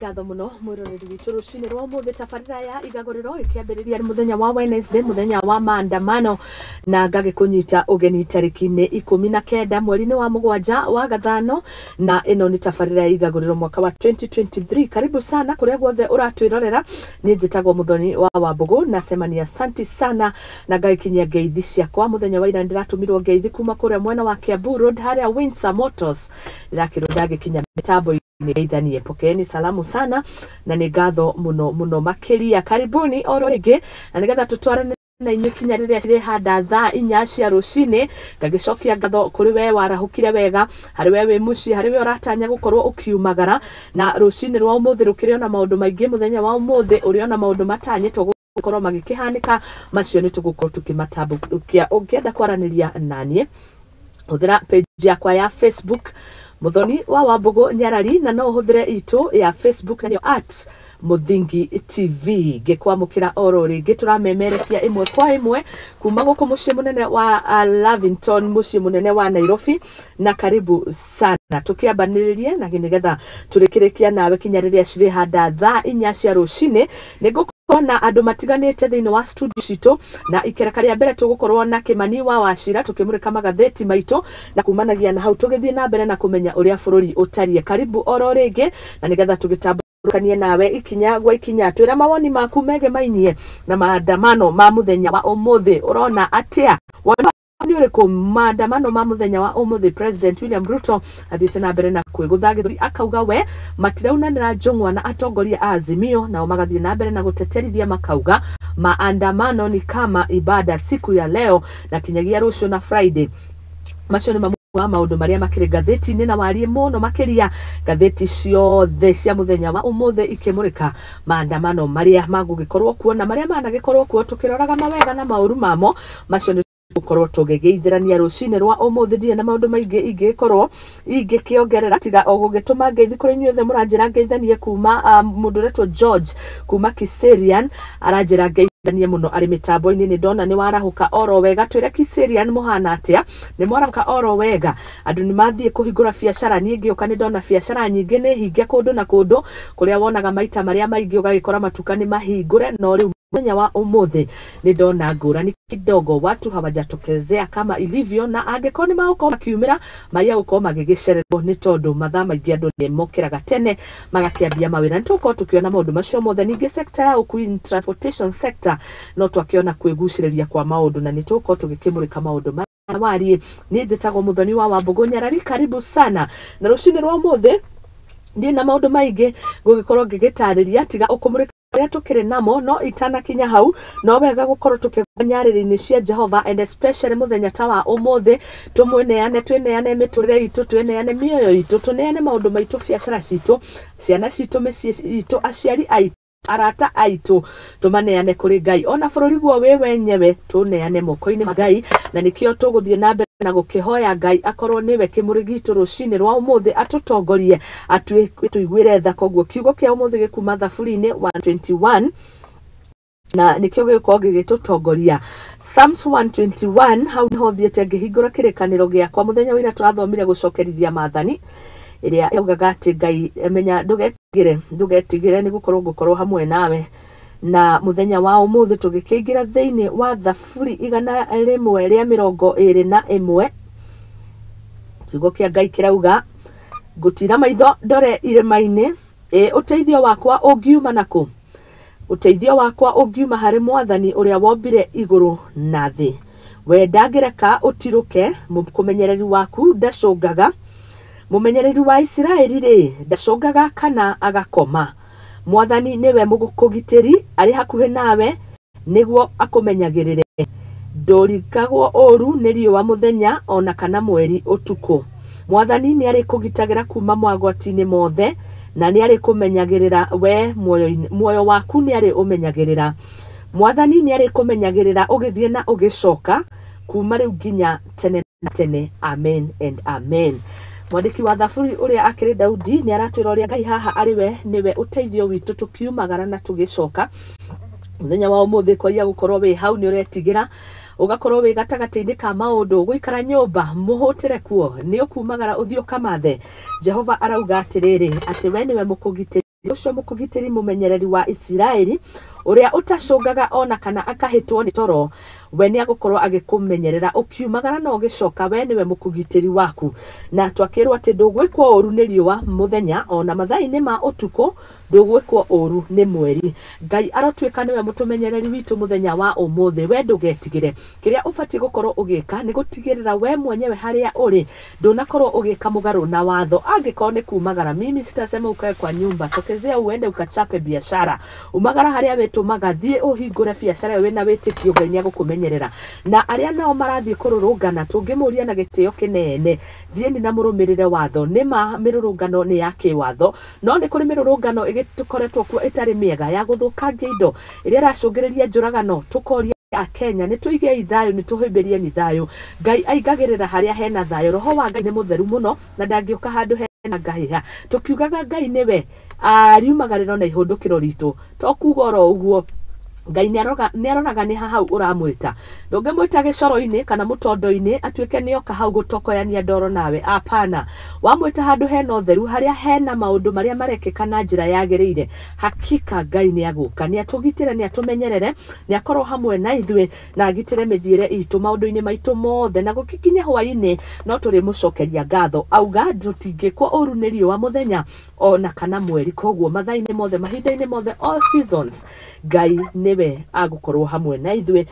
Ngatho muno mwiroreri witũ rũcinĩ rwa ũmũthĩ. Tabarĩra ya Igagũrĩro ĩkĩambĩrĩria mũthenya wa Wednesday, mũthenya wa maandamano, na ngagĩkũnyita ũgeni tarĩki-inĩ 19 mweri-inĩ wa mũgwanja wa gathano, na ĩno nĩ tabarĩra ya Igagũrĩro mwaka wa 2023. Karibu sana kũrĩa guothe ũratwĩrorera. Niĩ njĩtagwo Mũthoni wa Wambũgũ, nasema ni asanti sana na ngagĩkinyia ngeithi ciakwa. Mũthenya wa ira ndĩratũmirwo ngeithi kuma kũrĩa mwena wa Kiambu Road, harĩa Windsor Motors, ndĩrakĩrwo ndagĩkinya mĩtambo ngeithanie. Pokeeni salamu sana na nĩ ngatho mũno mũno makĩria. Karibuni oro rĩngĩ, na nĩgetha tũtwarane na inyuĩ kinya rĩrĩa cirĩhanda thaa 4 cia rũcinĩ. Ngagĩcokia ngatho kũrĩ we warahũkire wega, harĩ we wĩ mũciĩ, harĩ we ũratanya gũkorwo ũkiumagara. Na rũcinĩ rwa ũmũthĩ rũkĩrĩ ona maũndũ maingĩ. Mũthenya wa ũmũthĩ ũrĩ ona maũndũ matanyĩtwo gũkorwo magĩkĩhanĩka, macio nĩ tũgũkorwo tũkĩmatambũrũkia. Ũngĩenda kwaranĩria naniĩ, hũthĩra page yakwa ya Facebook, Muthoni wa Wambũgũ Nyarari, na no ũhũthĩre itũ ya Facebook, na nĩyo @MũthingiTV. Ngĩkwamũkĩra oro rĩngĩ, tũramemerekia ĩmwe kwa ĩmwe kuma gũkũ mũciĩ mũnene wa Lavington, mũciĩ mũnene wa Nairobi, na karibu sana tũkĩambanĩrĩrie na nĩgetha tũrĩkĩrĩkia nawe kinya rĩrĩa cirĩhanda thaa 4 cia rũcinĩ. Nĩ ngũkorwo na andũ matiganĩte thĩinĩ wa studio citũ, na ikereka rĩa mbere tũgũkorwo na Kĩmani wa Wacira tũkĩmũrĩka magathĩti maitũ, na kumanagia na hau tũgĩthiĩ na mbere na kũmenya ũrĩa bũrũri ũtariĩ. Karibu oro rĩngĩ, na nĩgetha tũgĩtambũrũkanie nawe ikinya gwa ikinya. Twĩra mawoni maku megemainie na maandamano ma mũthenya wa ũmũthĩ. Ũrona atĩa? Woni nĩ ũrĩkũ maandamano ma mũthenya wa ũmũthĩ? President William Ruto athiĩte na mbere na kwĩgũtha gĩthũri, akauga we matiraunanĩra njũng'wa na atongoria a Azimio, nao magathiĩ na mbere na gũteterithia, makauga maandamano ni kama ibada siku ya leo na kinyagia rũciũ na Friday. Macio nĩ mamwe wa maũndũ marĩa makĩrĩ ngathĩti-inĩ na warie mũno makĩria. Ngathĩti ciothe cia mũthenya wa ũmũthĩ ikĩmũrĩka maandamano marĩa magũgĩkorwo kuo na marĩa managĩkorwo kuo, tũkĩroraga mawega na maũru mamo. Macio nĩ gũkorwo tũgĩgeithĩrania rũcinĩ rwa ũmũthĩ. Ndirĩ na maũndũ maingĩ ingĩkorwo ingĩkĩongerera, tiga o gũgĩtũma ngeithi kũrĩ inyuothe mũranjĩra ngeithanie, kuma mũndũ ũretwo George kuma Kiserian aranjĩra ngeithanie mũno arĩ mĩtambo-inĩ. Nĩ ndona nĩ warahũka oro wega. Twĩre Kiserian mũhana atĩa, nĩ mwarahũka oro wega? Andũ nĩ mathiĩ kũhingũra biacara. Niĩ ngĩũka nĩ ndona biacara nyingĩ nĩ hinge kũndũ na kũndũ, kũrĩa wonaga maita marĩa maingĩ ũgagĩkora matuka nĩ mahingũre, no rĩu mũthenya wa ũmũthĩ nĩ ndona ngũrani kidogo, watu hawajatokezea kama ilivyo, na angĩkorwo nĩ magũkorwo makiumĩra, maiya gũkorwo magĩgĩcererwo nĩ tondũ mathaa maingĩ andũ nĩ mokĩraga tene magakĩambia mawĩra. Nĩ tũgũkorwo tũkĩona maũndũ macio mothe. Ningĩ sector ya ũkui, transportation sector, no twakĩona kwĩgucĩrĩria kwa maũndũ, na nĩ tũgũkorwo tũgĩkĩmũrĩka maũndũ maya warie. Niĩ njĩtagwo Mũthoni wa Wambũgũ Nyarari. Karibu sana, na rũcinĩ rwa ũmũthĩ ndirĩ na maũndũ maingĩ ngũgĩkorwo ngĩgĩtarĩria, tiga ũkũmũrĩka marĩa tũkĩrĩ namo. No itanakinya hau, no wega gũkorwo tũkĩgwa nyarĩrĩ-inĩ cia Jehova, and especially mũthenya ta wa ũmũthĩ, tũmwĩneane, twĩneane mĩtũrĩre itũ, twĩneane mĩoyo itũ, tũneane maũndũ maitũ, biacara citũ, ciana citũ, mĩciĩ itũ, aciari aitũ, arata aitũ, tũmaneane kũrĩ Ngai, ona bũrũri guo wĩ wenyewe tũneane moko-inĩ ma Ngai. Na nĩkĩo tũgũthiĩ na mbere na gũkĩhoya Ngai akorwo nĩwe kĩmũrĩ gitũ rũcinĩ rwa ũmũthĩ, atũtongorie, atũiguĩre tha. Koguo kiugo kĩa ũmũthĩ gĩkuma Thaburi-inĩ 121, na nĩkĩo gĩgũkorwo gĩgĩtũtongoria, Psalms 121. Hau nĩho thiĩte ngĩhingũra kĩrĩkanĩro gĩakwa. Mũthenya wa ira tũrathomire gũcokerithia maathani, ĩrĩa yaugaga atĩ Ngai menya ndũgetigĩre, ndũgetigĩre, nĩ gũkorwo ngũkorwo hamwe nawe. Na mũthenya wa ũmũthĩ tũgĩkĩingĩra thĩinĩ wa Thaburi 121, kiugo kĩa Ngai kĩrauga, "Ngũtira maitho ndore irĩma-inĩ, ĩ ũteithio wakwa ũngiuma nakũ? Ũteithio wakwa ũngiuma harĩ Mwathani ũrĩa wombire igũrũ na thĩ. We ndangĩreka ũtirũke, mũkũmenyereri waku ndacũngaga. Mũmenyereri wa Isiraeli rĩ, ndacũngaga kana agakoma. Mwathani nĩwe mũkũgitĩri, arĩ hakuhĩ nawe nĩguo akũmenyagĩrĩre. Ndũrikagwo ũũru nĩ riũa mũthenya, ona kana mweri ũtukũ. Mwathani nĩ arĩkũgitagĩra kuma mogwati-inĩ mothe, na nĩ arĩkũmenyagĩrĩra we muoyo waku nĩ arĩ ũmenyagĩrĩra. Mwathani nĩ arĩkũmenyagĩrĩra ũgĩthiĩ na ũgĩcoka, kuma rĩu nginya tene na tene. Amen and amen." Mwandĩki wa Thaburi ũrĩa akĩrĩ Daudi nĩ aratwĩra ũrĩa Ngai haha arĩ we nĩwe ũteithio witũ tũkiumagara na tũgĩcoka. Mũthenya wa ũmũthĩ kwaiya gũkorwo wĩ hau nĩ ũretigĩra, ũgakorwo wĩ gatagatĩ-inĩ ka maũndũ, gũikara nyũmba mũhũtĩre kuo, nĩ ũkumagara ũthiĩ ũkamathe. Jehova arauga atĩrĩrĩ, atĩ we nĩwe mũkũgitĩri. Ũcio mũkũgitĩri mũmenyereri wa Isiraeli, ũrĩa ũtacũngaga ona kana akahĩtwo nĩ toro, we nĩ agũkorwo agĩkũmenyerera ũkiumagara na ũgĩcoka, we nĩwe mũkũgitĩri waku. Na twakĩrwo atĩ ndũgwĩkwo ũru nĩ riũa mũthenya, ona mathaa-inĩ ma ũtukũ ndũgwĩkwo ũru nĩ mweri. Ngai arotuĩka nĩwe mũtũmenyereri witũ mũthenya wa ũmũthĩ. We ndũgetigĩre. Kĩrĩa ũbatiĩ gũkorwo ũgĩka nĩ gũtigĩrĩra we mwenyewe harĩa ũrĩ ndũnakorwo ũgĩka mũgarũ na watho. Angĩkorwo nĩ kumagara, mimi sitasema ukae kwa nyumba, tokezea uende ukachape biashara. Umagara harĩa wĩtũmaga, thiĩ ũhingũre biacara ĩyo wĩna wĩtĩkio Ngai nĩ agũkũmenyerera. Na arĩa nao marathiĩ kũrũrũngana, tũngĩmũria na gĩtĩo kĩnene, thiĩni na mũrũmĩrĩre watho. Nĩ ma mĩrũrũngano nĩ ya kĩwatho, no nĩ kũrĩ mĩrũrũngano ĩgĩkoretwo kuo ĩtarĩ mĩega ya gũthũkangia indo, ĩrĩa ĩracũngĩrĩria njũragano. Tũkoria Akenya nĩ tũigei thayũ, nĩ tũhĩmbĩrieni thayũ. Ngai aingagĩrĩra harĩa hena thayũ. Roho wa Ngai nĩ mũtheru mũno na ndangĩũka handũ hena ngahĩha. Tũkiugaga Ngai nĩwe riumagarĩro na ihũndũkĩro ritũ, to kuga oro ũguo. Ngai nĩ aroraga nĩ ha hau ũramwĩta. Ndũngĩmwĩta gĩcoro-inĩ kana mũtondo-inĩ atuĩke nĩoka hau gũtokoyania ndoro nawe, apana. Wamwĩta handũ hena ũtheru, harĩa hena maũndũ marĩa marekĩka na njĩra yagĩrĩire, hakika Ngai nĩ agũka, nĩ atũgitĩre, nĩ atũmenyerere, nĩ akorwo hamwe na ithuĩ na agitĩre mĩthiĩre itũ maũndũ-inĩ maitũ mothe. Na gũgĩkinya hwaĩ-inĩ no tũrĩmũcokeria ngatho. Auga tũtingĩkwo ũru nĩ riũa mũthenya ona kana mweri. Koguo mathaa-inĩ mothe, mahinda-inĩ mothe, all seasons, Ngai nĩwe agũkorwo hamwe na ithuĩ.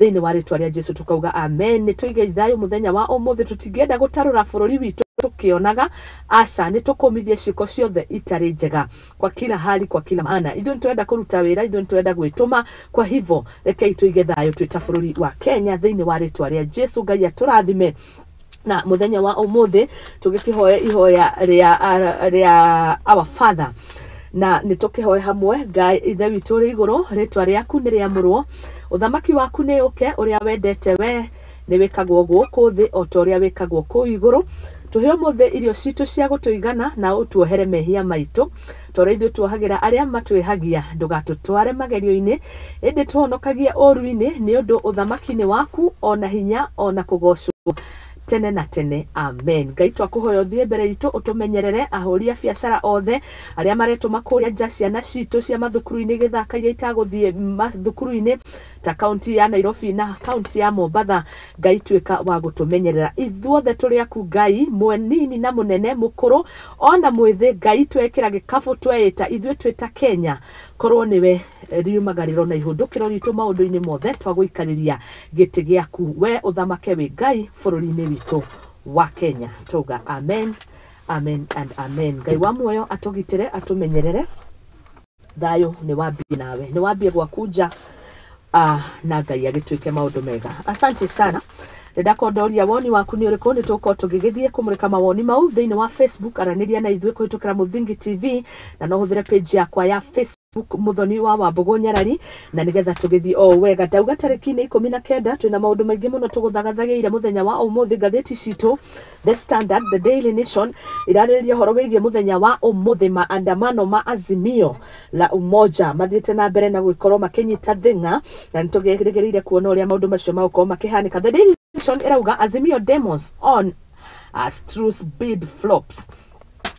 Thĩinĩ wa rĩtwa rĩa Jesu tukauga amen. Nĩ tũige thayũ mũthenya wa ũmũthĩ, tũtingĩenda gũtarũra bũrũri witũ tũkĩonaga, aca. Nĩ tũkũmithie ciĩko ciothe itarĩ njega kwa kila hali, kwa kila maana. Ithuĩ nĩ tũrenda kũruta wĩra, ithuĩ nĩ tũrenda gwĩtũma. Kwa hivyo rekei tũige thayũ twĩ ta bũrũri wa Kenya. Thĩinĩ wa rĩtwa rĩa Jesu, Ngai atũrathime. Na mũthenya wa ũmũthĩ tũgĩkĩhoya ihoya rĩa Our Father, na nĩ tũkĩhoe hamwe. Ngai Ithe witũ ũrĩ igũrũ, rĩtwa rĩaku nĩ rĩamũrwo, ũthamaki waku nĩ ũke, ũrĩa wendete we nĩ wĩkagwo gũkũ thĩ o ta ũrĩa wĩkagwo kũu igũrũ. Tũhe ũmũthĩ irio citũ cia gũtũigana, na ũtuohere mehia maitũ ta ũrĩa ithuĩ tuohagĩra arĩa matwĩhagia. Ndũgatũtware magerio-inĩ, ĩndĩ tũhonokagie ũũru-inĩ, nĩ ũndũ ũthamaki nĩ waku, ona hinya, ona kũgocwo tene na tene, amen. Ngai, twakũhoya ũthiĩ mbere itũ, ũtũmenyerere ahũri a biacara othe arĩa maretũma kũrĩa nja, ciana citũ cia mathukuru-inĩ gĩthaka iria itagũthiĩ mathukuru-inĩ ta kaunti ya Nairobi na kaunti ya Mombatha. Ngai, tuĩka wa gũtũmenyerera. Ithuothe tũrĩ aku Ngai, mwenini na mũnene, mũkũrũ ona mwĩthĩ. Ngai, twekĩra gĩkabũ tweĩta ithuĩ twĩ ta Kenya, korwo nĩwe riumagarĩro na ihũndũkĩro ritũ maũndũ-inĩ mothe. Twagũikarĩria gĩtĩ gĩaku, we ũthamake wĩ Ngai bũrũri-inĩ witũ wa Kenya. Twauga amen, amen and amen. Ngai wa muoyo atũgitĩre, atũmenyerere. Thayũ nĩ wambie nawe, nĩ wambie gwaku nja, na Ngai agĩtuĩke maũndũ mega. Asante sana. Nĩndakondoria woni waku nĩ ũrĩkũ. Nĩ tũgũkorwo tũgĩgĩthiĩ kũmũrĩka mawoni mau thĩinĩ wa Facebook. Aranĩria na ithuĩ kũhĩtũkĩra Mũthingi TV, na no ũhũthĩre page yakwa ya Facebook, Muthoni wa Wambũgũ Nyarari, na nĩgetha tũgĩthiĩ o wega. Ndauga tarĩki-inĩ 19, twĩna maũndũ maingĩ mũno tũgũthagathagĩire mũthenya wa ũmũthĩ. Ngathĩti citũ, The Standard, The Daily Nation, irarĩrĩria ũhoro wĩgiĩ mũthenya wa ũmũthĩ, maandamano ma Azimio la Umoja mathiĩte na mbere na gũgĩkorwo makĩnyita thĩng'a, na nĩtũgĩrĩgĩrĩire kuona ũrĩa maũndũ macio magũkorwo makĩhanĩka. The Daily Nation ĩrauga Azimio demos on as truce bid flops.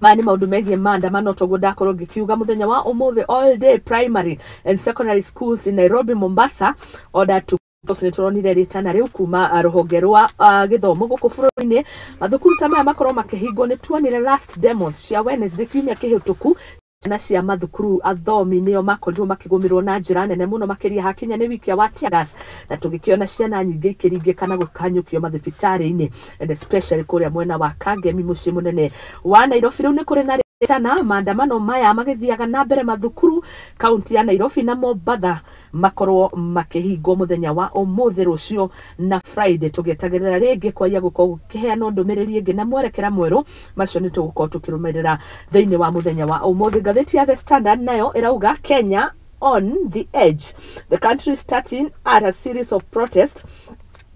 Maya nĩ maũndũ megiĩ maandamano toguo ndakorwo ngĩkiuga. Mũthenya wa ũmũthĩ, all day primary and secondary schools in Nairobi, Mombasa ordered to nĩ tũronire rĩtana rĩu kuma rũhonge rwa gĩthomo gũkũ bũrũri-inĩ, mathukuru ta maya makorwo makĩhingwo. Nĩ tuonire last demos cia Wednesday kiumia kĩhĩtũku, ciana cia mathukuru, athomi nĩo makorirwo makĩgũmĩrwo na njĩra nene mũno makĩria hakinya nĩ wikia wa teargas, na tũgĩkĩona ciana nyingĩ ikĩringĩka na gũkanyũkio mathibitarĩ-inĩ, and especially kũrĩa mwena wa Kangemi, mũciĩ mũnene wa Nairobi. Rĩu nĩ kũrĩ na rĩtana, maandamano maya magĩthiaga na mbere, mathukuru kaunti ya Nairobi na Mombatha makorwo makĩhingwo mũthenya wa ũmũthĩ, rũciũ na Friday, tũgĩetagĩrĩra rĩngĩ kwaia gũkorwo gũkĩheanwo ndũmĩrĩri ĩngĩ na mwerekera mwerũ. Macio nĩ tũgũkorwo tũkĩrũmĩrĩra thĩinĩ wa mũthenya wa ũmũthĩ. Ngathĩti ya The Standard nayo ĩrauga Kenya on the edge, the country starting at a series of protests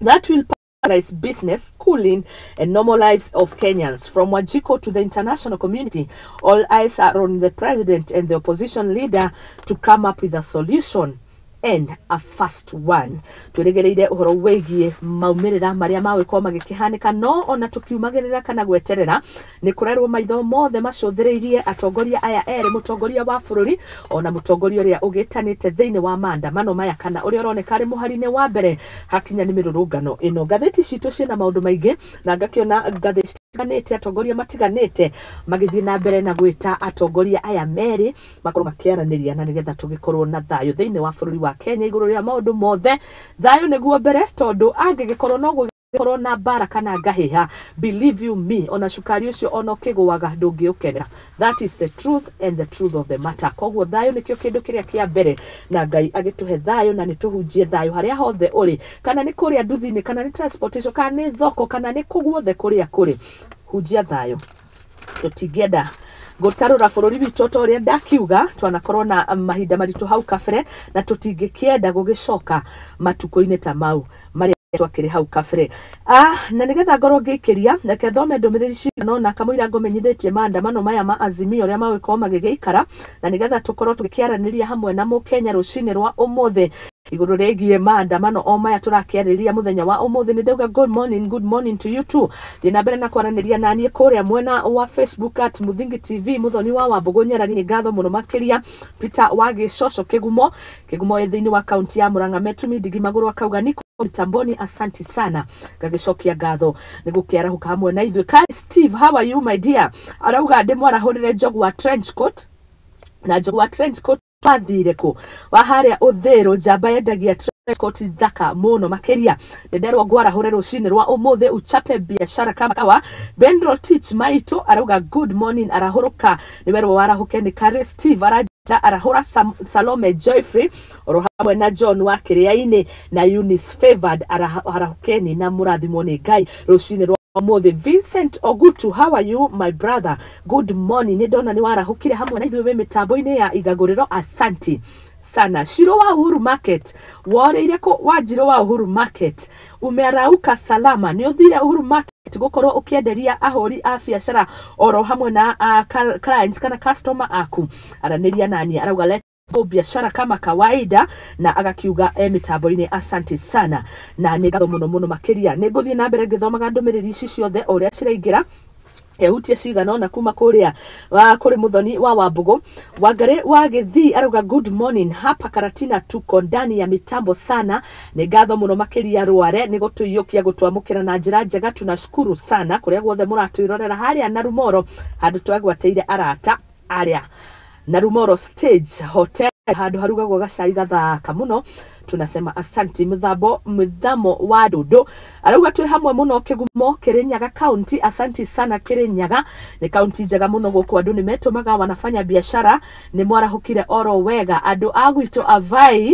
that will paralyze business, schooling, and normal lives of Kenyans. From Wanjiku to the international community, all eyes are on the president and the opposition leader to come up with a solution. And a fast one. Twĩrĩgĩrĩire ũhoro wĩgiĩ maumĩrĩra marĩa magũgĩkorwo magĩkĩhanĩka, no ona tũkiumagĩrĩra kana gweterera, nĩ kũrerwo maitho mothe macũthĩrĩirie atongoria aya erĩ, mũtongoria wa bũrũri ona mũtongoria ũrĩa ũgĩtanĩte thĩinĩ wa maandamano maya, kana ũrĩa ũroneka arĩ mũhari-inĩ wa mbere hakinya nĩ mĩrũrũngano ĩno. Ngathĩti citũ ciĩna maũndũ maingĩ, na ngakĩona ngathĩti citiganĩte, atongoria matiganĩte magĩthiĩ na mbere na gwĩta atongoria aya merĩ makorwo makĩaranĩria, na nĩgetha tũgĩkorwo na thayũ thĩinĩ wa bũrũri wa Kenya. Igũrũ rĩa maũndũ mothe, thayũ nĩguo mbere, tondũ angĩgĩkorwo no gũgĩkorwo na mbara kana ngahĩha, believe you me, ona cukari ũcio ona ũkĩgũaga ndũngĩũkenera. That is the truth and the truth of the matter. Koguo thayũ nĩkĩo kĩndũ kĩrĩa kĩa mbere, na Ngai agĩtũhe thayũ, na nĩ tũhunjie thayũ harĩa hothe ũrĩ, kana nĩ kũrĩa nduthi-inĩ, kana nĩ transportation, kana nĩ thoko, kana nĩ kũ guothe kũrĩa kũrĩ, hunjia thayũ. Tũtingĩenda gũtarũra bũrũri witũ, ta ũrĩa ndakiuga twanakorwo na mahinda maritũ hau kabere, na tũtingĩkĩenda gũgĩcoka matukũ-inĩ ta mau marĩa twakĩrĩ hau kabere. Na nĩgetha ngorwo ngĩikĩria, reke thome ndũmĩrĩri cigana ũna kamũira ngũmenyithĩtie maandamano maya ma Azimio ũrĩa magũgĩkorwo magĩgĩikara, na nĩgetha tũkorwo tũgĩkĩaranĩria hamwe na mũkenya rũcinĩ rwa ũmũthĩ igũrũ rĩgiĩ maandamano o maya tũrakĩarĩrĩria mũthenya wa ũmũthĩ. Nĩ ndauga good morning, good morning to you too. Thiĩ na mbere na kwaranĩria naniĩ kũrĩa mwena wa Facebook @MuthingiTV. Mũthoni wa Wambũgũ Nyarari, nĩ ngatho mũno makĩria. Peter wa Gĩcoco Kĩgumo, Kĩgumo ĩ thĩinĩ wa kaunti ya Murang'a, Metumi Ndigi Magũrũ akauga niko mitamboni, asanti sana, ngagĩcokia ngatho nĩ gũkĩarahũka hamwe na ithuĩ. Kai Steve, how are you, my dear? Arauga ndĩmwarahũrĩre njogu wa trench coat, na njogu wa trench coat wathire kũ? Wa harĩa ũthĩrũ, njamba yendagia trench coat thaka mũno makĩria. Ndenderwo ngwarahũre rũcinĩ rwa ũmũthĩ, uchape biashara kama kawa. Benro Teach Maitũ arauga good morning, arahũrũka, nĩ werwo warahũke nĩ Kare Steve. Aranja arahũra Salome Joyfrey oro hamwe na John wa Kĩrĩa-inĩ na Eunice Favored, arahũkeni na mũrathimwo nĩ Ngai rũcinĩ rwa ũmũthĩ. Vincent Ogutu, how are you, my brother? Good morning. Nĩ ndona nĩ warahũkire hamwe na ithuĩ wĩ mĩtambo-inĩ ya igagũrĩro, asanti sana. Shiro wa Uhuru Market, worĩire kũ? Wanjirũ wa Uhuru Market, umearauka salama? Nĩ ũthire Uhuru Market gũkorwo ũkĩenderia ahũri a biacara oro hamwe na clients kana customer aku? Aranĩria nani, arauga let's go biashara kama kawaida, na agakiuga e mitambo-inĩ, asante sana, na nĩ ngatho mũno mũno makĩria. Nĩ ngũthiĩ na mbere ngĩthomaga ndũmĩrĩri ici ciothe o ũrĩa ciraingĩra, ehutie cigana ona kuma kũrĩa wa kũrĩ Mũthoni wa Wambũgũ. Wangari wa Gĩthii arauga good morning, hapa Karatina tuko ndani ya mitambo sana. Nĩ ngatho mũno makĩria Rware nĩ gũtũiyũkia, gũtwamũkĩra na njĩra njega, tunashukuru sana kũrĩa guothe mũratwĩrorera harĩa Narumoro, handũ twagwatĩire arata arĩa Narumoro Stage Hotel, handũ harugagwo gacai gathaka mũno, tunasema asanti. Mũthambo Mũthamo wa Ndũndũ arauga twĩ hamwe mũno Kĩgumo, Kĩrĩnyaga County, asanti sana. Kĩrĩnyaga nĩ kaunti njega mũno gũkũ, andũ nĩ metũmaga, wanafanya biashara. Nĩ mwarahũkire oro wega andũ a gwitũ avai?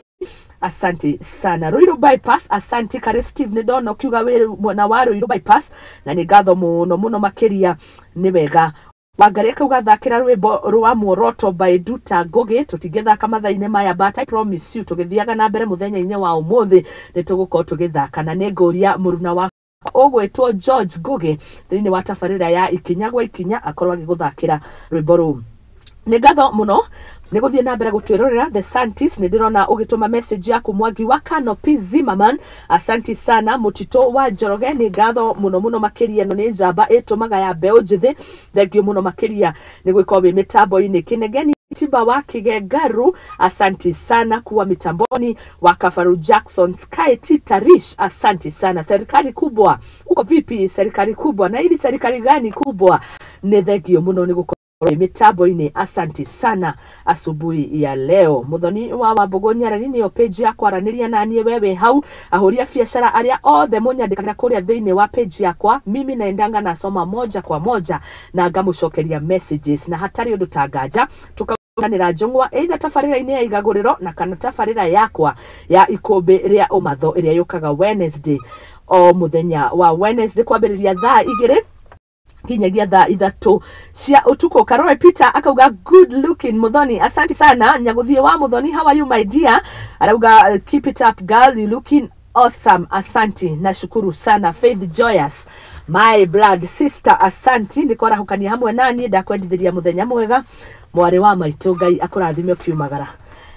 Asanti sana. Ruiru Bypass, asanti Kare Steve, nĩ ndona ũkiuga wĩ mwena wa Ruiru Bypass, na nĩ ngatho mũno mũno makĩria, nĩ wega. Wangari akauga thakĩra rwĩmbo rwa Muoroto by Duta Ngugi. Tũtingĩthaka mathaa-inĩ maya, but I promise you tũgĩthiaga na mbere mũthenya-inĩ wa ũmũthĩ nĩ tũgũkorwo tũgĩthaka, na nĩ ngũria mũruna wa ũgwĩtwo George Ngugi thĩinĩ wa tabarĩra ya Ikinya gwa Ikinya akorwo agĩgũthakĩra rwĩmbo rũu. Nĩ ngatho mũno nĩ gũthiĩ na mbere gũtwĩrorera. The Santis, nĩ ndĩrona ũgĩtũma message yaku. Mwangi wa Canopy Zimmerman, asanti sana. Mũtitũ wa Njoroge, nĩ ngatho mũno mũno makĩria. Ĩno nĩ njamba ĩtũmaga ya mbeũ njĩthĩ, thengio mũno makĩria nĩ gwĩkorwo wĩ mĩtambo-inĩ. Kĩnegeni Timba wa Kigengaru, asanti sana kuwa mitamboni. Wa Kafaru Jackson Sky Titarish, asanti sana. Serikali kubwa, uko vipi serikali kubwa? Na hili serikali gani kubwa? Nĩ thengio mũno nĩ gũkorwo mitambo-inĩ, asanti sana asubuhi ya leo. Muthoni wa Wambũgũ Nyarari nĩyo page ya kwaranĩria naniĩ wewe hau. Ahũri a biacara arĩa othe mũnyandĩkagĩra kũrĩa thĩinĩ wa page yakwa, mimi naendanga nasoma moja kwa moja na ngamũcokeria messages, na hatarĩ ũndũ tanganja tukanĩra njũng'wa either tabarĩra-inĩ ya igagũrĩro na kana tabarĩra yakwa ya Ikũmbĩ rĩa Ũmatho ĩrĩa yũkaga Wednesday, o mũthenya wa Wednesday kwambĩrĩria thaa 2 kinyagia thaa 3 cia utuku. Karore Peter akauga good looking Muthoni, asante sana. Nyaguthie wa Muthoni, how are you, my dear? Arauga keep it up, girl, you looking awesome, asanti, nashukuru sana. Faith Joyous, my blood sister, asanti nĩ kwarahũkania hamwe nani, ndakwendithĩria mũthenya mwega, mwarĩ wa maitũ, Ngai akũrathime ũkiumagara.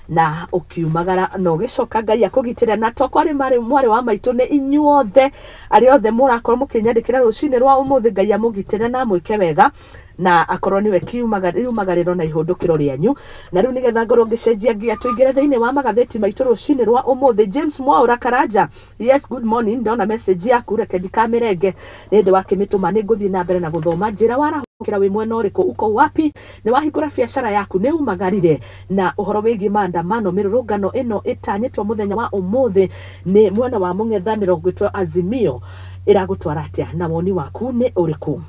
Na ũkiumagara na ũgĩcoka Ngai akũgitĩre. Na to kwarĩ mwarĩ wa maitũ, nĩ inyuothe arĩa othe mũrakorwo mũkĩnyandĩkĩra rũcinĩ rwa ũmũthĩ. Ngai amũgitĩre na amwĩke wega na akorwo niwe kiumagarĩro na ihũndũkĩro rĩanyu. Na rĩu nĩgetha ngorwo ngĩcenjia nginya tũingĩre thĩinĩ wa magathĩti maitũ rũcinĩ rwa ũmũthĩ. James Mwaura Karanja, yes, good morning. Ndona message yaku, reke ndikamĩrenge nĩ ndĩ wakĩmĩtũma, nĩ ngũthiĩ na mbere na gũthoma. Njĩra warahũkĩra wĩ mwena ũrĩkũ, uko wapi, nĩ wahingũra biacara yaku, nĩ umagarire na ũhoro wĩgiĩ maandamano, mĩrũrũngano ĩno ĩtanyĩtwo mũthenya wa ũmũthĩ nĩ mwena wa mũng'ethanĩro gwĩtwo Azimio, ĩragũtwara atĩa na woni waku nĩ ũrĩkũ?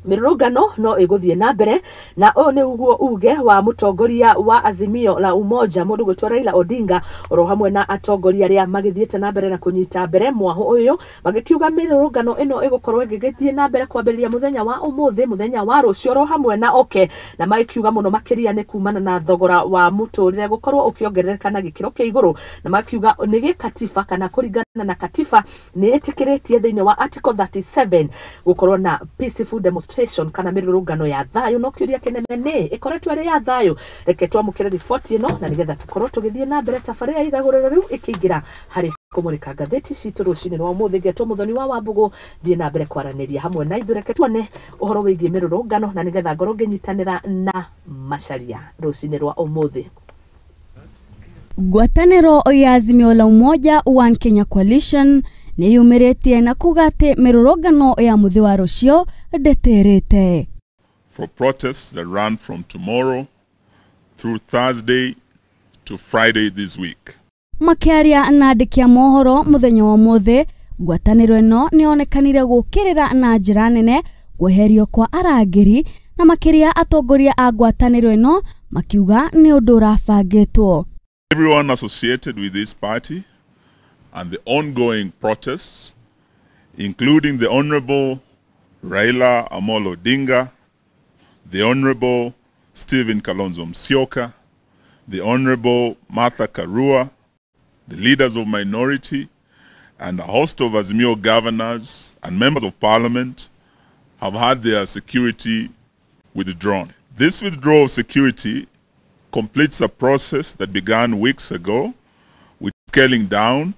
Mĩrũrũngano no ĩgũthiĩ na mbere, na ũyũ nĩ ũguo uge wa mũtongoria wa Azimio la Umoja, mũndũ gwĩtwo Raila Odinga, oro hamwe na atongoria arĩa magĩthiĩte na mbere na kũnyita mbere mwahũ ũyũ, magĩkiuga mĩrũrũngano ĩno ĩgũkorwo ĩgĩgĩthiĩ na mbere kwambĩrĩria mũthenya wa ũmũthĩ, mũthenya wa rũciũ, oro hamwe na oke, na magĩkiuga mũno makĩria nĩ kumana na thogora wa mũtũrĩre gũkorwo ũkĩongerereka na gĩkĩro kĩa igũrũ, na makiuga nĩ gĩkatiba kana kũringana na katiba nĩ ĩtĩkĩrĩtie thĩinĩ wa article 37 gũkorwo na peaceful demonstration kana mĩrũrũngano ya thayũ. No kĩũria kĩnene nĩ ĩkoretwo ĩrĩ ya thayũ? Reke twamũkĩre riboti ĩno na nĩgetha tũkorwo tũgĩthiĩ na mbere tabarĩra ya igagũrĩro rĩu ĩkĩingĩra harĩ kũmũrĩka ngathĩti citũ rũcinĩ rwa ũmũthĩ. Ngetwo Mũthoni wa Wambũgũ, thiĩ na mbere kwaranĩria hamwe na ithuĩ. Reke tuone ũhoro wĩgiĩ mĩrũrũngano na nĩgetha ngorwo ngĩnyitanĩra na Macaria rũcinĩ rwa ũmũthĩ. Ngwatanĩro ya Azimio la Umoja One Kenya Coalition nĩ yumĩrĩtie na kuga atĩ mĩrũrũngano ya mũthĩ wa rũciũ ndĩtĩrĩte. For protests that run from tomorrow through Thursday to Friday this week. Makĩaria na andĩki a mohoro mũthenya wa ũmũthĩ, ngwatanĩro ĩno nĩ yonekanire gũkĩrĩra na njĩra nene kweherio kwa arangĩri, na makĩria atongoria a ngwatanĩro ĩno makiuga nĩ ũndũ ũrabangĩtwo. Everyone associated with this party and the ongoing protests, including the Honorable Raila Amolo Odinga, the Honorable Stephen Kalonzo Musyoka, the Honorable Martha Karua, the leaders of minority, and a host of Azimio governors and members of parliament have had their security withdrawn. This withdrawal of security completes a process that began weeks ago with scaling down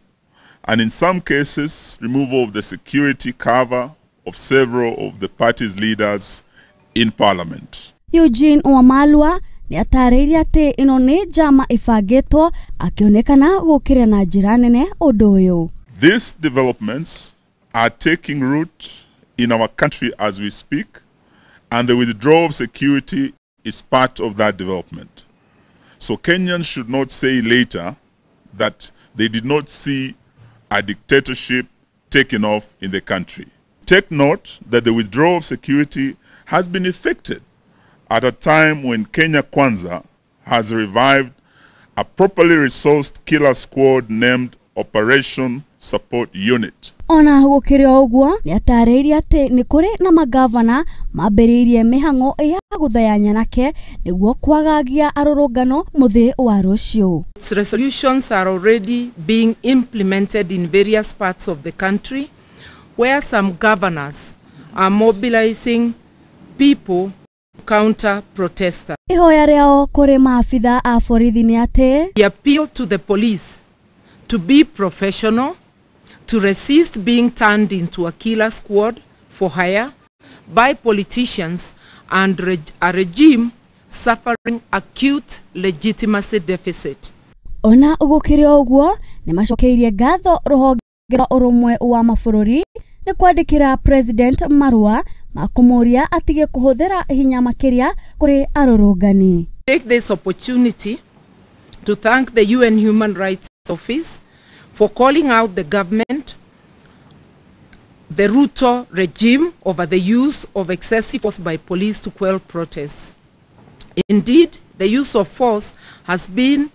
and in some cases removal of the security cover of several of the party's leaders in parliament. Eugene Wamalwa nĩ atarĩirie atĩ ĩno nĩ njama ĩbangĩtwo, akĩonekana gũkĩra na njĩra nene ũndũ ũyũ. These developments are taking root in our country as we speak, and the withdrawal of security is part of that development. So Kenyans should not say later that they did not see a dictatorship taken off in the country. Take note that the withdrawal of security has been effected at a time when Kenya Kwanza has revived a properly resourced killer squad named Operation Support Unit. Ona gũkĩrĩ o ũguo, nĩ atarĩirie atĩ nĩ kũrĩ na magavana mambĩrĩirie mĩhang'o ya gũthaya nyanake nĩguo kwagagia arũrũngano mũthĩ wa rũciũ. Its resolutions are already being implemented in various parts of the country, where some governors are mobilizing people to counter protesters. Ihoya rĩao kũrĩ maabitha a borithi nĩ atĩ We appeal to the police to be professional, to resist being turned into a killer squad for hire by politicians and a regime suffering acute legitimacy deficit. Ona gũkĩrĩ o ũguo, nĩ macokeirie ngatho rũhonge rwa ũrũmwe wa mabũrũri nĩ kwandĩkĩra president marũa ma kũmũũria atige kũhũthĩra hinya makĩria kũrĩ arũrũngani. Take this opportunity to thank the UN Human Rights Office for calling out the government, the Ruto regime, over the use of excessive force by police to quell protests. Indeed, the use of force has been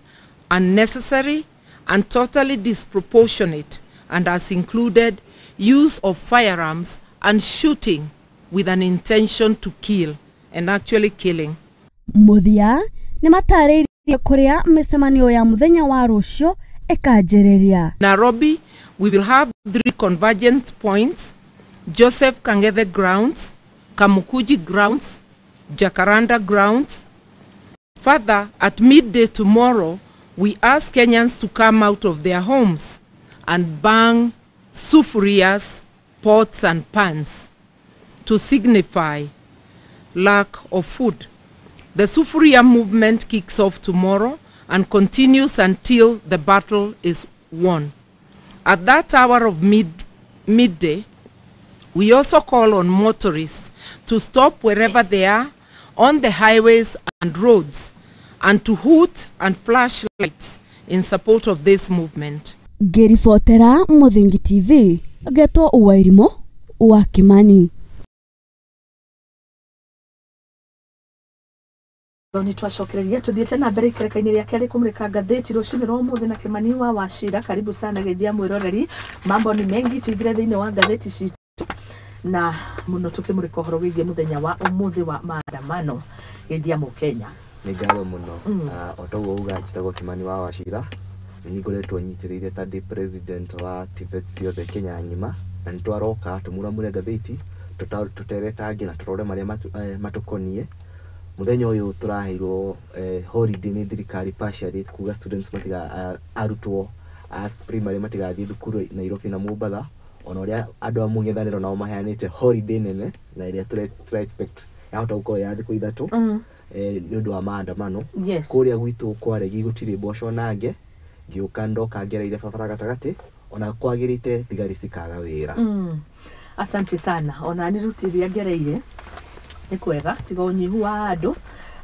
unnecessary and totally disproportionate, and has included use of firearms and shooting with an intention to kill, and actually killing. Mũthia nĩ matarĩirie kũrĩa mĩcemanio ya mũthenya wa rũciũ ĩkanjĩrĩria. Nairobi, we will have 3 convergence points: Joseph Kang'ethe Grounds, Kamukunji Grounds, Jacaranda Grounds. Further, at midday tomorrow, We ask Kenyans to come out of their homes and bang sufurias, pots and pans to signify lack of food. The Sufuria movement kicks off tomorrow and continues until the battle is won. At that hour of midday, we also call on motorists to stop wherever they are on the highways and roads and to hoot and flash lights in support of this movement. Ngĩribotera Mũthingi TV, ngetwo Wairimu wa Kimani. Nĩ twacokereria tuthiĩte na mbere ikereka-inĩ rĩa kerĩ kũmũrĩka ngathĩti rũcinĩ rwa ũmũthĩ na Kimani wa Wachira. Karibu sana geithia mwĩroreri, mambo ni mengi, tuingire thĩinĩ wa ngathĩti citũ na mũno tũkĩmũrĩka ũhoro wĩgiĩ mũthenya wa ũmũthĩ wa maandamano. Geithia mũkenya. Nĩ ngatho mũno. O toguo uga njĩtagwo Kimani wa Wachira, nĩ ngoretwo nyitĩrĩire ta ndĩ president wa TVET ciothe Kenya ng'ima, na nĩ twaroka tũmuramure ngathĩti tũteretange na tũrore marĩa matũkoniĩ. Mũthenya ũyũ tũraheirwo holiday nĩ thirikari partially, kuga students matiga, arutwo a primary matigathiĩ thukuru Nairobi na Mombatha, ona ũrĩa andũ a mũng'ethanĩro nao maheanĩte holiday nene na ĩrĩa tũra expect yahota gũkorwo ya thikũ 3 nĩ ũndũ wa maandamano. Kũrĩa gwitũ kwa Regi gũtirĩ mboco nange, ngĩũka ndoka ngereire barabara gatagatĩ, ona kwagĩrĩte thigari cikaga wĩra. Asante sana. Ona nĩ ruti iria ngereire nĩ kwega, tiga ũnyihu wa andũ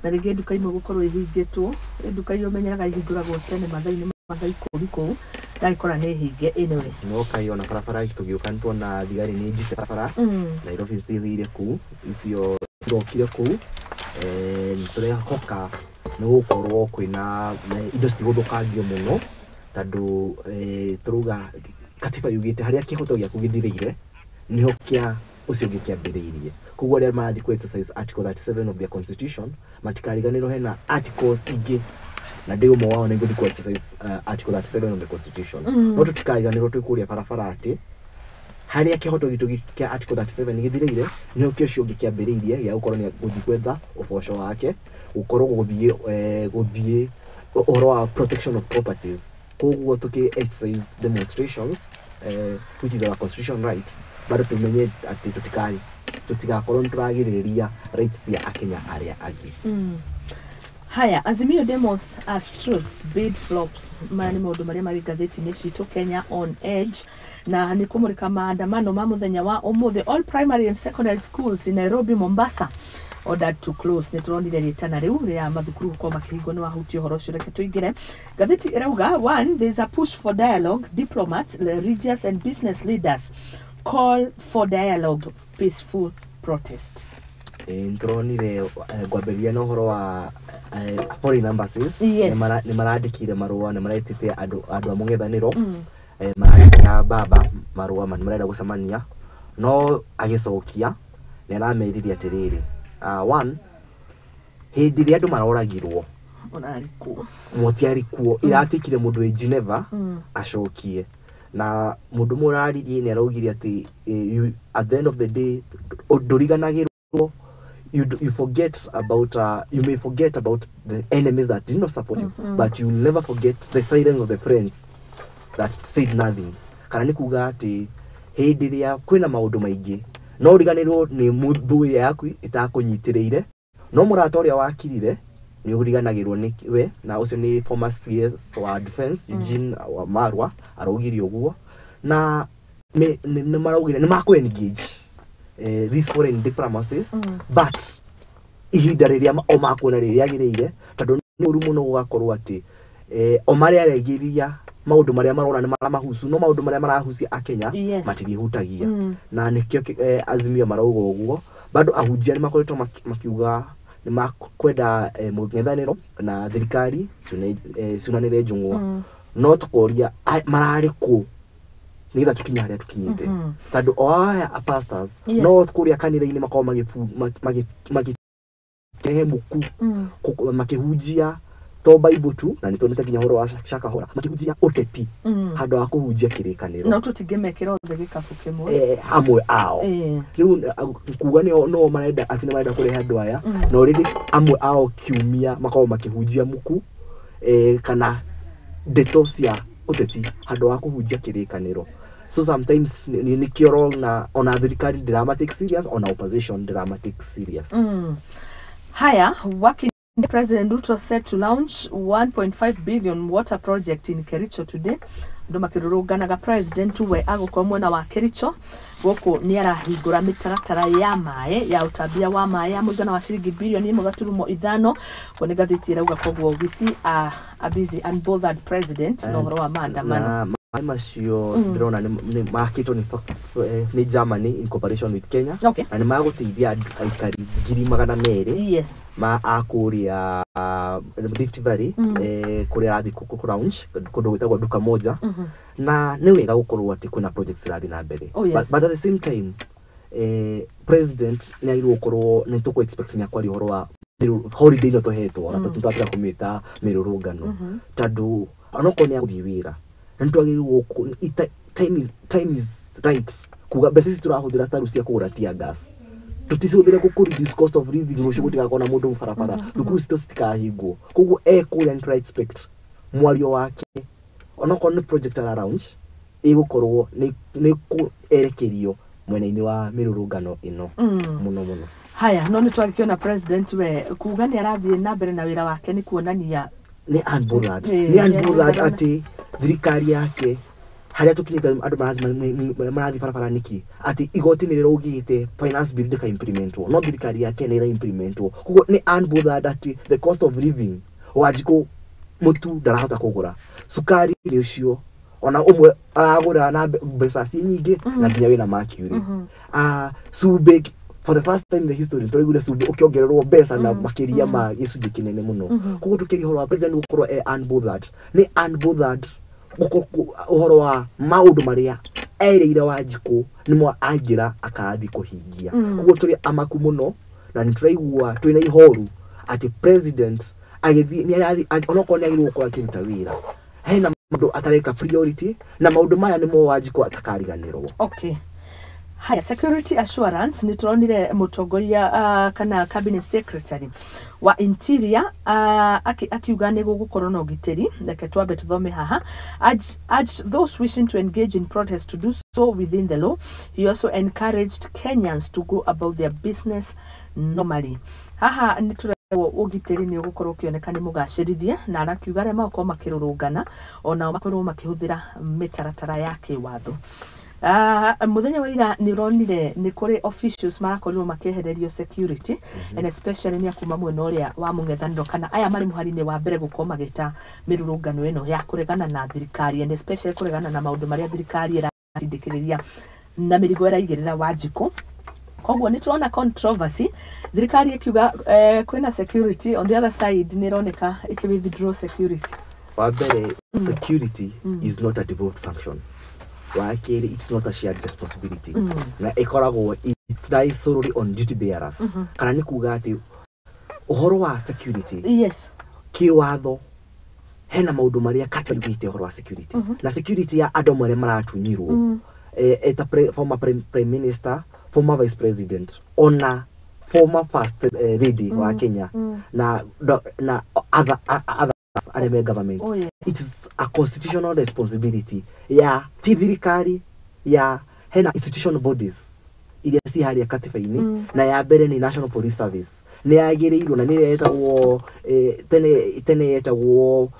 na rĩngĩ nduka imwe gũkorwo ihingĩtwo, nduka iria ũmenyeraga ihingũragwo tene mathaa-inĩ mathaa ikũmi kũu ndagĩkora nĩ hinge. Anyway, no kai ona barabara tũgĩũka nĩ tuona thigari nĩ njite barabara Nairobi cihũire kũu, icio cirokire kũu. Nĩ tũrehoka nĩ gũkorwo kwĩna indo citigũthũkangio mũno, tondũ tũrauga katiba yugĩte harĩa kĩhoto gĩaku gĩthirĩire nĩho kĩa ũcio ũngĩ kĩambĩrĩirie. Koguo arĩa marathiĩ kũ exercise article 37 of their constitution matikariganĩrwo hena articles ingĩ, na ndĩ ũmwe wao nĩ ngũthiĩ kũ exercise article 37 of the constitution. No tũtikariganĩrwo twĩ kũrĩa barabara atĩ harĩa kĩhoto gitũ kĩa article 37 gĩthirĩire nĩho kĩa ũcio ũngĩ kĩambĩrĩirie, gĩa gũkorwo nĩ gũthiĩ gwetha ũboco wake, gũkorwo gũthiĩ ũhoro wa protection of properties. Koguo tũkĩ exercise demonstrations, which is our constitution right, bado tumenye atĩ tũtigakorwo nĩ tũragirĩrĩria rights cia akenya arĩa angĩ. Haya, Azimio demos as truth bid flops. Maya nĩ maũndũ marĩa marĩ ngathĩti-inĩ citũ Kenya on Edge, na nĩ kũmũrĩka maandamano ma mũthenya wa ũmũthĩ. All primary and secondary schools in Nairobi, Mombasa ordered to close. Nĩ tũronire rĩtana rĩu rĩa mathukuru gũkorwo makĩhingwo nĩ wahutia ũhoro ũcio. Reke tũingĩre ngathĩti ĩrauga, one, there's a push for dialogue, diplomats, religious and business leaders call for dialogue, peaceful protest. Nĩtũronire ngwambĩrĩria na ũhoro wa foreign embassies. Nĩ marandĩkire marũa, nĩ maretĩte andũ a mũng'ethanĩro, marandĩkĩra baba marũa nĩ marenda gũcemania, no agĩcokia nĩ aramerire atĩrĩrĩ, one, hĩndĩ ĩrĩa andũ maroragirwo mũtiarĩ kuo, iratikire mũndũ wĩ Geneva acokie, na mũndũ mũraririe nĩ araugire atĩ at the end of the day ndũriganagĩrwo, you forget about you may forget about the enemies that did not support you, but you never forget the silence of the friends that said nothing. Kana nĩ kuga atĩ hĩndĩ ĩrĩa kwĩna maũndũ maingĩ no ũriganĩrwo nĩ mũthũ yaku ĩtakũnyitĩrĩire, no mũrata ũrĩa wakirire nĩ ũriganagĩrwo nĩ we, na ũcio nĩ former CS wa defense Eugene Wamalwa araugire ũguo, na nĩ maraugire nĩ makũ engage these foreign diplomacies, but ihinda rĩrĩa o makuona rĩrĩa rĩagĩrĩire, tondũ nĩ ũru mũno gũgakorwo atĩ o marĩa aregĩria maũndũ marĩa marona nĩ maramahusu, no maũndũ marĩa marahucia akenya matirihutagia, na nĩkĩo Azimio marauga ũguo. Bado ahunjia nĩ makoretwo makiuga nĩ makwenda mũng'ethanĩro na thirikari ciunanĩre njũng'wa, no tũkoria mararĩ kũ nĩgetha tũkinye harĩa tũkinyĩte, tondũ o aya a pastors no kũrĩa kanitha-inĩ makorwo magĩrehe muku makĩhunjia to Bible tu, na nĩtuonete nginya ũhoro wa Shakahola makĩhunjia ũteti handũ ha kũhunjia kĩrĩkanĩro, no tũtingĩmekĩra othe gĩkabu kĩmwe amwe ao. Rĩu kuga no marenda atĩ nĩ marenda kũrehe andũ aya, no rĩrĩ amwe ao kiumia makorwo makĩhunjia muku kana ndeto cia ũteti handũ wa kũhunjia kĩrĩkanĩro. So sometimes nĩkĩo ũrona ona thirikari ndĩrama take serious, ona opposition ndĩrama take serious. Haya, working President Ruto set to launch 1.5 billion water project in Kericho today. Andũ makĩrũrũnganaga president we agũkorwo mwena wa Kericho gũkũ nĩ arahingũra mĩtaratara ya maĩ ya ũtambia wa maĩ ya mũigana wa ciringi bilioni 1.5. Kuo nĩ ngathĩti ĩrauga. Koguo we see a busy and bothered president na ũhoro wa maandamano. Na maĩ macio ndĩrona nĩ makĩtwo nĩ Germany in cooperation with Kenya na nĩ magũteithia aikari 200,000 ma a kũrĩa Rift Valley, kũrĩa arathiĩ kũ launch kũndũ gwĩtagwo Duka Moja. Na nĩ wega gũkorwo atĩ kwĩna projects irathiĩ na mbere. But at the same time, president nĩ agĩrĩirwo gũkorwo nĩ tũkũ expect nĩ akwaria ũhoro wa holiday ĩno tũhetwo, ona tũtwambĩra kũmĩta mĩrũrũngano, tondũ onokorwo nĩ agũthiĩ wĩra na nĩ twagĩrĩirwo time is right kuga mbeca ici tũrahũthĩra taru cia kũgũra tear gas tũticihũthĩre kũ reduce cost of living, rũciũ gũtigakorwo na mũndũ barabara, thukuru citũ citikahingwo. Koguo e kũrĩa nĩ tũra expect mwario wake, onokorwo nĩ project ara launch, ĩgũkorwo nĩ kũerekerio mwena-inĩ wa mĩrũrũngano ĩno mũno mũno. Haya, no nĩ twagĩkĩona president we kuga nĩ arathiĩ na mbere na wĩra wake nĩ kuonania nĩ unbothered. Nĩ Nĩ unbothered unbothered. Atĩ thirikari yake harĩa tũkinyĩte andũ marathiĩ barabara nĩkĩ, atĩ igoti nĩ rĩraugĩte finance bill ndĩka implementwo, no thirikari yake nĩ ĩra implementwo. Koguo nĩ unbothered atĩ the cost of living, Wanjikũ mũtu ndarahota kũgũra, cukari nĩ ũcio ona ũmwe aragũra na mbeca ciĩ nyingĩ na nginya wĩna mercury. Ah, cumbĩ, for the first time in the history tũraiguire cumbĩ ũkĩongererwo mbeca na makĩria ma gĩcunjĩ kĩnene mũno. Koguo tũkĩria ũhoro wa president gũkorwo e unbothered, nĩ unbothered ũhoro wa maũndũ marĩa erĩire Wanjikũ nĩmo angĩra akathiĩ kũhingia. Koguo tũrĩ amaku mũno na nĩ tũraigua twĩna ihoru atĩ president agĩthiĩ nĩ arathiĩ, onokorwo nĩ agĩrĩirwo gũkorwo akĩruta wĩra, hena maũndũ atareka priority na maũndũ maya nĩmo Wanjikũ atakariganĩrwo. Okay. Haya, security assurance, nĩ tũronire mũtongoria kana cabinet secretary wa interior akiuga nĩ gũgũkorwo na ũgitĩri. Reke twambe tũthome haha. Urged those wishing to engage in protest to do so within the law. He also encouraged Kenyans to go about their business normally. Haha nĩ tũrerwo ũgitĩri nĩ ũgũkorwo ũkĩoneka nĩ mũgacĩrithie, na arakiuga arĩa magũkorwo makĩrũrũngana onao makorwo makĩhũthĩra mĩtaratara ya kĩwatho. Mũthenya wa ira nĩ ũronire nĩ kũrĩ officials marakorirwo makĩehererio security, and especially nĩ akuma mwena ũrĩa wa mũng'ethanĩro kana aya marĩ mũhari-inĩ wa mbere gũkorwo magĩta mĩrũrũngano ĩno ya kũregana na thirikari, and especially kũregana na maũndũ marĩa thirikari ĩratindĩkĩrĩria na mĩrigo ĩraigĩrĩra Wanjikũ. Koguo nĩ tũrona controversy, thirikari ĩkiuga kwĩna security, on the other side nĩ ĩroneka ĩkĩ withdraw security. Wa mbere, security is not a devolved function. Wa kerĩ, it's not a shared responsibility na ĩkoragwo it lies solely on duty bearers, kana nĩ kuga atĩ ũhoro wa security kĩwatho hena maũndũ marĩa katiba yugĩte ũhoro wa security na security ya andũ amwe arĩa maratunyirwo, eta former prime minister, former vice president, ona former first lady wa Kenya na other arĩa me government. It is a constitutional responsibility ya ti thirikari, ya hena institutional bodies iria ci harĩa katiba-inĩ, na ya mbere nĩ National Police Service. Nĩ yagĩrĩirwo na nĩ yetagwo tene tene yetagwo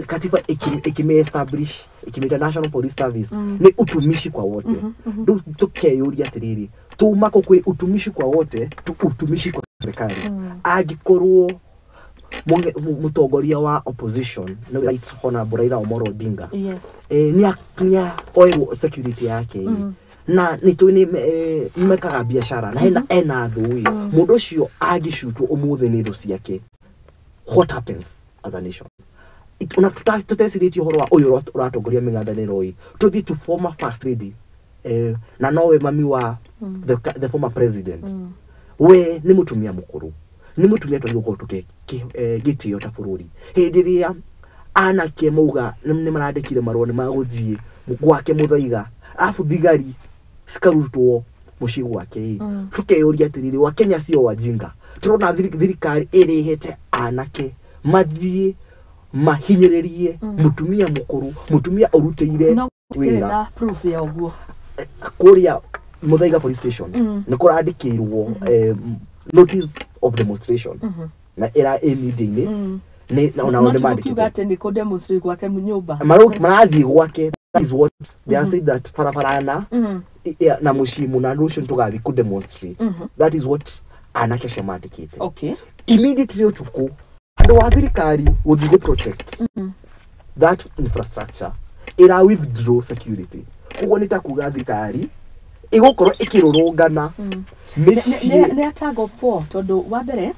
katiba ĩkĩmĩ establish ĩkĩmĩta National Police Service nĩ utumishi kwa wote. Rĩu tũkeyũria atĩrĩrĩ, tuma kũ kwĩ utumishi kwa wote tu utumishi kwa serikali? Angĩkorwo mũtongoria wa opposition nĩ Right Honorable Raila Omolo Odinga nĩ oerwo security yake, na nĩ tũĩ nĩ mekaga biacara na hena ena thũ ĩ, mũndũ ũcio angĩcutwo ũmũthĩ nĩ thũ ciake, what happens as a nation? Ona tũtecirĩtie ũhoro wa ũyũ ũratongoria mĩng'ethanĩro ĩ, tũthiĩ to former first lady, na nowe mami wa the former president. We nĩ mũtumia mũkũrũ, nĩ mũtumia twagĩrĩirwo gũkorwo tũkĩ gĩtĩo ta bũrũri. Hĩndĩ ĩrĩa anake mauga nĩ marandĩkire marũa nĩ magũthiĩ gwake mũthaiga, arabu thigari cikarutwo mũciĩ gwake ĩ, tũkeyũria atĩrĩrĩ, wa Kenya sio wajinga. Tũrona thirikari ĩrĩhete anake mathiĩ. Mahinyĩrĩrie mũtumia mũkũrũ, mũtumia ũrutĩire wĩra. Na proof ya ũguo. Kũrĩa Muthaiga police station nĩ kũrandĩkĩirwo notice of demonstration na ĩra ĩ media-inĩ nĩ ona No nĩ ti gũkiuga mandĩkĩte atĩ nĩ kũ demonstrate gwake nyũmba. Marathiĩ gwake. That is what they have said, that barabara na na mũciĩ mũna rũciũ nĩtũgathiĩ kũ demonstrate. That is what anake acio mandĩkĩte. Immediately ũtukũ andũ a thirikari gũthiĩ gũ protect that infrastructure ĩra withdraw security. Koguo nĩ ta kuga thirikari ĩgũkorwo ĩkĩrũrũngana mĩciĩ. Nĩ atango 4 tondũ wa mbere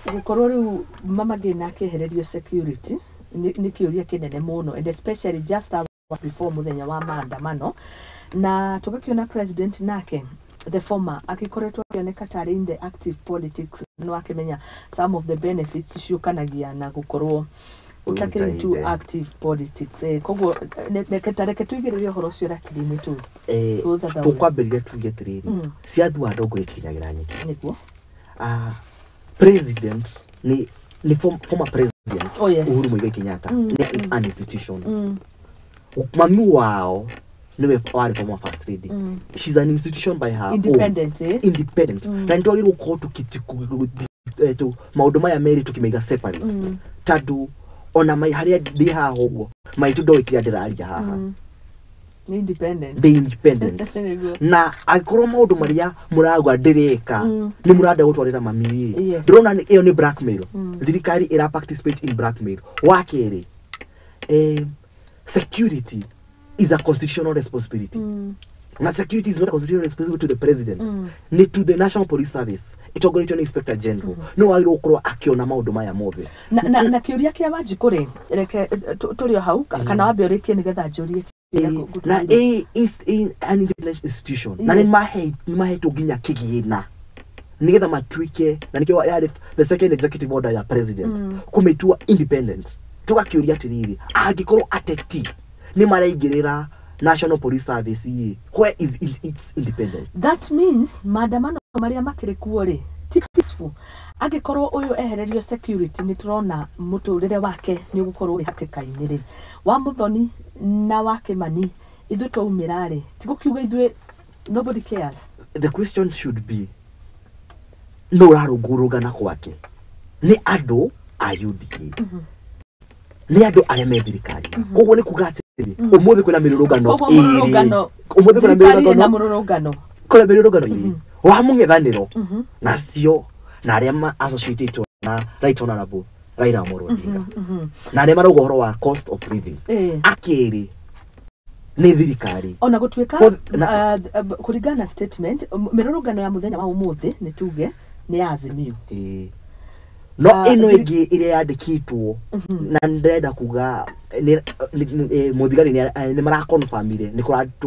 gũkorwo rĩu Mama Ngina akĩehererio security nĩ kĩũria kĩnene mũno, and especially just hour before mũthenya wa maandamano, na tũgakĩona president nake the former agĩkoretwo akĩoneka tarĩ in the active politics, no akĩmenya some of the benefits ciũkanagia na gũkorwo ũtakĩrĩ into Ũnyitĩte. active politics. Koguo reke ta reke tũigĩrĩre ũhoro ũcio ratiri-inĩ tu tũthathaũre. Tũkwambĩrĩria tuge atĩrĩrĩ, ciathua ndongo ikinyagĩra nyeki. Nĩguo. President ni former president Oh, yes. Uhuru Muigai Kenyatta nĩ an institution. Mami wao niwe warĩ former first lady. She's an institution by her own. Independent, eh? Independent. Na nĩ twagĩrĩirwo gũkorwo maũndũ maya merĩ tũkĩmaiga separate, tondũ ona mai harĩa ndĩ haha ũguo maitũ ndoĩ kĩrĩa ndĩraria haha. Nĩ independent. The independent. Nĩguo. Na angĩkorwo maũndũ marĩa mũrauga ndĩreka nĩ mũrenda gũtwarĩra mami rĩ, ndĩrona ĩyo nĩ blackmail. Thirikari ĩra participate in blackmail. Wa kerĩ, security is a constitutional responsibility, na security is not a constitutional responsibility to the president, nĩ to the National Police Service ĩtongoretio nĩ Inspector General. No wagĩrĩirwo gũkorwo akĩona maũndũ maya mothe. Na kĩũria kĩa Wanjikũ rĩ, reke tũrĩ o hau, kana wambe ũrĩkie nĩgetha njũrie kĩrĩa Na ngũtũmĩire. Is an independent institution na nĩ mahetwo nginya kĩgĩna nĩgetha matuĩke, na nĩkĩo yarĩ the second executive order ya president kũmĩtua independent. Tũgakĩũria atĩrĩrĩ, angĩkorwo ateti nĩ maraingĩrĩra National Police Service ĩ, where is its independence? That means maandamano marĩa makĩrĩ kuo rĩ ti peaceful. Angĩkorwo ũyũ ehererio security, nĩ tũrona mũtũrĩre wake nĩ ũgũkorwo wĩ hatĩka-inĩ rĩ, wa Mũthoni na wa Kĩmani, ithuĩ twaumĩra rĩ, ti gũkiuga ithuĩ nobody cares. The question should be, no ũrarũngũrũngana gwake nĩ andũ a UDA, nĩ andũ arĩa me thirikari. Koguo nĩ kuga atĩrĩrĩ, ũmũthĩ kwĩna mĩrũrũngano Koguo ĩrĩ. Mũrũrũngano Ũmũthĩ kwĩna thirikari ĩna mĩrũrũngano, mũrũrũngano. Kwĩna mĩrũrũngano ĩrĩ, wa mũng'ethanĩro nacio na arĩa ma associated na Right Honorable Raila Amolo Odinga na arĩa marauga ũhoro wa cost of living. Akerĩ nĩ thirikari. Ona gũtuĩka kũringana na statement, mĩrũrũngano ya mũthenya wa ũmũthĩ nĩ tuge nĩ ya Azimio. Ĩĩ. No ĩno ĩngĩ ĩrĩa yandĩkĩtwo na ndĩrenda kuga mũthigari nĩ maraconfirmire nĩ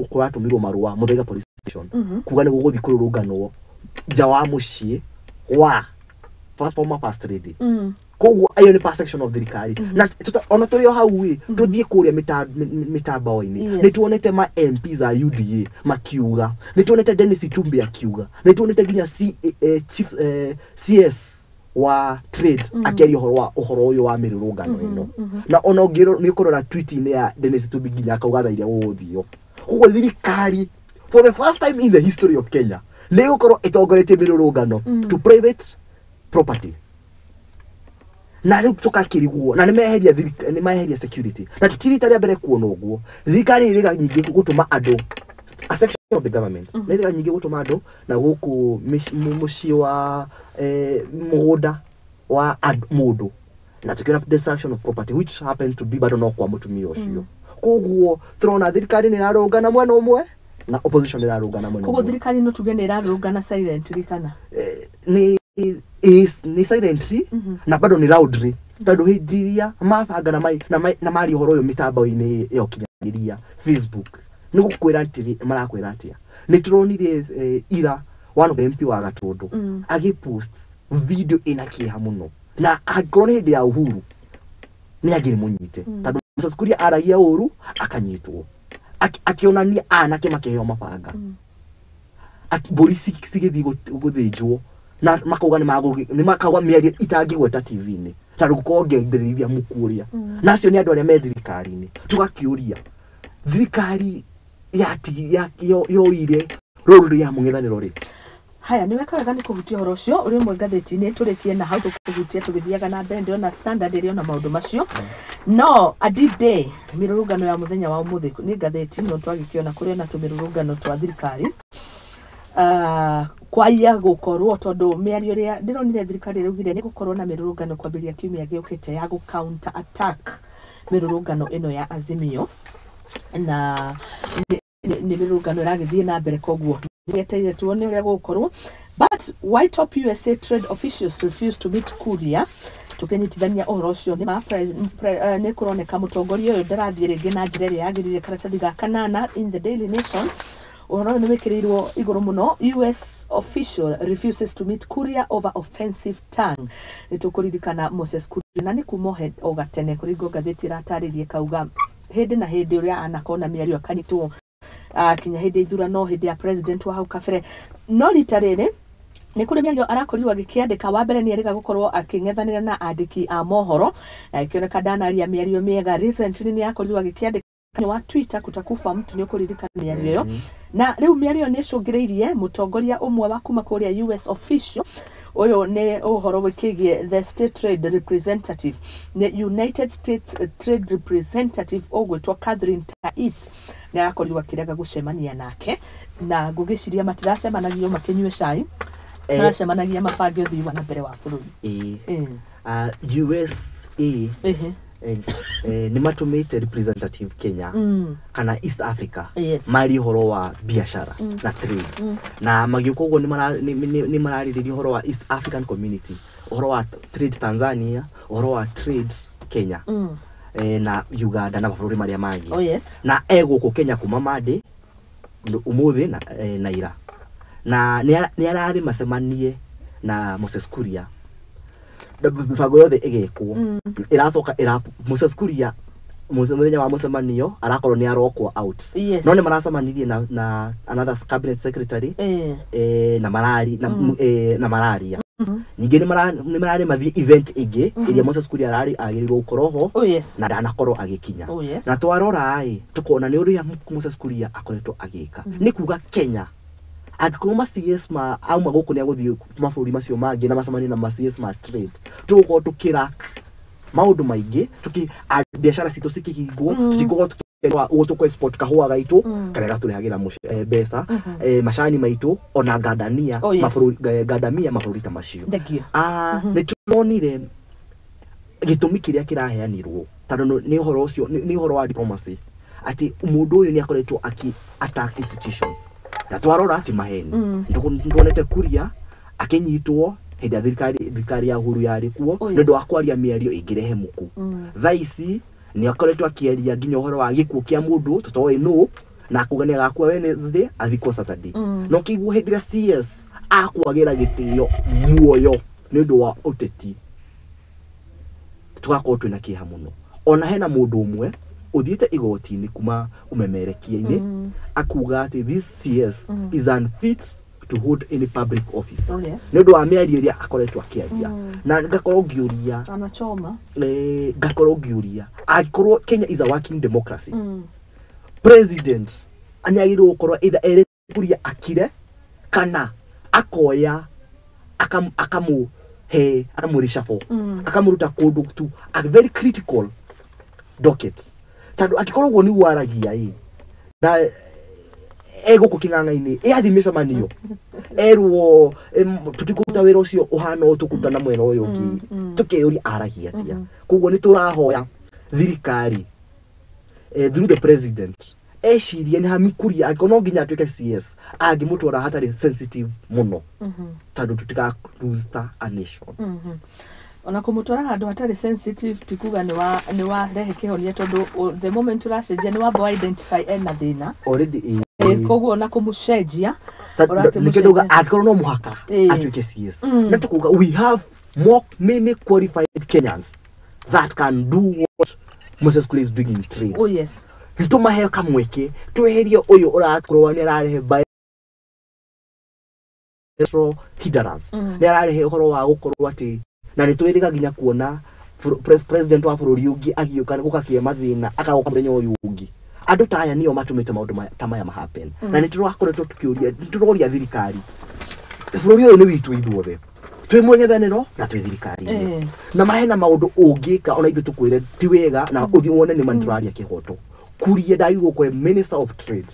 kũratũmirwo marũa Muthaiga police station kuga nĩ gũgũthiĩ kũrũrũnganwo nja wa mũciĩ wa former first lady. Koguo ĩyo nĩ perception of thirikari. Na ona tũrĩ o hau ĩ, tũthiĩ kũrĩa mĩtandao-inĩ, nĩ tuonete ma MPs a UDA makiuga, nĩ tuonete Dennis Itumbi akiuga, nĩ tuonete nginya chief CS wa trade akĩaria ũhoro wa ũhoro ũyũ wa mĩrũrũngano ĩno. Na ona ũngĩro nĩ ũkũrora tweet-inĩ ya Dennis Itumbi nginya akauga tha iria gũgũthio. Koguo thirikari for the first time in the history of Kenya nĩ ĩgũkorwo ĩtongoretie mĩrũrũngano to private property. Na rĩu tũkakĩrigwo na nĩ meheria security, na tũtirĩ rita rĩa mbere kuona ũguo. Thirikari ĩrĩga nyingĩ gũtũma andũ, a section of the government nĩ ĩrĩga nyingĩ gũtũma andũ na gũkũ mũciĩ wa mũgũnda wa mũndũ, na tũkĩona destruction of property which happened to be bado no kwa mũtumia ũcio. Koguo tũrona thirikari nĩ ĩrarũngana mwena ũmwe na opposition nĩ ĩrarũngana mwena Koguo ũmwe. Thirikari no tuge nĩ ĩrarũrũngana silently kana? Nĩ silently na bado nĩ loudly, tondũ hĩndĩ ĩrĩa mabanga na maria ũhoro ũyũ mĩtambo-inĩ ya ũkinyanĩria, Facebook, nĩ gũkwĩra atĩrĩ, marakwĩra atĩa? Nĩ tũronire ira one of the MP wa Gatũndũ agĩpost video ĩna kĩeha mũno, na angĩkorwo nĩ hĩndĩ ya Uhuru nĩ angĩrĩ mũnyite, tondũ Moses Kuria aragia ũru akanyitwo. Akĩonania anake makĩheo mabanga, mbũri cigĩthiĩ gũthĩnjwo na makauga nĩ makauga mĩario itangĩgweta TV-inĩ. Tondũ gũkorwo ngĩambĩrĩria mũkuũria. Na acio nĩ andũ arĩa me thirikari-inĩ. Tũgakĩũria thirikari yoire rũrũ rĩa mũng'ethanĩro rĩ. Haya, nĩ weka wega nĩ kũhutia ũhoro ũcio ũrĩ ũmwe ngathĩti-inĩ tũrĩkie na hau tũkũhutia tũgĩthiaga na mbere. Ndĩrona Standard ĩrĩ ona maũndũ macio. No Adide, mĩrũrũngano ya mũthenya wa ũmũthĩ nĩ ngathĩti no twagĩkĩona kũrĩ ona tũmĩrũrũngano twa thirikari. Kwaiya gũkorwo tondũ mĩario ĩrĩa ndĩronire thirikari ĩraugire nĩ gũkorwo na mĩrũrũngano kwambĩrĩria kiumia gĩũkĩte ya gũ counter attack mĩrũrũngano ĩno ya Azimio, na nĩ mĩrũrũngano ĩragĩthiĩ na mbere, koguo nĩetereire tuone ũrĩa gũgũkorwo. But why top USA trade officials refuse to meet Kuria, tukinyitithania ũhoro ũcio nĩ nĩ kũroneka mũtongoria ũyũ ndarathiĩ rĩngĩ na njĩra ĩrĩa yagĩrĩire. Karatathi ga kanana in the Daily Nation, ũhoro ũyũ nĩ wĩkĩrĩirwo igũrũ mũno. US official refuses to meet Kuria over offensive tongue. Nĩ tũkũririkana Moses Kuria na nĩ kuma o gatene kũringwo ngathĩti ĩratarĩria kauga hĩndĩ na hĩndĩ ũrĩa anakona mĩario akanyitwo kinya hĩndĩ ya ithurano, hĩndĩ ya president wa hau kabere. No rita rĩrĩ nĩ kũrĩ mĩario arakorirwo agĩkĩandĩka. Wa mbere nĩ erĩga gũkorwo akĩng'ethanĩra na andĩki a mohoro na ĩkĩoneka ndanaria mĩario mĩega. Recently nĩ akorirwo agĩkĩandĩka wa Twitter, kutakufa mtu, nĩ ũkũririkana mĩario ĩyo. Na rĩu mĩario ĩyo nĩ ĩcũngĩrĩirie mũtongoria ũmwe wa kuma kũrĩa US official ũyũ, nĩ ũhoro wĩkĩgiĩ the state trade representative, nĩ United States Trade Representative ũgwĩtwo Catherine Tais, nĩ arakorirwo akĩrega gũcemania nake, na ngũgĩciria matiracemanagia makĩnyue cai, maracemanagia mabange ũthii wa na mbere wa bũrũri. USA nĩ matũmĩte representative Kenya kana East Africa marie ũhoro wa biashara na trade, na magĩũka ũguo nĩ mararĩrĩria ũhoro wa East African Community, ũhoro wa trade Tanzania, ũhoro wa trade Kenya na Uganda na mabũrũri marĩa mangĩ. Na egũkũ Kenya kuma Monday, ũmũthĩ na ira, na nĩ ararĩ macemanie na Moses Kuria na mĩbango yothe ĩgekwo ĩracoka ĩra Moses Kuria mũthenya wa mũcemanio arakorwo nĩ arokwo out. No nĩ maracemanirie na another cabinet secretary na marari na, na mararia ningĩ nĩ mararĩ mathiĩ event ĩngĩ ĩrĩa Moses Kuria ararĩ agĩrĩirwo gũkorwo ho na ndanakorwo agĩkinya. Na twarora ĩ tukona nĩ ũrĩa Moses Kuria akoretwo agĩka. Nĩ kuga Kenya angĩkorwo ma CS ma auma gũkũ nĩ agũthiĩ mabũrũri macio mangĩ na macemanie na ma CS ma trade, tũgũkorwo tũkĩrack maũndũ maingĩ tuki biacara citũ cikĩhingwo, tũtingũkorwo ũguo tũkũ export kahũa gaitũ karĩa gatũrehagĩra mbeca, macani maitũ ona ngandania mabũrũri ngandamia mabũrũri ta macio. Thank you. Nĩ turonire gĩtũmi kĩrĩa kĩraheanirwo tondũ nĩ ũhoro ũcio nĩ ũhoro wa diplomacy atĩ mũndũ ũyũ nĩ akoretwo akĩ attack institutions, na twarora ti maheni. Nĩtuonete Kuria akĩnyitwo hĩndĩ ya thirikari ya Uhuru yarĩ kuo nĩ ũndũ wa kwaria mĩario ĩngĩrehe muku. Thaa ici nĩ akoretwo akĩaria nginya ũhoro wa gĩkuũ kĩa mũndũ tũtoĩ nũ, na akuga nĩ agakua Wednesday athikwo Saturday. No kĩguo hĩndĩ ĩrĩa CS akwagĩra gĩtĩo muoyo nĩ ũndũ wa ũteti, tũgakorwo twĩna kĩeha mũno. Ona hena mũndũ ũmwe ũthiĩte igoti-inĩ kuma ũmemerekia-inĩ akuga atĩ this CS is unfit to hold any public office nĩ ũndũ wa mĩario ĩrĩa akoretwo akĩaria. Na ngakorwo ngĩũria anachoma ngakorwo ngĩũria angĩkorwo Kenya is a working democracy, president nĩ agĩrĩirwo gũkorwo either erĩte Kuria akire kana akoya akamũhe akamũricabo akamũruta kũndũ tu a very critical docket, tondũ angĩkorwo ũguo nĩguo aragia ĩ na egũkũ kĩng'ang'a-inĩ ĩ athiĩ mĩcemanio erwo tũtikũruta wĩra ũcio ũhana ũũ tũkũruta na mwena ũyũ ũngĩ, tũkeyũria aragia atĩa. Koguo nĩ tũrahoya thirikari through the president ecirie nĩ hami Kuria angĩkorwo no nginya atuĩke CS angĩmũtwara hatarĩ sensitive mũno tondũ tũtiga lose a nation. Ona kũmũtwara handũ hatarĩ sensitive ti kuga nĩ wa rehe kĩhonia, tondũ the moment ũracenjia nĩ wamba wa identify ena thĩna already. Koguo ona kũmũcenjia nĩkĩo ndauga angĩkorwo no mũhaka atuĩke CS, na tũkuga we have more many qualified Kenyans that can do what Moses Kuria is doing in trade. Nĩtũmahe kamweke tweherie ũyũ ũrakorwo nĩ ararehe bilateral hindrance, nĩ ararehe ũhoro wa gũkorwo atĩ na nĩ twĩrĩga nginya kuona President wa bũrũri ũngĩ agĩũka gũkakĩa mathĩna akagoka mũthenya ũyũ ũngĩ. Andũ ta aya nĩo matũmĩte maũndũ ta maya mahappen. Na nĩ tũrakoretwo tũkĩũria, nĩ tũroria thirikari, bũrũri ũyũ nĩ witũ ithuothe, twĩ mũng'ethanĩro na twĩ thirikari-inĩ, na mahena maũndũ ũngĩka ona ithuĩ tũkwĩre ti wega na ũthiĩ wone nĩ ma nĩ tũraria kĩhoto. Kuria ndagĩrĩirwo gũkorwo Minister of Trade,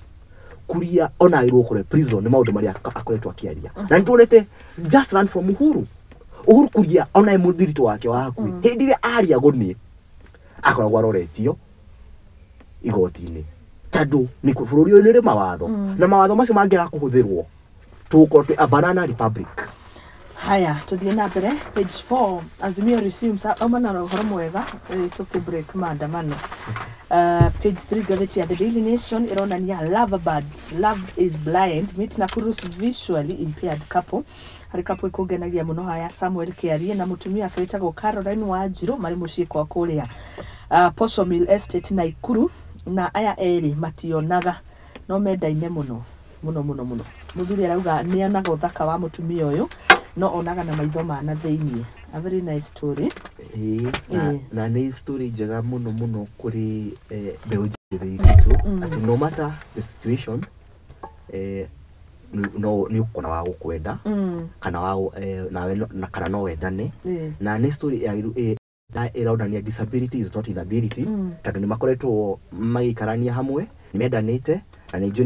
Kuria ona agĩrĩirwo gũkorwo prison nĩ maũndũ marĩa akoretwo akĩaria. Na nĩ tuonete just run from Uhuru. Uhuru Kuria ona e mũthiritũ wake wa hakuhĩ, hĩndĩ ĩrĩa aria gũniĩ akoragwo aroretio igoti-inĩ, tondũ nĩ bũrũri ũyũ nĩ ũrĩ mawatho, na mawatho macio mangĩaga kũhũthĩrwo tũgũkorwo twĩ a banana republic. Haya, tuthiĩ na mbere page 4. Azimio resumes auma na ũhoro mwega, tũkĩ break maandamano. Page 3, ngathĩti ya The Daily Nation ĩronania love birds, love is blind, meet Nakuru's visually impaired couple. Harĩ couple ĩkũngenagia mũno haya, Samuel Kĩarie na mũtumia wake wĩtagwo Caroline Wanjirũ, marĩ mũciĩ kwa kũrĩa Posho Mill Estate Naikuru, na aya erĩ mationaga no mendaine mũno mũno mũno mũno. Mũthuri arauga nĩ onaga ũthaka wa mũtumia ũyũ no onaga na maitho ma na thĩiniĩ. A very nice story. Ĩĩ, na nĩ story njega mũno mũno kũrĩ mbeũ njĩthĩ citũ, atĩ no matter the situation, no nĩ ũkuona wa gũkwenda kana wa nawe na kana no wendane. Na nĩ story na ĩronania disability is not inability, tondũ nĩ makoretwo magĩikarania hamwe, nĩ mendanĩte, na nĩ njũĩ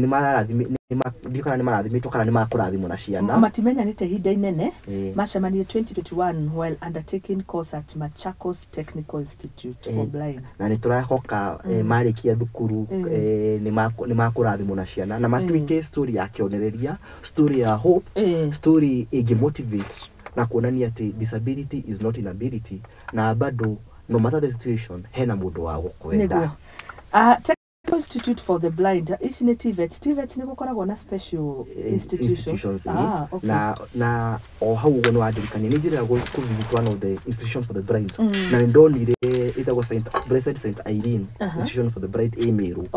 ndiũĩ kana nĩ marathimĩtwo kana nĩ makũrathimwo na ciana. Matimenyanĩte ihinda inene, macemanirie 2021 while undertaking course at Machakos Technical Institute for Blind. Na nĩ tũrahoka marĩkia thukuru nĩ makũrathimwo na ciana na matuĩke story ya kĩonereria, story ya hope, story ĩngĩ motivate na kuonania atĩ disability is not inability, na bado no matter the situation hena mũndũ wa gũkwenda. Technical Institute for the Blind, ici nĩ TVET. TVET nĩ gũkoragwo na special institutions. Okay. Na o hau ũguo nĩ wandirikania nĩ njĩra kũ visit one of the institution for the blind, na nĩ ndonire ĩtagwo Saint Blessed Saint Irene Institution for the Blind ĩ Meru.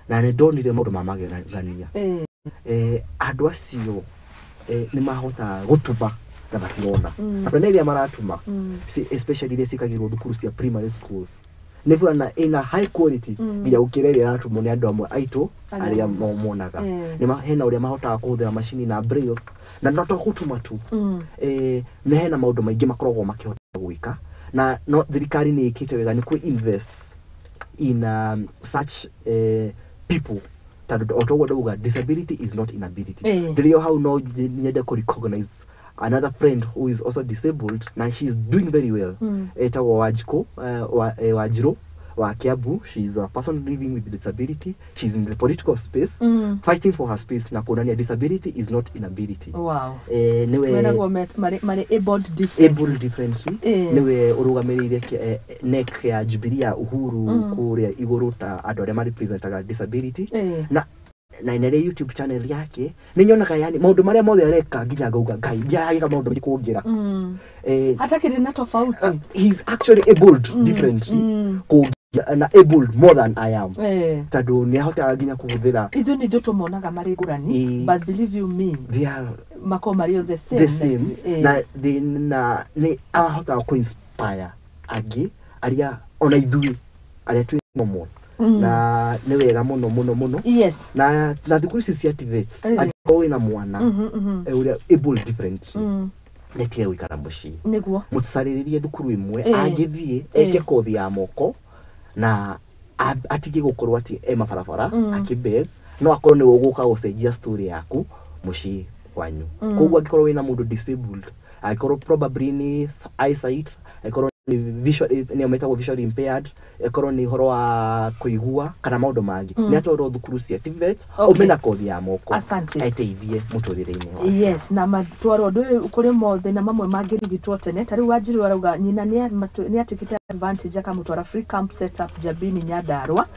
Na nĩ ndonire maũndũ ma magegania. Andũ acio nĩ mahotaga gũtuma na matirona. Na ĩrĩa maratuma, especially iria ciĩkagĩrwo thukuru cia primary schools, nĩ burana ĩna high quality nginya gũkĩra ĩrĩa ĩratumwo nĩ andũ amwe aitũ arĩa monaga. Nĩ hena ũrĩa mahotaga kũhũthĩra macini na braille, na no to gũtuma tu, nĩ hena maũndũ maingĩ makoragwo makĩhota gwĩka, na no thirikari nĩ ĩkĩte wega nĩ kũ invest in such people, tondũ o toguo ndauga disability is not inability. Ndĩrĩ o hau no nyende kũ recognize another friend who is also disabled and she is doing very well. Etagwo Wanjikũ, Wanjirũ wa Kiambu. She is a person living with disability. She is in the political space, fighting for her space na kuonania disability is not inability. Niwe Meragwo marĩ abled differently. Able differently. Niwe ũrũgamĩrĩire NEC ya Jubilee ya Uhuru kũrĩa igũrũ ta andũ arĩa marepresentaga disability. Na nĩ YouTube channel yake nĩ nyonaga yani maũndũ marĩa mothe areka nginya ngauga Ngai ndiaragĩka maũndũ maingĩ kũngĩra. Hatakĩrĩ na tofauti. He's actually abled differently kũngĩra, na abled more than I am, tondũ nĩ ahotaga nginya kũhũthĩra. Ithuĩ nĩ ithuĩ tũmonaga marĩ ngũrani, but believe you me, they are makoragwo marĩ the same. The same. Na na nĩ ahotaga kũ inspire angĩ arĩa ona ithuĩ arĩa twĩ normal. Na nĩ wega mũno mũno mũno. Yes. Na thukuru ici cia TVETs, angĩkorwo wĩna mwana ũrĩa able differently, nĩ atige gũikara mũciĩ. Nĩguo. Mũcarĩrĩrie thukuru ĩmwe angĩthiĩ eke kothi ya moko na atige gũkorwo atĩ e mabarabara akĩbeg, no akorwo nĩwe ũgũka gũcenjia story yaku mũciĩ kwanyu. Koguo angĩkorwo wĩna mũndũ disabled, angĩkorwo probably nĩ eyesight, angĩkorwo nĩ visual, nĩo metagwo visually impaired, ĩkorwo nĩ ũhoro wa kũigua kana maũndũ mangĩ, nĩ atwarwo thukuru cia TVET, aume na kothi ya moko. Asante. Eteithie mũtũrĩre-inĩ wake. Yes, na matwarwo ũndũ ũyũ kũrĩ mathĩna mamwe mangĩrigitwo tene. Ta rĩu Wanjirũ arauga nyina nĩ atikĩte advantage akamũtwara free camp setup Jabini Nyandarua,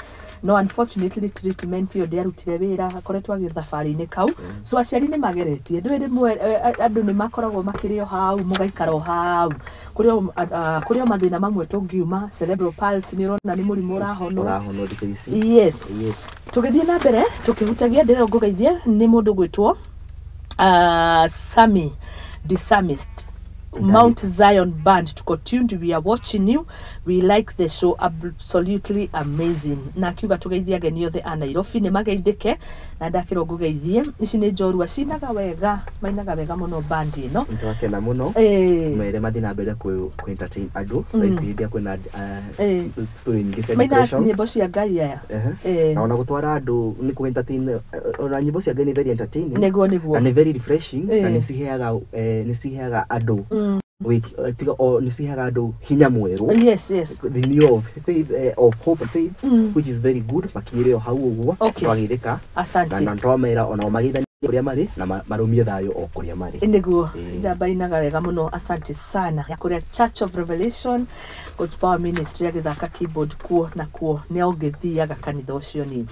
no unfortunately treatment ĩyo ndĩarutire wĩra, akoretwo agĩ thabarĩ-inĩ kau. So aciari nĩ mageretie ndũĩ rĩmwe, andũ nĩ makoragwo makĩrĩ o hau, mũgaikara o hau kũrĩ o mathĩna mamwe tũngiuma. Cerebral palsy nĩ ũrona nĩ mũrimũ ũrahonwo. Ũrahonwo thikũ ici. Yes. Tũgĩthiĩ na mbere tũkĩhutagia ndĩrĩa ngũgeithie nĩ mũndũ gwĩtwo Sami Disamist. Mount Zion Band tuko tuned, we are watching you, we like the show, absolutely amazing. Na akiuga tugeithie ageni othe a Nairobi nĩ mageithĩke na ndakĩrwo ngũgeithie. Ici nĩ njorua cinaga wega, mainaga wega mũno band ĩno. Nĩtwakena mũno. Mere mathiĩ na mbere kũ entertain andũ hĩndĩ ĩrĩa kwĩna story nyingĩ cia mainaga depressions. Nyĩmbo cia Ngai aya. Na ona gũtwara andũ nĩ kũ entertain, ona nyĩmbo cia Ngai nĩ very entertaining Nĩguo nĩguo. Na nĩ very refreshing na nĩ ciheaga andũ tiga o nĩ ciheaga andũ hinya mwerũ. Yes. The new of faith, of hope and faith, which is very good. Makinyĩre o hau ũguo. Twageithĩka na Asante. Na twamera onao mageithanie kũrĩa marĩ na marũmie thayũ o kũrĩa marĩ. Nĩguo. Ĩĩ. Njamba inaga wega mũno, asante sana. Ya kũrĩa Church of Revelation God's Power Ministry agĩthaka keyboard kuo na kuo nĩ ũngĩthiaga kanitha ũcio. Ni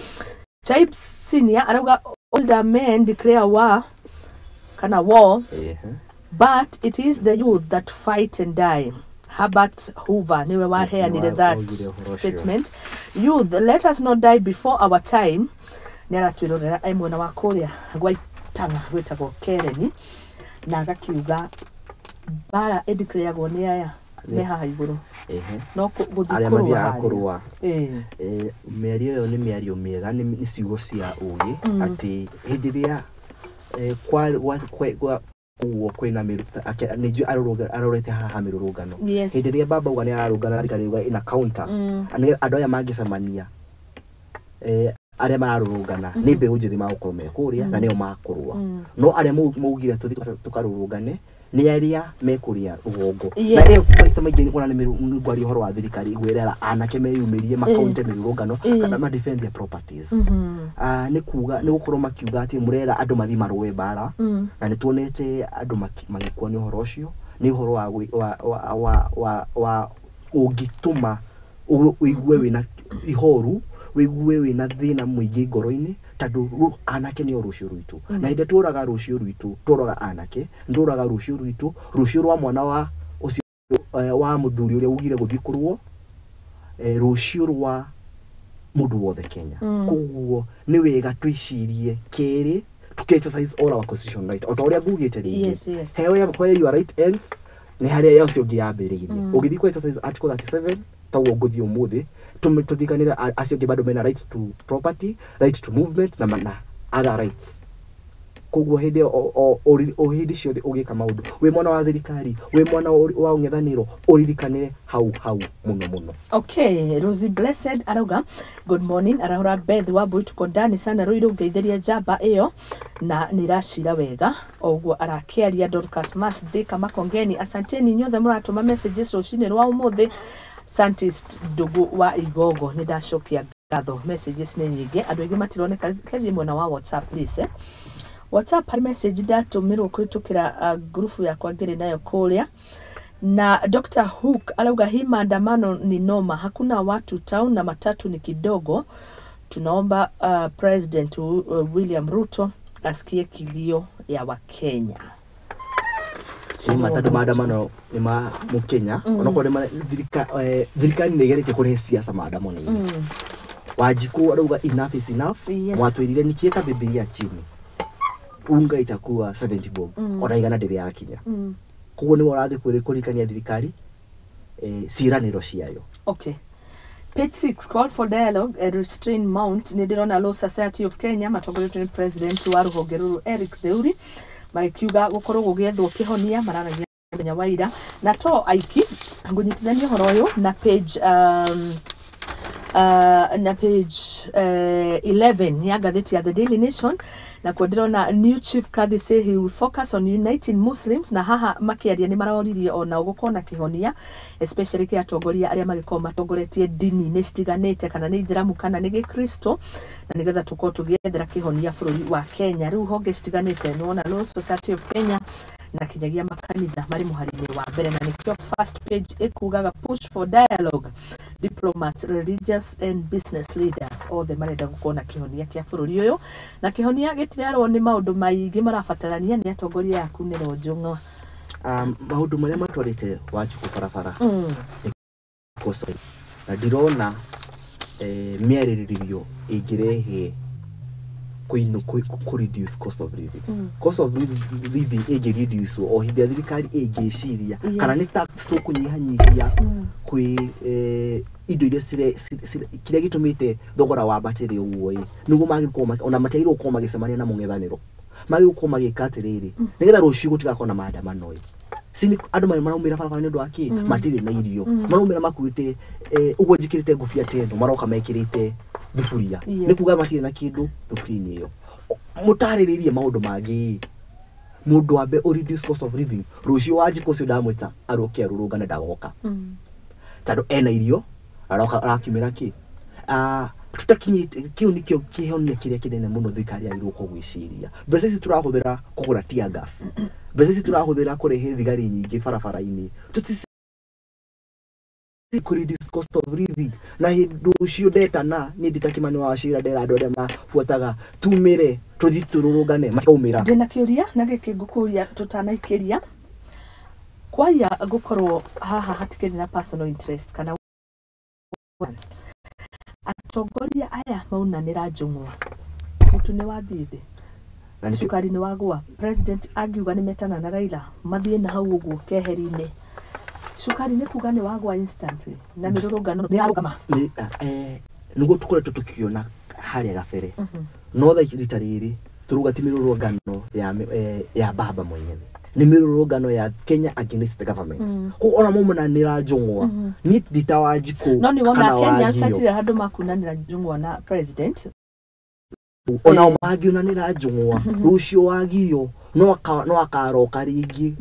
Chaib Senior arauga older men declare war kana war, but it is the youth that fight and die. Herbert Hoover niwe waheanire Nĩwe that waugire ũhoro ũcio. statement. Youth, let us not die before our time. Nĩ aratwĩrorera e mwena wa kũrĩa gwa Itang'a gwĩtagwo Kereni na agakiuga mbara ĩndikĩrĩagwo nĩ aya me haha igũrũ no gũthiĩ Arĩa kũrũa mathiaga harĩa. Kũrũa. Mĩario ĩyo nĩ mĩario mĩega, nĩ ciugo cia ũgĩ atĩ hĩndĩ ĩrĩa kwa ũguo kwĩna nĩ njũĩ arorete haha mĩrũrũngano. Hĩndĩ ĩrĩa baba uga nĩ ararũngana thirikari yuga ĩna counter. Nĩgetha andũ aya mangĩcemania, arĩa mararũrũngana nĩ mbeũ njĩthĩ magũkorwo me kũrĩa na nĩo makũrũa, no arĩa maugire tũthiĩ tũkarũrũngane nĩ arĩa mekũrĩa rũgongo. Na ĩyo maita maingĩ ona nĩ ngwaria ũhoro wa thirikari ĩgwĩrera anake meyumĩrie makaunte mĩrũrũngano kana ma defend their properties. Ah, nĩ kuga nĩ gũkorwo makiuga atĩ mũrera andũ mathiĩ marũe mbara na nĩ tuonete andũ magĩkua nĩ ũhoro ũcio. Nĩ ũhoro wa wa ũngĩtũma ũigue wĩna ihoru, wĩigue wĩna thĩna mũingĩ ngoro-inĩ tondũ anake nĩo rũciũ rwitũ, na hĩndĩ ĩrĩa tũraga rũciũ rwitũ, tũraga anake, nĩ tũraga rũciũ rwitũ, rũciũ rwa mwana wa ũcio, wa mũthuri ũrĩa ugire gũthiĩ kũrũo, rũciũ rwa mũndũ wothe Kenya. Koguo nĩ wega twĩcirie kerĩ tuki exercise all our constitutional right o ta ũrĩa ngugĩte rĩngĩ. Heo ya where your right ends nĩ harĩa ya ũcio ũngĩ yambĩrĩirie. Ũgĩthiĩ ku exercise article 37 taguo ngũthiĩ ũmũthĩ tũririkanĩre acio angĩ bado mena rights to property, right to movement na other rights. Koguo hĩndĩ ĩyo o hĩndĩ ciothe ũgĩka maũndũ wĩ mwana wa thirikari, wĩ mwana wa ũng'ethanĩro, ũririkanĩre hau hau mũno mũno. Okay, Rosie Blessed arauga good morning, arahura Beth wa Mbui, tuko ndani sana Ruiru, ngeithĩria njamba ĩyo na nĩ iracira wega oguo arakĩaria. Dorcas Mas Thika Makongeni, asanteni inyuothe mũratũma messages rũcinĩ rwa ũmũthĩ. Santist Ndugu wa Igogo, nĩ ndacokia ngatho, messages nĩ nyingĩ, andũ aingĩ matironeka. Kethiĩ mwena wa WhatsApp please, eh? WhatsApp harĩ message ndatũmĩrwo kũhĩtũkĩra ngurubu yakwa ngĩrĩ nayo kũrĩa na Dr. Hook arauga hii maandamano ni noma, hakuna watu town na matatu ni kidogo. Tunaomba President William Ruto asikie kilio ya Wakenya. Nĩ ma tondũ maandamano nĩ ma mũkenya onokorwo nĩ thirikari nĩ ĩgeretie kũrehe siasa maandamano-inĩ. Wanjikũ arauga enough is enough. Mwatwĩrire nikiweka Bibilia chini unga itakuwa 70 bob, ona igana ndĩrĩ yakinya. Koguo nĩwe ũrathiĩ kũririkania thirikari ciĩranĩro ciayo. Okay. Page 6, call for dialogue and restrain mount. Nĩ ndĩrona Law Society of Kenya matongoretio nĩ president wa rũhonge rũrũ Eric Theuri magĩkiuga gũkorwo gũgĩethwo kĩhonia mararagia mũthenya wa ira na to aiki ngũnyitithania ũhoro ũyũ na page na page 11 ya ngathĩti ya The Daily Nation, na kuo ndĩrona new chief Kadhi say he will focus on uniting Muslims, na haha makĩaria nĩ maroririe ona gũkorwo na kĩhonia especially kĩa atongoria arĩa magĩkorwo matongoretie ndini-inĩ citiganĩte kana nĩ ithĩramu kana nĩ gĩkristo, na nĩgetha tũkorwo tũgĩethera kĩhonia bũrũri wa Kenya. Rĩu honge citiganĩte nĩwona Law Society of Kenya na kinyagia makanitha marĩ mũhari-inĩ wa mbere, na nĩkĩo first page ĩkugaga push for dialogue, diplomats, religious and business leaders othe marenda gũkorwo na kĩhonia kĩa bũrũri ũyũ, na kĩhonia gĩtirerwo nĩ maũndũ maingĩ marabatarania nĩ atongoria aku nĩro njũng'wa. Maũndũ marĩa matwarĩte Wanjikũ barabara nĩ kosa na ndirona mĩarĩrĩrio ĩngĩrehe Kũ reduce cost of living. Cost of living ĩngĩ reduce o hĩndĩ ĩrĩa thirikari ĩngĩciria kana nĩ tax tũkũnyihanyihia kwĩ indo iria kĩrĩa gĩtũmĩte thogora wambatĩre ũguo ĩ, nĩguo mangĩkorwo ona matiagĩrĩirwo gũkorwo magĩcemania na mũng'ethanĩro, magĩrĩirwo gũkorwo magĩka atĩrĩrĩ, nĩgetha rũciũ gũtigakorwo na maandamano ĩ. Sini andũ maraumĩra barabara nĩ ũndũ wa kĩ? Matirĩ na irio, maraumĩra makuĩte ũguo njĩkĩrĩte ngũbia ta ĩno, maroka mekĩrĩte thuburia. Nĩ kuga matirĩ na kĩndũ thuburia-inĩ ĩyo. Mũtarĩrĩrie maũndũ mangĩ, mũndũ ambe ũ reduce cost of living, rũciũ Wanjikũ ũcio ndamwĩta arũke arũrũngane ndagoka, tondũ ena irio aroka arakiumĩra kĩ. Tũtakinyĩte kĩu nĩkĩo kĩhonia kĩrĩa kĩnene mũno thirikari yagĩrĩirwo gũkorwo gwĩciria. Mbeca ici tũrahũthĩra kũgũra tear gas, mbeca ici tũrahũthĩra kũrehe thigari nyingĩ barabara-inĩ, kũ reduce cost of living. Na hĩndĩ ũcio ndetana niĩ ndĩ ta Kĩmani wa Wachira, ndera andũ arĩa mabuataga tumĩre tũthiĩ tũrũrũngane, matikaumĩra. Ndĩna kĩũria na gĩkĩ ngũkũria tũtanaikĩria kwaya gũkorwo haha hatikĩrĩ na personal interest kana ones. Atongoria aya maunanĩra njũng'wa, mũtu nĩ wathiĩ thĩ, Na nĩkĩo- cukari nĩ wagũa, president angiuga nĩ metana na Raila mathiĩ na hau ũguo keheri-inĩ, cukari nĩ kuga nĩ wagũa instantly na mĩrũrũngano nĩ yarũgama. Nĩ nĩguo tũkoretwo tũkĩona harĩa gabere, no thaa ici rita rĩrĩ tũrauga ti mĩrũrũngano ya baba mwenyewe, nĩ mĩrũrũngano ya Kenya against the government. Koguo ona maumananĩra njũng'wa, niĩ ndi ta Wanjikũ No nĩ wona kana Kenyans Wangio, hatirĩ handũ makunanĩra njũng'wa na president. Onao mangĩonanĩra njũng'wa rũciũ wagio no akaroka rĩngĩ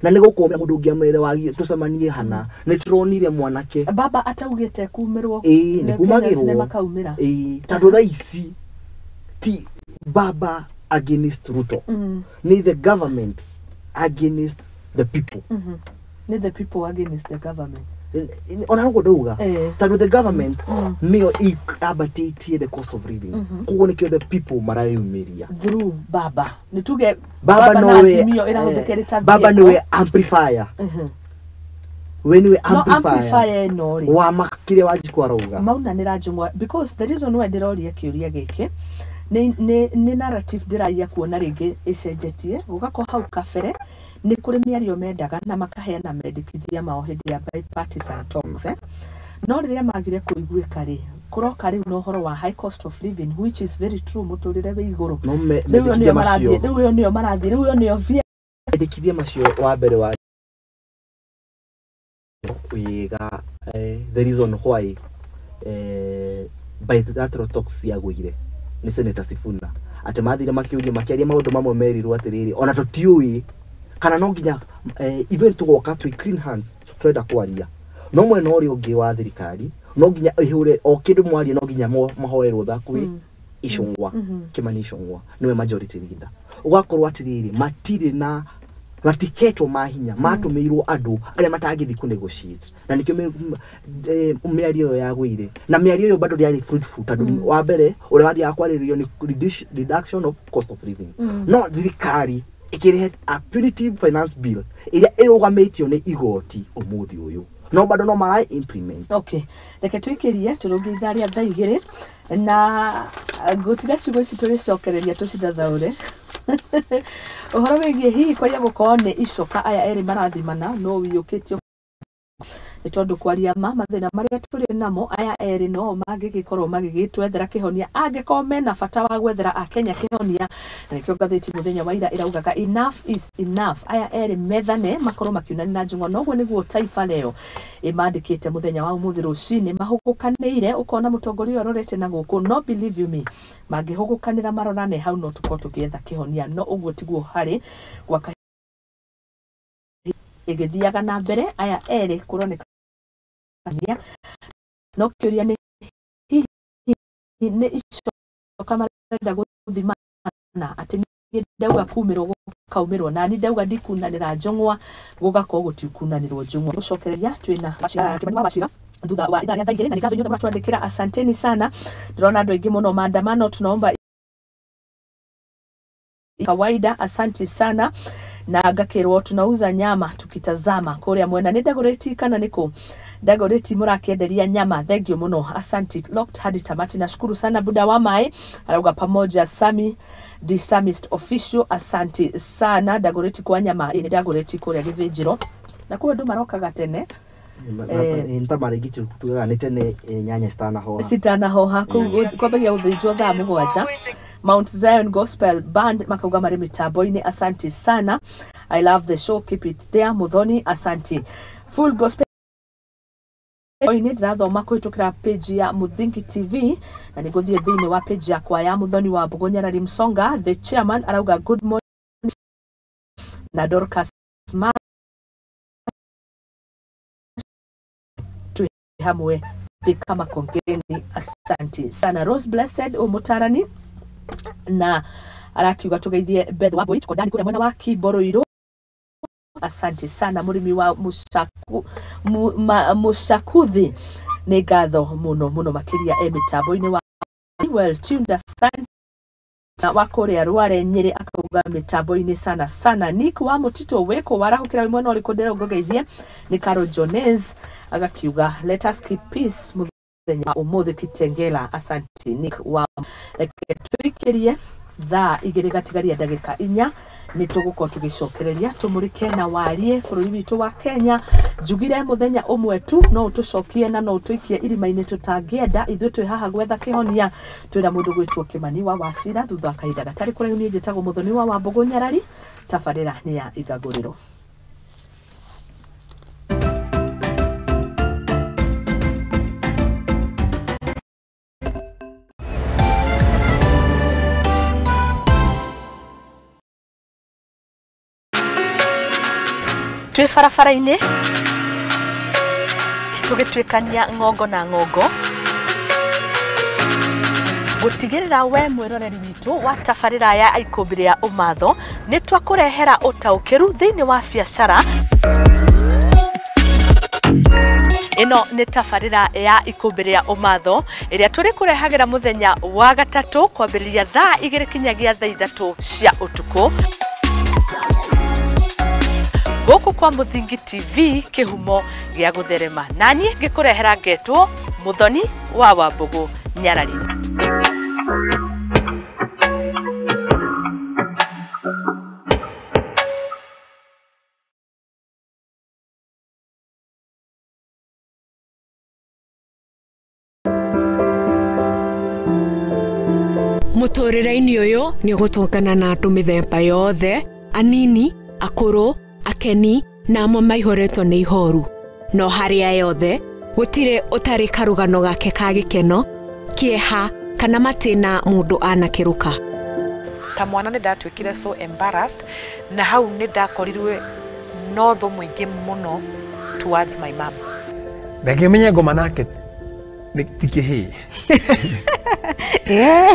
na nĩ gũkũmĩra mũndũ ũngĩ amwĩre wagio tũcemanie hana. Nĩ tũronire mwanake Baba ataugĩte kumĩrwo. Ĩĩ, nĩ Kenyans nĩ kumagĩrwo. Makaumĩra. Ĩĩ, tondũ thaa ici ti baba against Ruto, nĩ the government against the people. Nĩ the people against the government. Ona noguo ndauga, tondũ the government nĩyo ĩambatĩtie the cost of living, koguo nĩkĩo the people marayumĩria. Through baba nĩ tuge Baba na nowe Azimio ĩrahũthĩka ĩrĩ ta baba vehicle. niwe amplifier, we niwe No amplifier amplifier ĩno rĩ, wa makĩria Wanjikũ arauga maunanĩra njũng'wa, because the reason why ndĩroria kĩũria gĩkĩ nĩ narrative ndĩraia kuona rĩngĩ ĩcenjetie gũgakorwo hau kabere nĩ kũrĩ mĩario mendaga na makaheana mendekithia mao hĩndĩ ya bipartisan talks, eh? No rĩrĩa magire kũiguĩka rĩ, kũroka rĩu na ũhoro wa high cost of living, which is very true, mũtũrĩre wĩ igũrũ. No Rĩu ĩyo mendekithia nĩyo marathiĩ, macio, rĩu ĩyo nĩyo marathiĩ, rĩu ĩyo nĩyo mendekithia macio wa mbere wa wega, the reason why bilateral talks ciagũire nĩ Senator Sifuna atĩ mathire makĩũria makĩaria maũndũ mamwe merirwo atĩrĩrĩ, ona tũtiũĩ kana no nginya even tũgoka twĩ clean hands twenda kwaria, no mwena ũrĩa ũngĩ wa thirikari no nginya ĩhũre o kĩndũ mwarie, no nginya mahoe rũtha kwĩ Icũng'wa. Kĩmani Icũng'wa nĩwe majority leader. Ũgakorwo atĩrĩrĩ, matirĩ na matiketwo mahinya, matũmĩirwo andũ arĩa matangĩthiĩ kũ negotiate, na nĩkĩo mĩario ĩyo yagũire, na mĩario ĩyo bado ndĩarĩ fruitful, tondũ wa mbere ũrĩa wathiaga kwarĩrĩrio nĩ reduction of cost of living, no thirikari ĩkĩrehe a punitive finance bill ĩrĩa ĩrũgamĩtio nĩ igoti ũmũthĩ ũyũ, no bado no mara implement. Okay, reke tũikĩrie tũrũnge ithaa rĩa thaa 2 na ngũtiga ciugo ici tũgĩcokereria tũcithathaũre ũhoro wĩgiĩ hihi kwaya gũkorwo nĩ icoka aya erĩ marathimana no wiyũkĩtio nĩ tondũ kwaria ma mathĩna marĩa tũrĩ namo, aya erĩ no mangĩgĩkorwo magĩgĩtwethera kĩhonia angĩkorwo mena bata wa gwethera akenya kĩhonia. Na nĩkĩo ngathĩti mũthenya wa ira ĩraugaga enough is enough, aya erĩ methane makorwo makiunania na njũng'wa. Noguo nĩguo Taifa Leo ĩmandĩkĩte mũthenya wa ũmũthĩ rũcinĩ mahũgũkanĩire, ũkona mũtongoria ũyũ arorete na gũkũ, no believe you me, mangĩhũgũkanĩra marorane hau no tũkorwo tũgĩetha kĩhonia, no ũguo tiguo harĩ gwa ĩgĩthiaga na mbere aya erĩ kũroneka, no kĩũria nĩ hihi nĩ icoka marenda gũthimana atĩ niĩ ndauga kumĩrwo gũkaumĩrwo na niĩ ndauga ndikunanĩra njũng'wa gũgakorwo gũtikunanĩrwo njũng'wa. Gũcokereria twĩna Kĩmani wa Wachira thutha wa ithaa rĩa thaa 2, na nĩ ngatho inyuothe mũratwandĩkĩra, asanteni sana. Ndĩrona andũ aingĩ mũno, maandamano tunaomba kawaida, asante sana. Na ngakĩrwo tunauza nyama tukitazama kũrĩa mwena nĩ Dagoretti kana nĩkũ Dagoretti mũrakĩenderia nyama. Thank you mũno, asanti. Locked hadi tamati. Nashukuru sana Buda wa Mai arauga pamoja Sami the Samist official, asanti sana Dagoretti kwa nyama. Ĩ, nĩ Dagoretti kũrĩa Gĩthĩnjĩro na kũu andũ marokaga tene. Nĩ ta marĩngĩ tugaga nĩ tene nyanya citanahoha. Citanahoha kũu kwambagia gũthĩnjwo thaa 7. Mount Zion Gospel Band makauga marĩ mĩtambo-inĩ, asanti sana. I love the show, keep it there. Muthoni, asanti. Full Gospel inĩ ndĩrathoma kũhĩtũkĩra page ya Muthingi TV na nĩngũthiĩ thĩinĩ wa page yakwa ya Muthoni wa Mbũgũ Nyarari Msonga the chairman arauga good morning na Dorcas Ma twi hamwe Thika Makongeni, asanti sana. Rose Blessed umutarani na arakiuga tugeithie Beth wa Boit kondani kuria mwena wa Kiboroiro, asanti sana. Murimi wa Mushakuthi nĩ ngatho mũno mũno makĩria e mĩtambo-inĩ wa well tuned, asante. Wa kũrĩa Rware Nyĩrĩ akauga mĩtambo-inĩ sana sana. Nick wa Mũtitũ wĩkũ warahũkĩra wĩ mwena ũrĩkũ ndĩrongũgeithie nĩ Carol Jones agakiuga let us keep peace mũthenya wa ũmũthĩ Kitengela, asanti Nick wa. Reke tũikĩrie thaa 2 gatigaria ndagĩka 4 nĩ tũgũkorwo tũgĩcokereria tũmũrĩke na warie bũrũri witũ wa Kenya. Njugire mũthenya ũmwe tu no ũtũcokie na no ũtũikie irima-inĩ tũtangĩenda. Ithuĩ twĩ haha gwetha kĩhonia. Twĩna mũndũ gwĩtwo Kĩmani wa Wacira thutha wa kahinda gatarĩ kũraihu. Niĩ njĩtagwo Muthoni wa Wambũgũ Nyarari. Tabarĩra nĩ ya Igagũrĩro. Twĩ barabara-inĩ tũgĩtuĩkania ng'ongo na ng'ongo gũtigĩrĩra we mwĩroreri witũ wa tabarĩra ya Ikũmbĩ rĩa Ũmatho nĩ twakũrehera ũtaũkĩru thĩinĩ wa biacara. Ĩno nĩ tabarĩra ya Ikũmbĩ rĩa Ũmatho ĩrĩa tũrĩkũrehagĩra mũthenya wa gatatũ kwambĩrĩria thaa 2 kinyagia thaa 3 cia ũtukũ gũkũ kwa Muthingi TV kĩhumo gĩa gũtherema. Naniĩ ngĩkũrehera ngetwo Muthoni wa Wambũgũ Nyarari. Mũtũrĩre-inĩ ũyũ nĩ ũgũtũngana na andũ mĩthemba yothe, anini, akũrũ, akeni na amwe maihũrĩtwo nĩ ihoru. No harĩa yothe gũtirĩ ũtarĩ karũgano gake ka gĩkeno, kĩeha kana matĩna mũndũ anakĩrũka. Ta mwana nĩ ndatuĩkire so embarrassed na hau nĩ ndakorirwe no thũ mũingĩ mũno towards my mom. Reke menye ngoma nake ti kĩhĩĩ.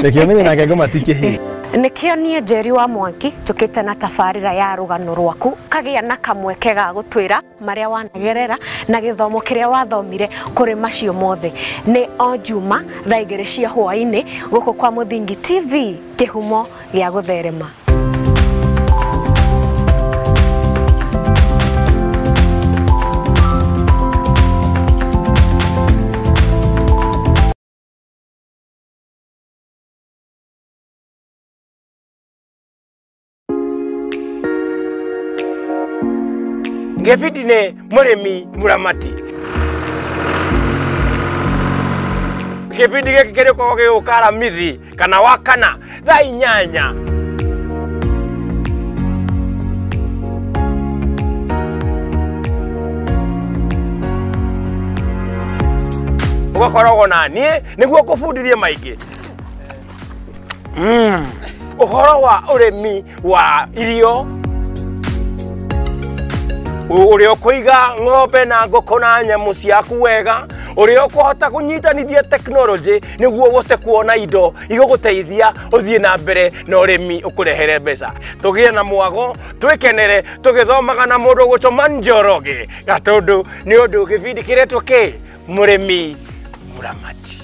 Reke menye nake ngoma ti kĩhĩĩ. Nĩkĩo niĩ Njeri wa Mwangi njũkĩte na tabarĩra ya rũgano rwaku kagĩa na kamweke ga gũtwĩra marĩa wanagerera na gĩthomo kĩrĩa wathomire kũrĩ macio mothe. Nĩ o Juma thaa 2 cia hwaĩ-inĩ gũkũ kwa Muthingi TV kĩhumo gĩa gũtherema. Ngĩbindi nĩ mũrĩmi mũramati. Kĩbindi gĩkĩ kĩrĩkoragwo gĩgũka Aramithi kana Wakana thaa 8. Ũgakoragwo na niĩ nĩguo ngũbundithie maingĩ. Ũhoro wa ũrĩmi wa irio, ũrĩa ũkũiga ng'ombe na ngũkũ na nyamũ ciaku wega, ũrĩa ũkũhota kũnyitanithia tekinoronjĩ nĩguo ũhote kuona indo igũgũteithia ũthiĩ na mbere na ũrĩmi ũkũrehere mbeca. Tũgĩe na mwago, twĩkenere tũgĩthomaga na mũndũ ũgwĩtwo Njoroge Gatũndũ nĩ ũndũ gĩbindi kĩretwo kĩ Mũrĩmi Mũramati.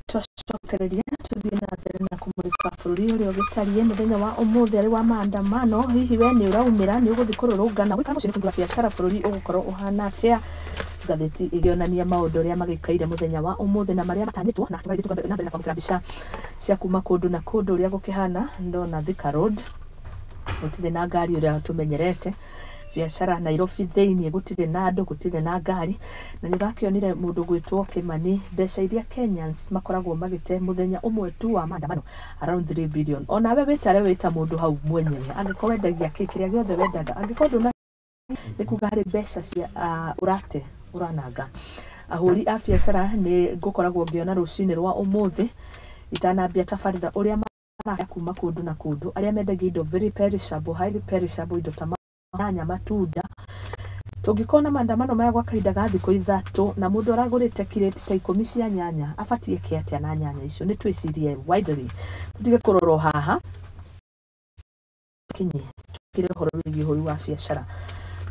Twacokereria tuthiĩ na mbere na kũmũrĩka bũrũri ũrĩa ũgĩtariĩ mũthenya wa ũmũthĩ arĩ wa maandamano. Hihi we nĩ ũraumĩra, nĩ ũgũthiĩ kũrũrũngana gwĩka mũciĩ nĩ wa biacara, bũrũri ũgũkorwo ũhana atĩa? Ngathĩti ĩgĩonania maũndũ ũrĩa magĩikaire mũthenya wa ũmũthĩ na marĩa matanyĩtwo, na tũgathiĩ na mbere na kwamũkĩra mbica cia kuma kũndũ na kũndũ ũrĩa gũkĩhana. Ndona Thika Road gũtirĩ na ngari ũrĩa tũmenyerete, biacara Nairobi thĩinĩ gũtirĩ na andũ, gũtirĩ na ngari. Na nĩ ũrakĩonire mũndũ gwĩtwo Kimani, mbeca iria Kenyans makoragwo magĩte mũthenya ũmwe tu wa maandamano, around 3 billion. Onawe wĩtare wĩta mũndũ hau mwenyewe, angĩkorwo wendagia kĩ kĩrĩa gĩothe wendaga, angĩkorwo ndũna, nĩ kuga harĩ mbeca cia ũrate ũrananga. Ahũri a biacara nĩ ngũkoragwo ngĩona rũcinĩ rwa ũmũthĩ itanambia tabarĩra ũrĩa maraya kuma kũndũ na kũndũ, arĩa mendagia indo very perishable, highly perishable, indo ta nyanya, matunda. Tũngĩkorwo na maandamano maya gwa kahinda ga thikũ 3 na mũndũ aragũrĩte kirĩti ta 10 cia nyanya, abatiĩ ke atĩa na nyanya icio? Nĩ twĩcirie widely, tũtige kũrora o haha kinyi, tukire ũhoro wĩgiĩ ũhũri wa biacara.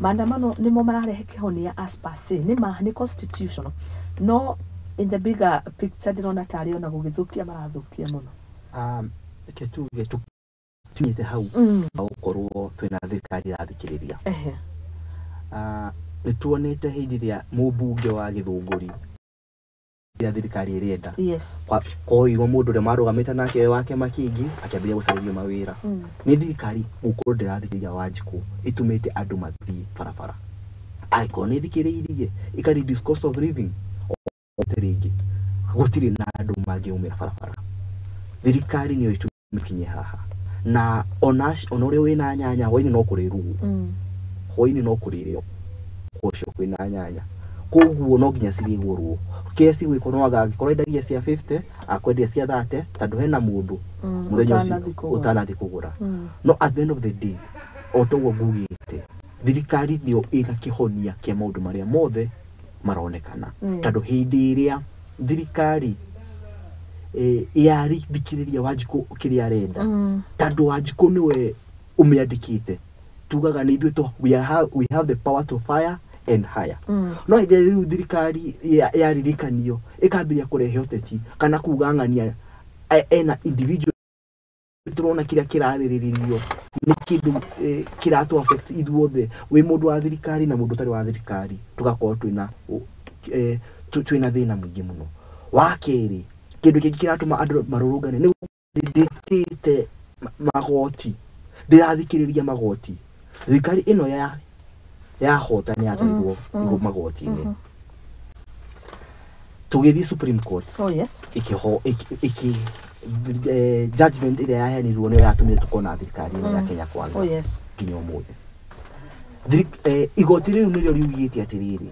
Maandamano nĩmo mararehe kĩhonia as per se, nĩ ma nĩ constitutional, no in the bigger picture ndĩrona tarĩ ona gũgĩthũkia marathũkia mũno. Reke tuge tukinyĩte hau gũkorwo twĩna thirikari ĩrathikĩrĩria. Nĩ tuonete hĩndĩ ĩrĩa mũmbunge wa Gĩthũngũri ĩrĩa thirikari ĩrenda koirwo mũndũ ũrĩa marũgamĩte nake wa kĩama kĩngĩ akĩambĩrĩria gũcarĩrio mawĩra. Nĩ thirikari gũkorwo ndĩrathikĩrĩria Wanjikũ ĩtũmĩte andũ mathiĩ barabara. Angĩkorwo nĩ ĩthikĩrĩirie ĩka reduce cost of living o rĩngĩ gũtirĩ na andũ mangĩumĩra barabara. Thirikari nĩyo ĩtũmĩte haha, na ona ũrĩa wĩna nyanya hwainĩ no kũrĩrwo, hwainĩ no kũrĩrĩo ũcio kwĩna nyanya, koguo no nginya cirĩgũrwo. Kĩrĩa cigwĩkwo no anga angĩkorwo endagia cia 50 akwendia cia 30, tondũ hena mũndũ mũthenya ũcio ũtanathiĩ kũgũra. No at the end of the day, o toguo ngugĩte, thirikari nĩyo ĩna kĩhonia kĩa maũndũ marĩa mothe maronekana, tondũ hĩndĩ ĩrĩa thirikari yarithikĩrĩria Wanjikũ kĩrĩa arenda, tondũ Wanjikũ nĩwe ũmĩandĩkĩte, tugaga nĩ ithuĩ we have the power to fire and hire. No hĩndĩ ĩrĩa rĩu thirikari yaririkanio ĩkambĩrĩria kũrehe ũteti kana kuga ng'ania ena individual, tũrona kĩrĩa kĩrarĩrĩrio nĩ kĩndũ kĩratũ affect ithuothe, wĩ mũndũ wa thirikari na mũndũ ũtarĩ wa thirikari, tũgakorwo twĩna thĩna mũingĩ mũno. Wa kerĩ, kĩndũ kĩngĩ kĩratũma andũ marũrũngane nĩ ndĩtĩte magoti, ndĩrathikĩrĩria magoti. Thirikari ĩno yahota nĩ yatwarirwo magoti-inĩ, tũgĩthiĩ Supreme Court. Oh yes. Judgment ĩrĩa yaheanirwo nĩyo yatũmire tũkorwo na thirikari ĩno ya Kenya Kwanza. Oh yes. Nginya ũmũthĩ. Igoti rĩu nĩrĩo riugĩte atĩrĩrĩ,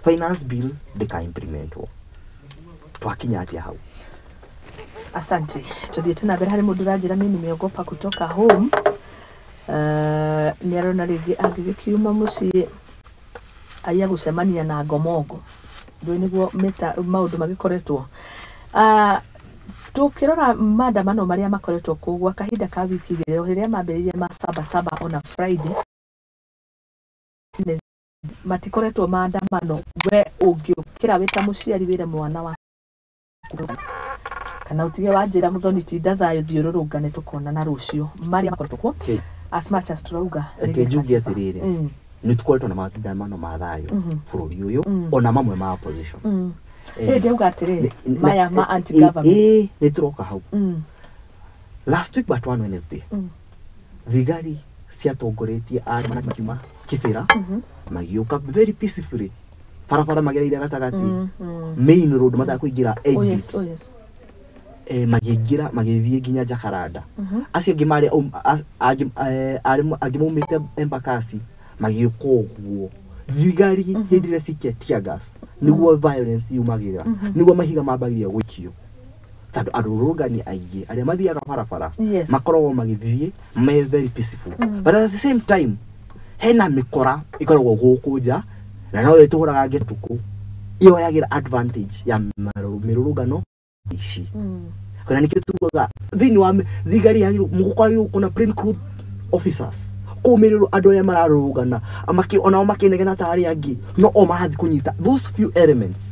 finance bill ndĩka implementwo. Twakinya atĩa hau? Asante. Tuthiĩte na mbere harĩ mũndũ ũranjĩra mimi nimeogopa kutoka home. Nĩ arona rĩngĩ angĩgĩkiuma mũciĩ aiya gũcemania na ngomongo. Ndũĩ nĩguo maũndũ magĩkoretwo. Tũkĩrora maandamano marĩa makoretwo kuo gwa kahinda ka wiki igĩrĩ, o rĩrĩa mambĩrĩirie ma saba saba ona Friday, matikoretwo maandamano. We ũngĩũkĩra wĩ ta mũciari wĩre mwana waku kana utige wanjĩra mũthoni tinda thayũ thiũrũrũngane tũkonana rũciũ, marĩa makoretwo kuo as much as turauga. Reke njuge atĩrĩrĩ, nĩ tũkoretwo na maandamano ma thayũ bũrũri ũyũ, ona mamwe ma opposition. Ndauga atĩrĩrĩ, maya ma anti government nĩ tũroka hau. Last week but one Wednesday, thigari ciatongoretie arĩa makiuma Kibera magĩũka very peacefully barabara magereire gatagatĩ main road matakũingĩra exit. Oh yes. Magĩingĩra magĩthiĩ nginya Jacaranda. Acio angĩ marĩ angĩ maumĩte Embakasi magĩũka ũguo. Thigari hĩndĩ ĩrĩa cikia tear gas nĩguo violence yumagĩra, nĩguo mahiga mambagĩrĩria gũikio, tondũ arũrũngani aingĩ arĩa mathiaga barabara makoragwo magĩthiĩ me very peaceful. But at the same time hena mĩkora ĩkoragwo gũkũ nja na no ĩtũhũraga ngĩtukũ, yoyagĩra advantage ya mĩrũrũngano ici. Kana nĩkĩo tugaga thĩinĩ wa thigari yagĩrĩirwo gũkorwo kuna plain clothes officers kũmĩrĩrwo andũ arĩa mararũrũngana onao makĩnegena ta arĩa angĩ, no o marathiĩ kũnyita those few elements.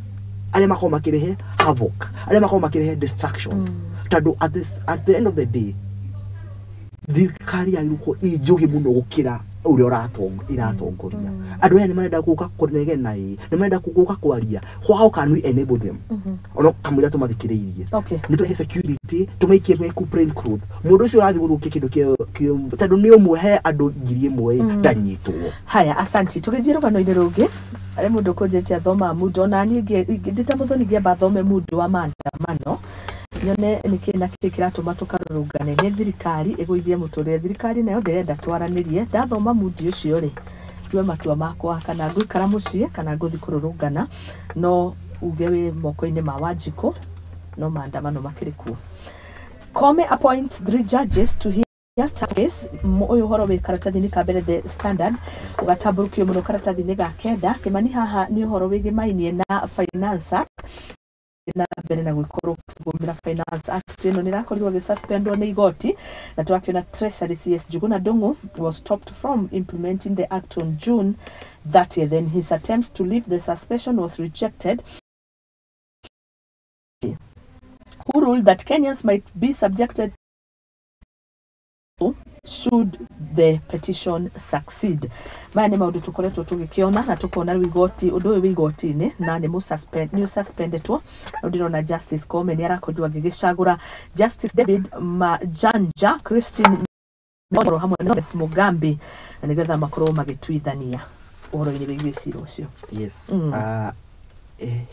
Arĩa makoragwo makĩrehe havoc, arĩa makoragwo makĩrehe distractions, tondũ at the end of the day thirikari yagĩrĩirwo gũkorwo ĩ njũgĩ mũno gũkĩra ũrĩa ĩratongoria. Andũ aya nĩ marenda gũka kũnegena, ĩ nĩ marenda gũka kwaria. How can we enable them? Ona kamũira tũmathikĩrĩirie, nĩ tũrehe security, tũmaikie meku plain cloth, mũndũ ũcio ũrathiĩ gũthũkia kĩndũ tondũ nĩ ũmwe he andũ 1,000 ĩ ndanyitwo. Haya, asanti. Tũgĩthiĩ rũgano-inĩ rũngĩ, arĩ mũndũ ũkũnjĩtie athoma mundu, ona niĩ ndĩ ta mũthoni ngĩamba thome mundu wa maandamano, nyone nĩkĩ na kĩ kĩratũma tũkarũrũngane. Nĩ thirikari ĩgũithie mũtũrĩre, thirikari nayo ndĩrenda twaranĩrie. Ndathoma mundi ũcio rĩ, ndue matua makwa kana ngũikara mũciĩ kana ngũthiĩ kũrũrũngana. No uge wĩ moko-inĩ ma Wanjikũ, no maandamano makĩrĩ kuo. Koome appoints three judges to hear tax case. Ũyũ ũhoro wĩ karatathi-inĩ ka mbere The Standard, ũgatambũrũkio mũno karatathi-inĩ ga kenda. Kĩmani, haha nĩ ũhoro wĩgĩmainie na Finance Act na mbere na gwĩkorwo kũgũmĩra Finance Act ĩno nĩ ĩrakorirwo ĩgĩsuspendwo nĩ igoti, na tũrakĩona Treasury CS Njuguna Ndung'u was stopped from implementing the act on June 30th, and his attempts to lift the suspension was rejected, who ruled that Kenyans might be subjected to should the petition succeed. Maya nĩ maũndũ tũkoretwo tũgĩkĩona na tũkona rĩu igoti, ũndũ ũyũ wĩ igoti-inĩ na nĩ ũsuspendetwo. Rĩu ndĩrona Justice Koome nĩ arakorirwo agĩgĩcagũra Justice David Majanja, Christine Moro hamwe na Lawrence Mugambi, na nĩgetha makorwo magĩtuithania ũhoro-inĩ wĩgiĩ cira ũcio. Yes.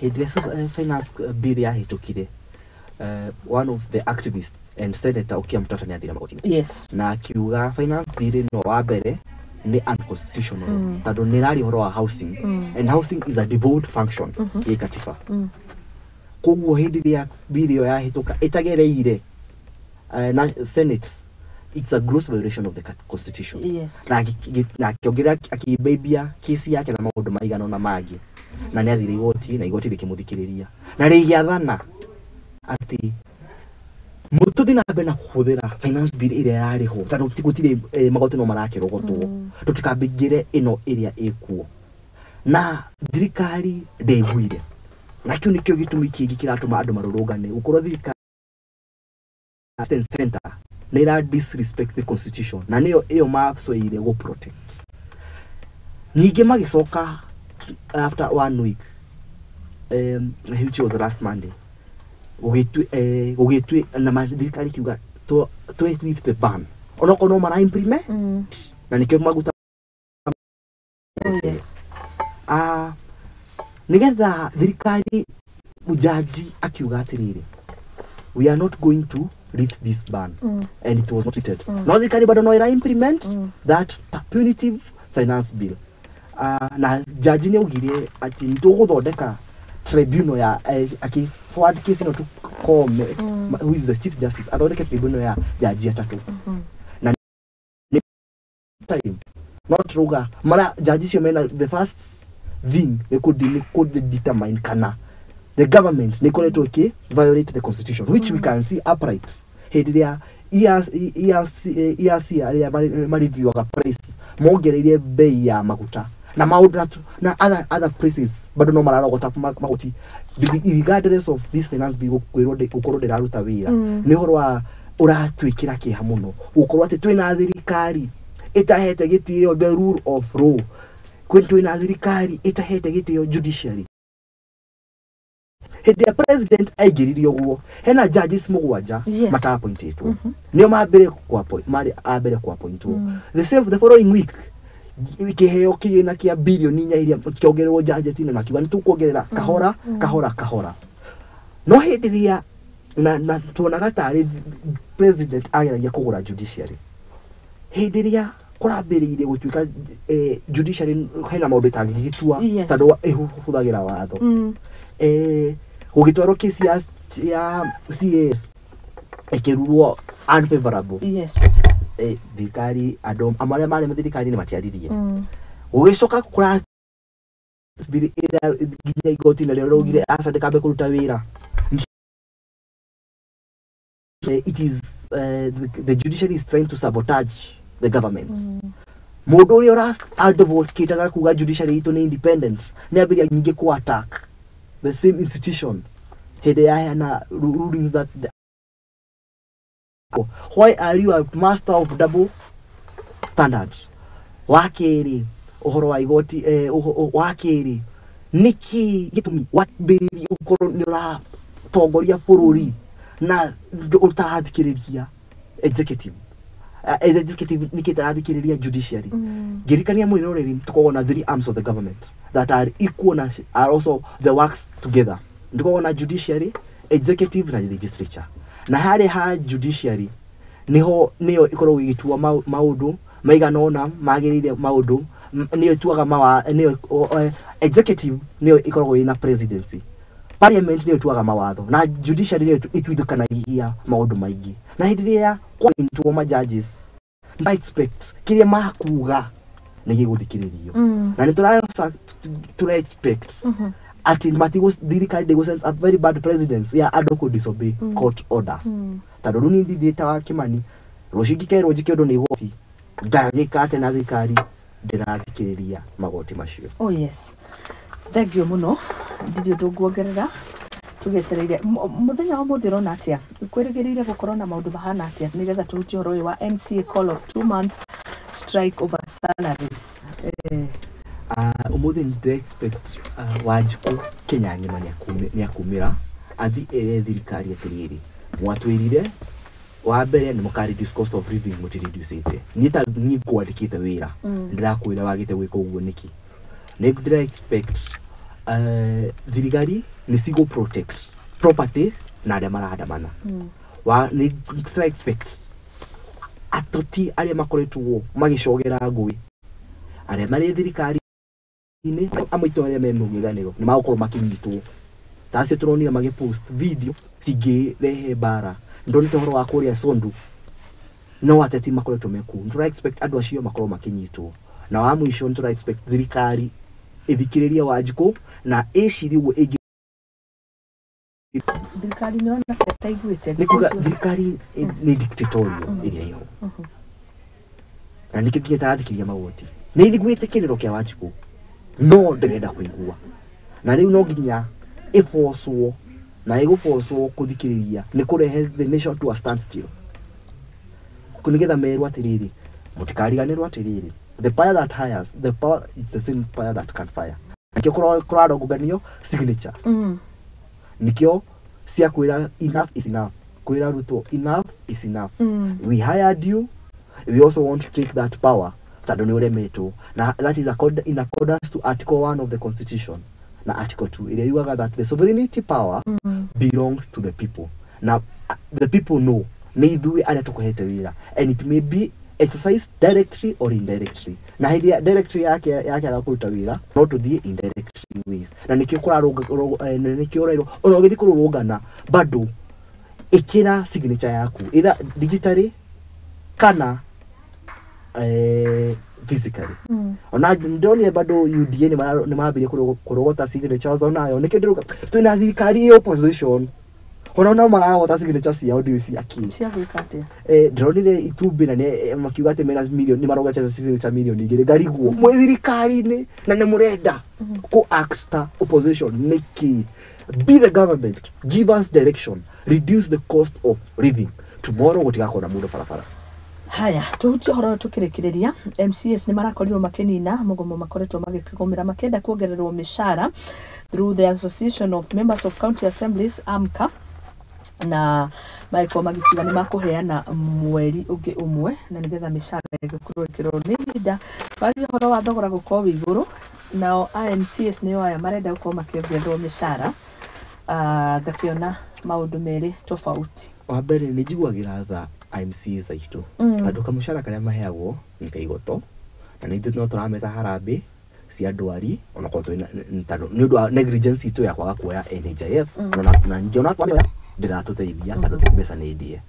Hĩndĩ ĩrĩa finance bill yahĩtũkire, one of the activists and Senator Okiya Mtata nĩ athire magoti-inĩ na akiuga finance bill ĩno wa mbere nĩ unconstitutional, tondũ nĩ ĩraria ũhoro wa housing, and housing is a devolved function gĩ katiba. Koguo hĩndĩ ĩrĩa bill ĩyo yahĩtũka ĩtagereire na Senate, it's a gross violation of the constitution. Na akĩongerera akĩmbĩmbia kesi yake na maũndũ maigana ũna mangĩ, na nĩ athire igoti na igoti rĩkĩmũthikĩrĩria na rĩgĩathana atĩ mũtũthiĩ na mbere na kũhũthĩra finance bill ĩrĩa yarĩ ho, tondũ gũtirĩ magoti no marakĩrogotwo, tũtikambĩngĩre ĩno ĩrĩa ĩkuo. Na thirikari ndĩiguire, na kĩu nĩkĩo gĩtũmi kĩngĩ kĩratũma andũ marũrũngane, gũkorwo thirikari center nĩ ĩra disrespect the constitution na nĩyo ĩyo macoeire gũ protect. Ningĩ magĩcoka after one week, which was last Monday, gũgĩtui na thirikari kiuga to lift the ban onokorwo no mara implement, na nĩkĩo maguta. Ah, nigetha thirikari, mujaji akiuga atiriri, "We are not going to lift this ban," and it was not lifted. No thirikari bado no ira implement that punitive finance bill. Na jaji nĩ augire atĩ nĩtũgũthondeka tribunal ya aki forward case ĩno to Koome, who is the Chief Justice, athondeke tribunal ya jaji atatũ na nĩ time not ruga mara jaji cio mena the first thing nĩ determine kana the government nĩ ĩkoretwo ĩkĩ violate the constitution, which we can see upright hĩndĩ ĩrĩa ERC, ERC arĩa mariviewga price mongereire bei ya maguta na maũndũ na other places bado no mararogota magoti regardless of this finance bill kwĩrwo gũkorwo ndĩraruta wĩra. Nĩ ũhoro wa ũratwĩkĩra kĩeha mũno gũkorwo atĩ twĩna thirikari ĩtahete gĩtĩo the rule of law, twĩna thirikari ĩtahete gĩtĩo judiciary. Hĩndĩ ya president aingĩrire ũguo, hena judges mũgwanja mata-appointĩtwo, nĩo mambere marĩ a mbere ku-appointwo. The same, the following week, kĩheo kĩgĩna kĩa 4 billion iria kĩongererwo budget-inĩ, na kiuga nĩ tũkuongerera kahora kahora kahora. No hĩndĩ ĩrĩa na tuonaga tarĩ president ageragia kũgũra judiciary, hĩndĩ ĩrĩa kũrambĩrĩirie gũtuĩka judiciary hena maũndũ ĩtangĩgĩtua tondũ ĩhũthagĩra watho, gũgĩtwarwo kesi ya CAS ĩkĩrurwo unfavorable. Thirikari, andũ amwe arĩa marĩ thirikari-inĩ matiaririe. Gũgĩcoka kũra bill ĩrĩa nginya igoti narĩo rĩaugire aca, ndĩkambe kũruta wĩra. It is the judiciary is trying to sabotage the government. Mũndũ ũrĩa ũra advocate kuga judiciary itũ nĩ independent nĩ ambĩrĩria nyingĩ ku attack. The same institution hĩndĩ yaheana rulings that why are you a master of double standards? Wa kerĩ, ũhoro wa igoti, wa kerĩ, nĩkĩ gĩtũmi wambĩrĩrie ũkorwo nĩ ũratongoria bũrũri na ũtarathikĩrĩria executive? Executive nĩkĩ ĩtarathikĩrĩria judiciary? Ngĩririkania mwĩroreri, tũkoragwo na three arms of the government that are equal na are also the works together. Tũkoragwo na judiciary, executive na legislature. Na harĩa ha judiciary niho niyo ikoragwo ĩgĩtua maũndũ maigana ũna magĩrĩire, maũndũ nĩyo ĩtuaga mawa, nĩyo executive nĩyo ĩkoragwo ĩna presidency, parliament nĩyo ĩtuaga mawatho, na judiciary nĩyo ituithũkanagia maũndũ maingĩ. Na hĩndĩ ĩrĩa kwanyitwo ma judges, nda expect kĩrĩa makuga nĩ gĩgũthikĩrĩrio. Na nĩ tũra expect atĩ matigũ thirikari ndĩgũ sense a very bad presidents ya andũ kũ disobey court orders. Tondũ rĩu niĩ ndithiĩte wa Kĩmani, rũciũ ingĩkerwo njĩke ũndũ nĩ igoti, ngagĩka atĩ na thirikari ndĩrathikĩrĩria magoti macio. Oh yes, thank you mũno. Ndirĩ ũndũ nguongerera. Tũgĩetereire mũthenya wa mũthĩ, ũrona atĩa? Kwĩrĩgĩrĩire gũkorwo na maũndũ mahana atĩa, nĩgetha tũhutie ũhoro ũyũ wa MCA call of 2-month strike over salaries? Ũmũthĩ nĩ ndĩra expect Wanjikũ Kĩnyang'ima nĩ akumĩra athi ere thirikari atĩrĩrĩ, mwatwĩrire wa mbere nĩ mũka reduce cost of living, mũtireducĩte. Niĩ ta niĩ ngwandĩkĩte wĩra, ndĩrakwĩra wagĩte gwĩka ũguo nĩkĩ? Nĩ ndĩra expect thirikari nĩ cigũ protect property na arĩa marandamana. Wa nĩ ndĩra expect ateti arĩa makoretwo magĩcogera ngũĩ, arĩa marĩ thirikari-inĩ, amwe aitũ arĩa me mũng'ethanĩro, nĩ magũkorwo makĩnyitwo, ta acio tũronire magĩpost video cingĩrehe mbara. Ndonete ũhoro wa kũrĩa Sondu, no ateti makoretwo me kũu. Nĩ tũra expect andũ acio makorwo makĩnyitwo. Na wa mũico, nĩ tũra expect thirikari ĩthikĩrĩrie Wanjikũ na ĩcirie ũguo ĩngĩ. Thirikari nĩ ĩrona ta ĩtaiguĩte. Nĩ kuga thirikari nĩ dictatorial ĩrĩa ĩho, na nĩkĩo nginya ĩtarathikĩrĩria magoti. Nĩ iguĩte kĩrĩro kĩa Wanjikũ, no ndĩrenda kũigua, na rĩu no nginya ĩbocwo, na ĩgũbocwo kũthikĩrĩria nĩ kũrehe the nation to a standstill, nĩgetha merwo atĩrĩrĩ, mũtikariganĩrwo atĩrĩrĩ, the power that hires the power, it's the same power that can fire. Nĩkĩo kũrarũnganio signatures, nĩkĩo cia kwĩra enough is enough, kwĩra Ruto enough is enough. We hired you, we also want to take that power, tondũ nĩ ũremetwo. Na that is in accordance to article 1 of the constitution na article 2 ĩrĩa yugaga that the sovereignty power belongs to the people. Na the people know nĩ ithuĩ arĩa tũkũhete wĩra, and it may be exercised directly or indirectly. Na hĩndĩ ya directly yake yakĩaga kũruta wĩra, no tũthiĩ indirectly ways. Na nĩkĩo kũrarũnga, na nĩkĩo ũrairwo ona ũgĩthiĩ kũrũrũngana bado ĩkĩra signature yaku either digitally kana physically. Ona ndonire bado UDA nĩ mambirie kũrogota signatures onayo. Nĩkĩo ndĩrauga twĩna thirikari ĩ opposition, ona no mararogota signatures ciao, ndiũĩ cia kĩ. Cia gwĩka atĩa? Ndĩronire itumbĩ na makiuga atĩ mena milioni, nĩ marogete signature 2 milioni ngarigwo mwĩ thirikari-inĩ na nĩ mũrenda kũ act ta opposition nĩkĩ? Be the government, give us direction, reduce the cost of living. Tomorrow gũtigakorwo na mũndũ barabara. Haya, tuhutie ũhoro ũyũ tũkĩrĩkĩrĩria. MCAs nĩ marakorirwo makĩnina mũgomo makoretwo magĩkĩgomera makĩenda kuongererwo mĩcara through the Association of Members of County Assemblies, AMCA, na magĩkorwo magĩkiuga nĩ makũheana mweri ũngĩ ũmwe na nĩgetha mĩcara ĩgĩkorwo ĩkĩrorwo. Nĩ ihinda waria ũhoro wa thogora gũkorwo wĩ igũrũ, nao MCAs nĩo aya marenda gũkorwo makĩongererwo mĩcara. Ngakĩona maũndũ merĩ tofauti. Wa mbere, nĩ njiguagĩra tha MCAs aitũ, tondũ kamũcara karĩa maheagwo nĩ kaigoto, na nĩ ithuĩ no tũrameta harambĩ cia ndwari, onakorwo twĩna tondũ nĩ ũndũ wa negligence itũ ya kwaga kuoya NHIF. Na ningĩ ona twamĩoya ndĩratũteithia, tondũ mbeca nĩ ndĩe.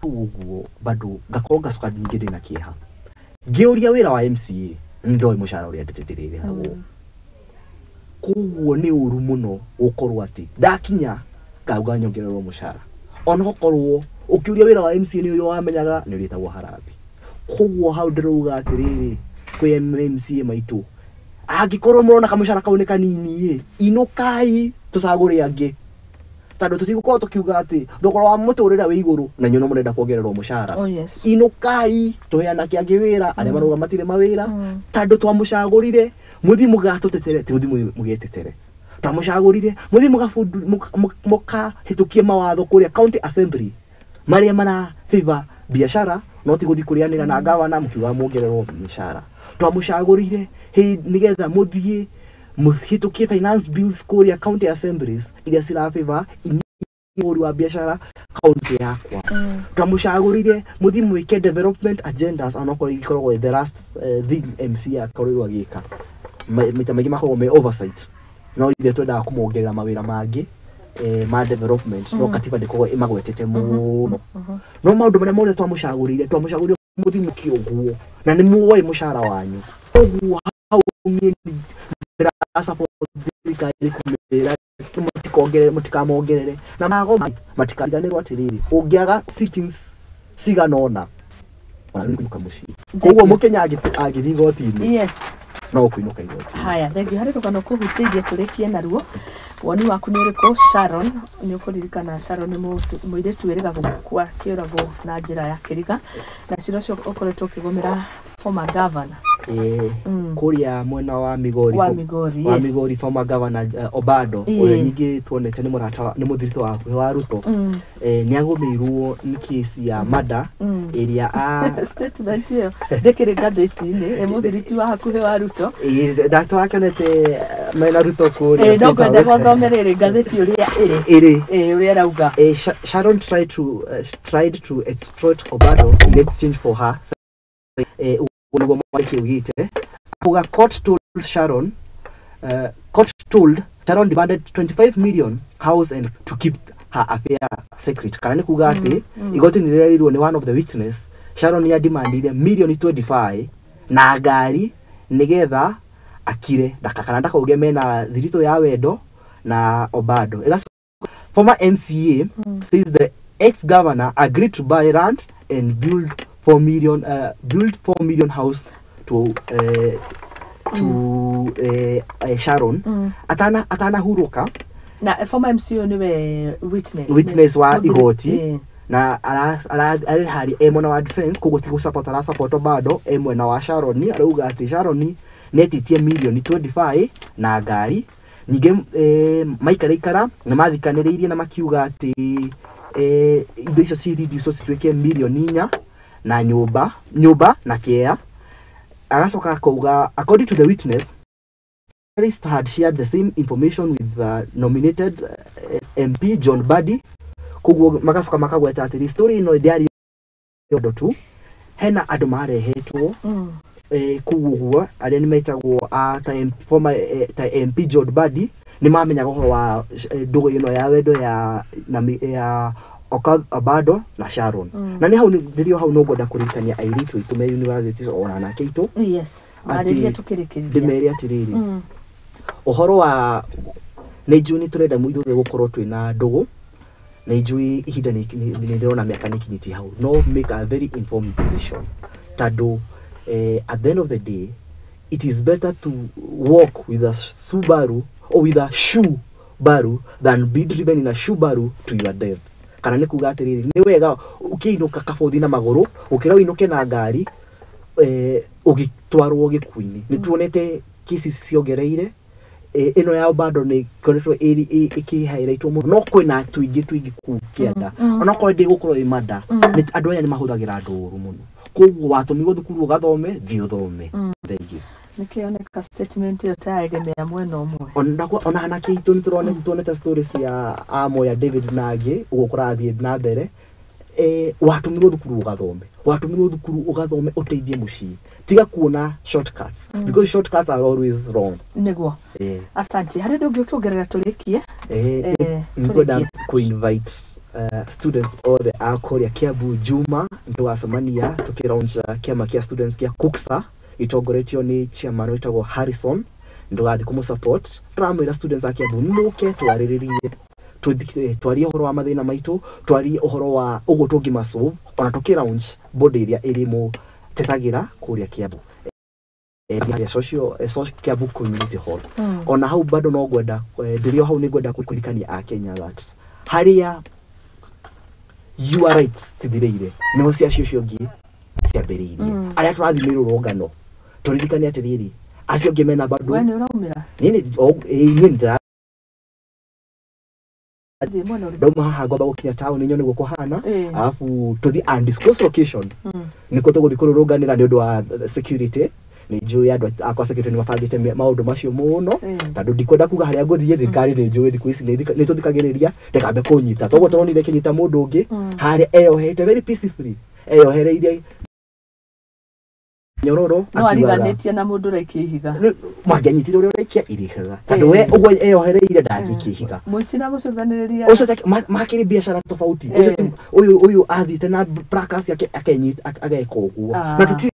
Ũguo bado ngakorwo ngacoka ningĩ ndĩna kĩeha ngĩũria wĩra wa MCA, ndoĩ mũcara ũrĩa ndĩrĩrĩhagwo. Koguo nĩ ũru mũno gũkorwo atĩ ndakinya ngauga nyongererwo mũcara, onokorwo ũkĩũria wĩra wa MCA nĩ ũyũ wamenyaga nĩ ũrĩtagwo harambĩ. Koguo hau ndĩrauga atĩrĩrĩ, kwĩ MCA maitũ, Angĩkorwo mũrona kamũcara kau nĩ kanini ĩ, inũkai tũcagũre angĩ. Tondũ tũtigũkorwo tũkiuga atĩ thogora wa mũtũrĩre wĩ igũrũ na inyuĩ no mũrenda kuongererwo mũcara. Oh, yes. Inũkai tũhe anake angĩ wĩra arĩa marauga matirĩ mawĩra, tondũ twamũcagũrire mũthiĩ mũgatũtetere, ti mũthiĩ mũgetetere. Twamũcagũrire mũthiĩ mũkahĩtũkie mawatho kũrĩa county assembly marĩa mara favor biacara, no ti gũthiĩ kũrĩanĩra na gavana mũkiuga muongererwo mĩcara. Twamũcagũrire nĩgetha mũthiĩ mũhĩtũkie finance bills kũrĩa county assemblies iria cira favor ũhũri wa biacara county yakwa. Twamũcagũrire mũthiĩ mwĩke development agendas, onokorwo ikoragwo the last thing MC akorirwo agĩka. Maita maingĩ makoragwo me oversight, no ithuĩ twendaga kũmongerera mawĩra mangĩ ma development, no katiba ndĩkoragwo ĩmagwetete mũno. No maũndũ marĩa mothe twamũcagũrire mũthiĩ mũke ũguo na nĩ muoĩ mũcara wanyu. Ũguo hau niĩ ndĩra-support thirikari kũmĩra mũtikongerere, mũtikamongerere na magoma matikariganĩrwo atĩrĩrĩ, ũngĩaga sittings cigana ũna ona nĩ kũinũka mũciĩ. Koguo mũkenya angĩthiĩ igoti-inĩ, Yes. no ũkũinũka igoti-inĩ. Haya, thengiũ harĩ rũgano kũhutĩirie tũrĩkie naruo. Woni waku nĩ ũrĩkũ Sharon? Nĩ ũkũririkana Sharon nĩ mũirĩtu wĩrĩga gũkua kĩũragwo na njĩra ya kĩriga, na cira ũcio ũkoretwo ũkĩgũmĩra former governor Kũrĩa mwena wa Migori, wa Migori, wa yes. Migori former governor Obado, ũrĩa ningĩ tuonete nĩ mũrata nĩ mũthiritũ wa hakuhĩ wa Ruto, nĩ agũmĩirwo nĩ kesi ya murder ĩrĩa a Statement ĩyo ndĩkĩrĩ ngathĩti-inĩ, ĩ mũthiriti wa hakuhĩ wa Ruto. Ndatwakĩonete mena Ruto kũrĩa No State ngwenda House. gũthome rĩrĩ ngathĩti ũrĩa ĩrĩ. Ĩrĩ. Ũrĩa ĩrauga. Sharon tried to exploit Obado in exchange for her ũguo nĩguo mwandĩki augĩte. Akuga court told Sharon, court told Sharon demanded 25 million house and to keep her affair secret. Kana nĩ kuga atĩ igoti nĩ rĩrerirwo nĩ one of the witness, Sharon nĩ ademandire milioni 25 na ngari nĩgetha akire ndaka kana ndakauge mena thiritũ ya wendo na Obado. Former MCA says the ex-governor agreed to buy land and build 4 million house to Sharon. Atanahuruka Na former MCA nĩwe witness. Witness wa igoti. Na arĩ e mwena wa defense, koguo ti gũsupport arasupport Obado, e mwena wa Sharon. Arauga atĩ Sharon nĩetĩtie milioni 25 na ngari. Ningĩ maikaraikara nĩ mathikanĩrĩirie na makiuga atĩ indo icio cireduce cituĩke milioni 4 na nyũmba na kĩea. Agacoka akauga according to the witness, journalist had shared the same information with nominated MP John Badi. Koguo magacoka makagweta atĩrĩ story ĩno ndĩarĩ ũndũ tu, hena andũ marehetwo kũu ũguo arĩa nĩ metagwo ta former ta MP John Badi nĩ mamenyaga ũhoro wa ndũgũ ĩno ya wendo ya ya Obado na Sharon. Na nĩ hau ndĩrĩ hau no ngwenda kũririkania airĩtu aitũ me universities ona anake aitũ. Yes. Marĩrie tũkĩrĩkĩrĩria. Ndĩmere atĩrĩrĩ, ũhoro wa nĩ njũĩ nĩ tũrenda ithuothe gũkorwo twĩna ndũgũ, nĩ njũĩ ihinda nĩ ndĩrona mĩaka nĩ ĩkinyĩtie hau, no make a very informed decision tondũ at the end of the day it is better to walk with a Subaru or with a Subaru than be driven in a Subaru to your death. Kana nĩ kuga atĩrĩrĩ, nĩ wega ũkĩinũka kabothi na magũrũ ũkĩra ũinũke na ngari ũgĩtwarwo gĩkuũ-inĩ. Nĩ tuonete cases ciongereire, ĩno ya Obado nĩ ĩkoretwo ĩkĩhighlightwo mũno, no kwĩna tũingĩ kũu kĩanda, onokorwo ndĩgũkorwo ĩ mada, andũ aya nĩ mahũthagĩra andũ ũru mũno. Koguo watũmirwo thukuru ũgathome, thiĩ ũthome. Thengiũ. Nĩkĩoneka statement ĩyo ta yaegemea mwena ũmwe. Ona anake aitũ nĩ tuonete stories cia Amoya David na angĩ ũguo kũrathiĩ na mbere. Watũmirwo thukuru ũgathome, watũmirwo thukuru ũgathome ũteithie mũciĩ, tiga kuona shortcuts, because shortcuts are always wrong. Nĩguo. Asante. Harĩ ũndũ ũngĩ ũkĩongerera tũrĩkie? Nĩngwenda kũ-invite students othe a kũrĩa Kiambu Juma nĩtũgacemania tũkĩlaunch kĩama kĩa students kĩa KUCSA gĩtongoretio nĩ chairman wĩtagwo Harrison. Nĩtũgathiĩ kũmũ-support. Tũramwĩra students a Kiambu mũke twarĩrĩrie, twarie ũhoro wa mathĩna maitũ, twarie ũhoro wa ũguo tũngĩmasolve, ona tũkĩ launch body ĩrĩa ĩrĩmũtetagĩra kũrĩa Kiambu. Ya social Kiambu Community Hall. Ona hau bado no ngwenda ndirio hau ni ngwenda kuririkania a Kenya that haria your rights cithireire niho cia acio ũngĩ ciambĩrĩirie. Arĩa tũrathiĩ mĩrũrũngano tũririkane atĩrĩrĩ acio angĩ mena bado we nĩ ũraumĩra nini niĩ ndauma haha ngwamba gũkinya taũni nyone guo kũhana, alafu tũthiĩ undisclosed location nĩkuo tũgũthiĩ kũrũrũnganĩra nĩ ũndũ wa security. Nĩ njũĩ andũ akwa security nĩ mabangĩte maũndũ macio mũno, tondũ ndikwenda kuga harĩa ngũthiĩ. Thirikari nĩ njũĩ thikũ ici nĩ tũthikagĩrĩria ndĩkambe kũnyita toguo tũronire ĩkĩnyita mũndũ ũngĩ harĩa eyohete very peacefully, eyohereirie nyororo no ariganĩtie na mũndũ ũraikia ihiga. Mangĩanyitire ũrĩa ũraikia ihiga tondũ we ũguo eyohereire ndangĩikia ihiga. Mũici na mũcũthanĩrĩria ũcio makĩrĩ biacara tofauti. Ũyũ athiĩte na placas yake akenyita ageka ũguo na tũtirĩ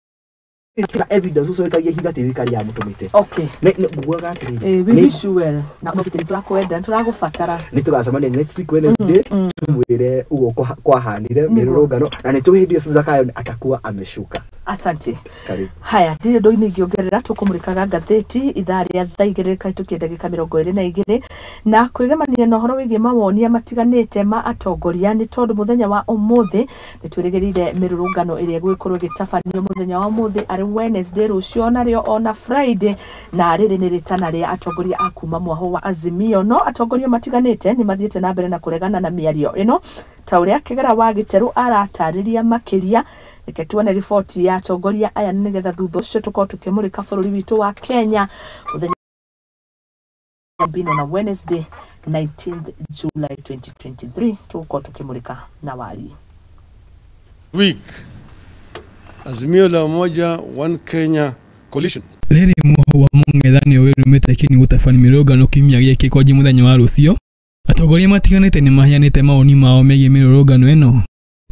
na evidence ũcio wĩkagia ihiga ti thirikari yamũtũmĩte. Okay, ngugaga atĩrĩrĩ, we wish you well na ũgitĩri tũrakwenda tũragũbatara. Nĩ tũgacemania next week Wednesday tumwĩre ũguo kwahanire mĩrũrũngano na nĩ tũĩ hĩndĩ ĩyo Zakayo atakuwa ameshuka. Asante. Karibu. Haya, ndirĩ ũndũ ingĩongerera tũkũmũrĩkaga ngathĩti ithaa rĩa thaa igĩrĩ kahĩtũkia ndagĩka 22 na kwĩgemania na ũhoro wĩgiĩ mawonia matiganĩte ma atongoria nĩ tondũ mũthenya wa ũmũthĩ nĩ twĩrĩgĩrĩire mĩrũrũngano ĩrĩa ĩgũgĩkorwo ĩgĩtabanio mũthenya wa ũmũthĩ arĩ Wednesday rũciũ narĩo ona Friday, na rĩrĩ nĩ rĩtana rĩa atongoria a kuma mwaho wa Azimio. No atongoria matiganĩte nĩ mathiĩte na mbere na kũregana na mĩario ĩno ta ũrĩa Kĩgera wa Gĩterũ aratarĩria makĩria. Reke tuone riboti ya atongoria aya nĩgetha thutha ũcio tũkorwo tũkĩmũrĩka bũrũri witũ wa Kenya mũthenya bino na Wednesday 19th July 2023 tũgũkorwo tũkĩmũrĩka na wari week Azimio la Umoja One Kenya Coalition. Rĩrĩ mwoho wa mũng'ethanĩro wĩrũmĩte kĩni gũtabania mĩrũrũngano kiumia gĩkĩ kwanjia mũthenya wa rũciũ. Atongoria matiganĩte nĩmaheanĩte mawoni mao megiĩ mĩrũrũngano ĩno.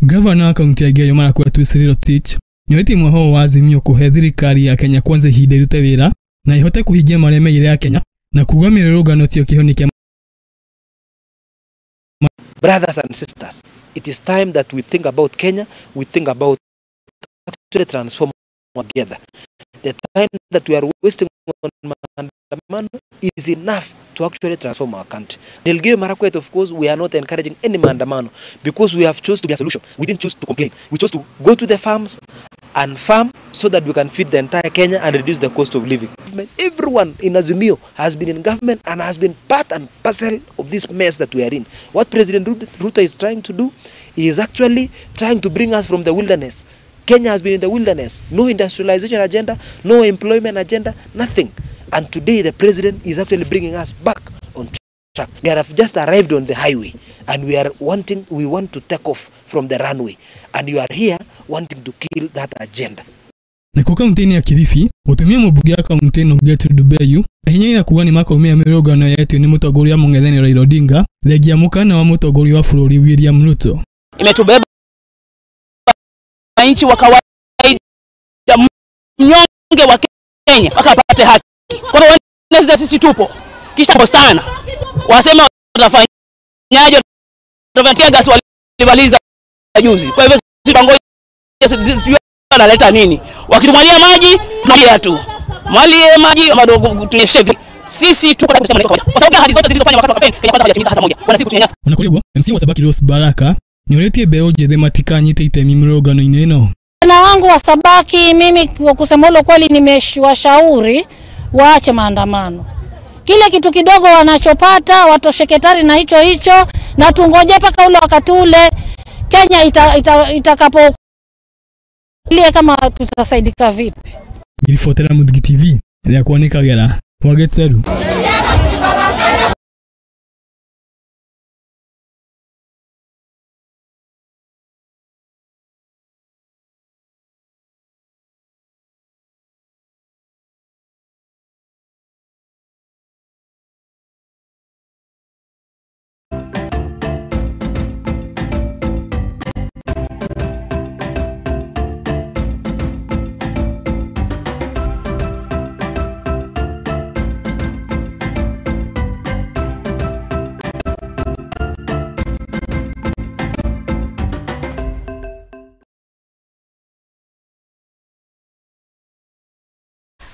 Gavana wa kaunti ya Elgeyo Marakwet Cyril Rotich nĩorĩtie mwoho wa Azimio kũhe thirikari ya Kenya Kwanza ihinda ĩrute wĩra na ĩhote kũhingia marĩa meigĩre ya Kenya na kuga mĩrũrũngano tiyo kĩhonia kĩa. Brothers and sisters, it is time that we think about Kenya, we think about actually transform together. The time that we are wasting on maandamano is enough to actually transform our country. Elgeyo Marakwet, of course, we are not encouraging any maandamano because we have chose to be a solution. We didn't choose to complain. We chose to go to the farms and farm so that we can feed the entire Kenya and reduce the cost of living. Everyone in Azimio has been in government and has been part and parcel of this mess that we are in. What President Ruto is trying to do is actually trying to bring us from the wilderness. Kenya has been in the wilderness. No industrialization agenda, no employment agenda, nothing. And today the president is actually bringing us back on track. We have just arrived on the highway and we want to take off from the runway. And you are here wanting to kill that agenda. Nako kaunti-inĩ ya Kilifi, mũtumia mũmbunge wa kaunti ĩno Gertrude Mbeyu ahinyĩrĩria kuga nĩ makaumĩra mĩrũrũngano yetio nĩ mũtongoria mũng'ethanĩro Raila Odinga thengia mũkana wa mũtongoria wa bũrũri William Ruto. Imetubeba wananchi wa kawaida, mnyonge wa Kenya wakapate haki. Kwa hiyo Wednesday sisi tupo kisha sana, wasema watafanyaje? Watatia gas walimaliza juzi. Kwa hivyo sisi tunangoja sijui analeta nini. Wakitumwalia maji tunalia tu, mwalie maji madogo tunyeshe. Sisi tuko tayari kwa sababu ahadi zote zilizofanywa wakati wa kampeni Kenya Kwanza hawajatimiza hata moja. Wana siku tunyanyasa. Onakorigwo MC wa Sabaki Rose Baraka nĩorĩtie mbeũ njĩthĩ matikanyite itemi mĩrũrũngano-inĩ ĩno. Na wangu wa Sabaki, mimi kwa kusema ule kweli nimewashauri waache maandamano. Kile kitu kidogo wanachopata watosheketari na hicho hicho, na tungoje paka ule wakati ule Kenya itakapo ile kama tutasaidika vipi. Ngiribotera Mutgi TV rĩa kwanĩkagĩra wa Gĩteru.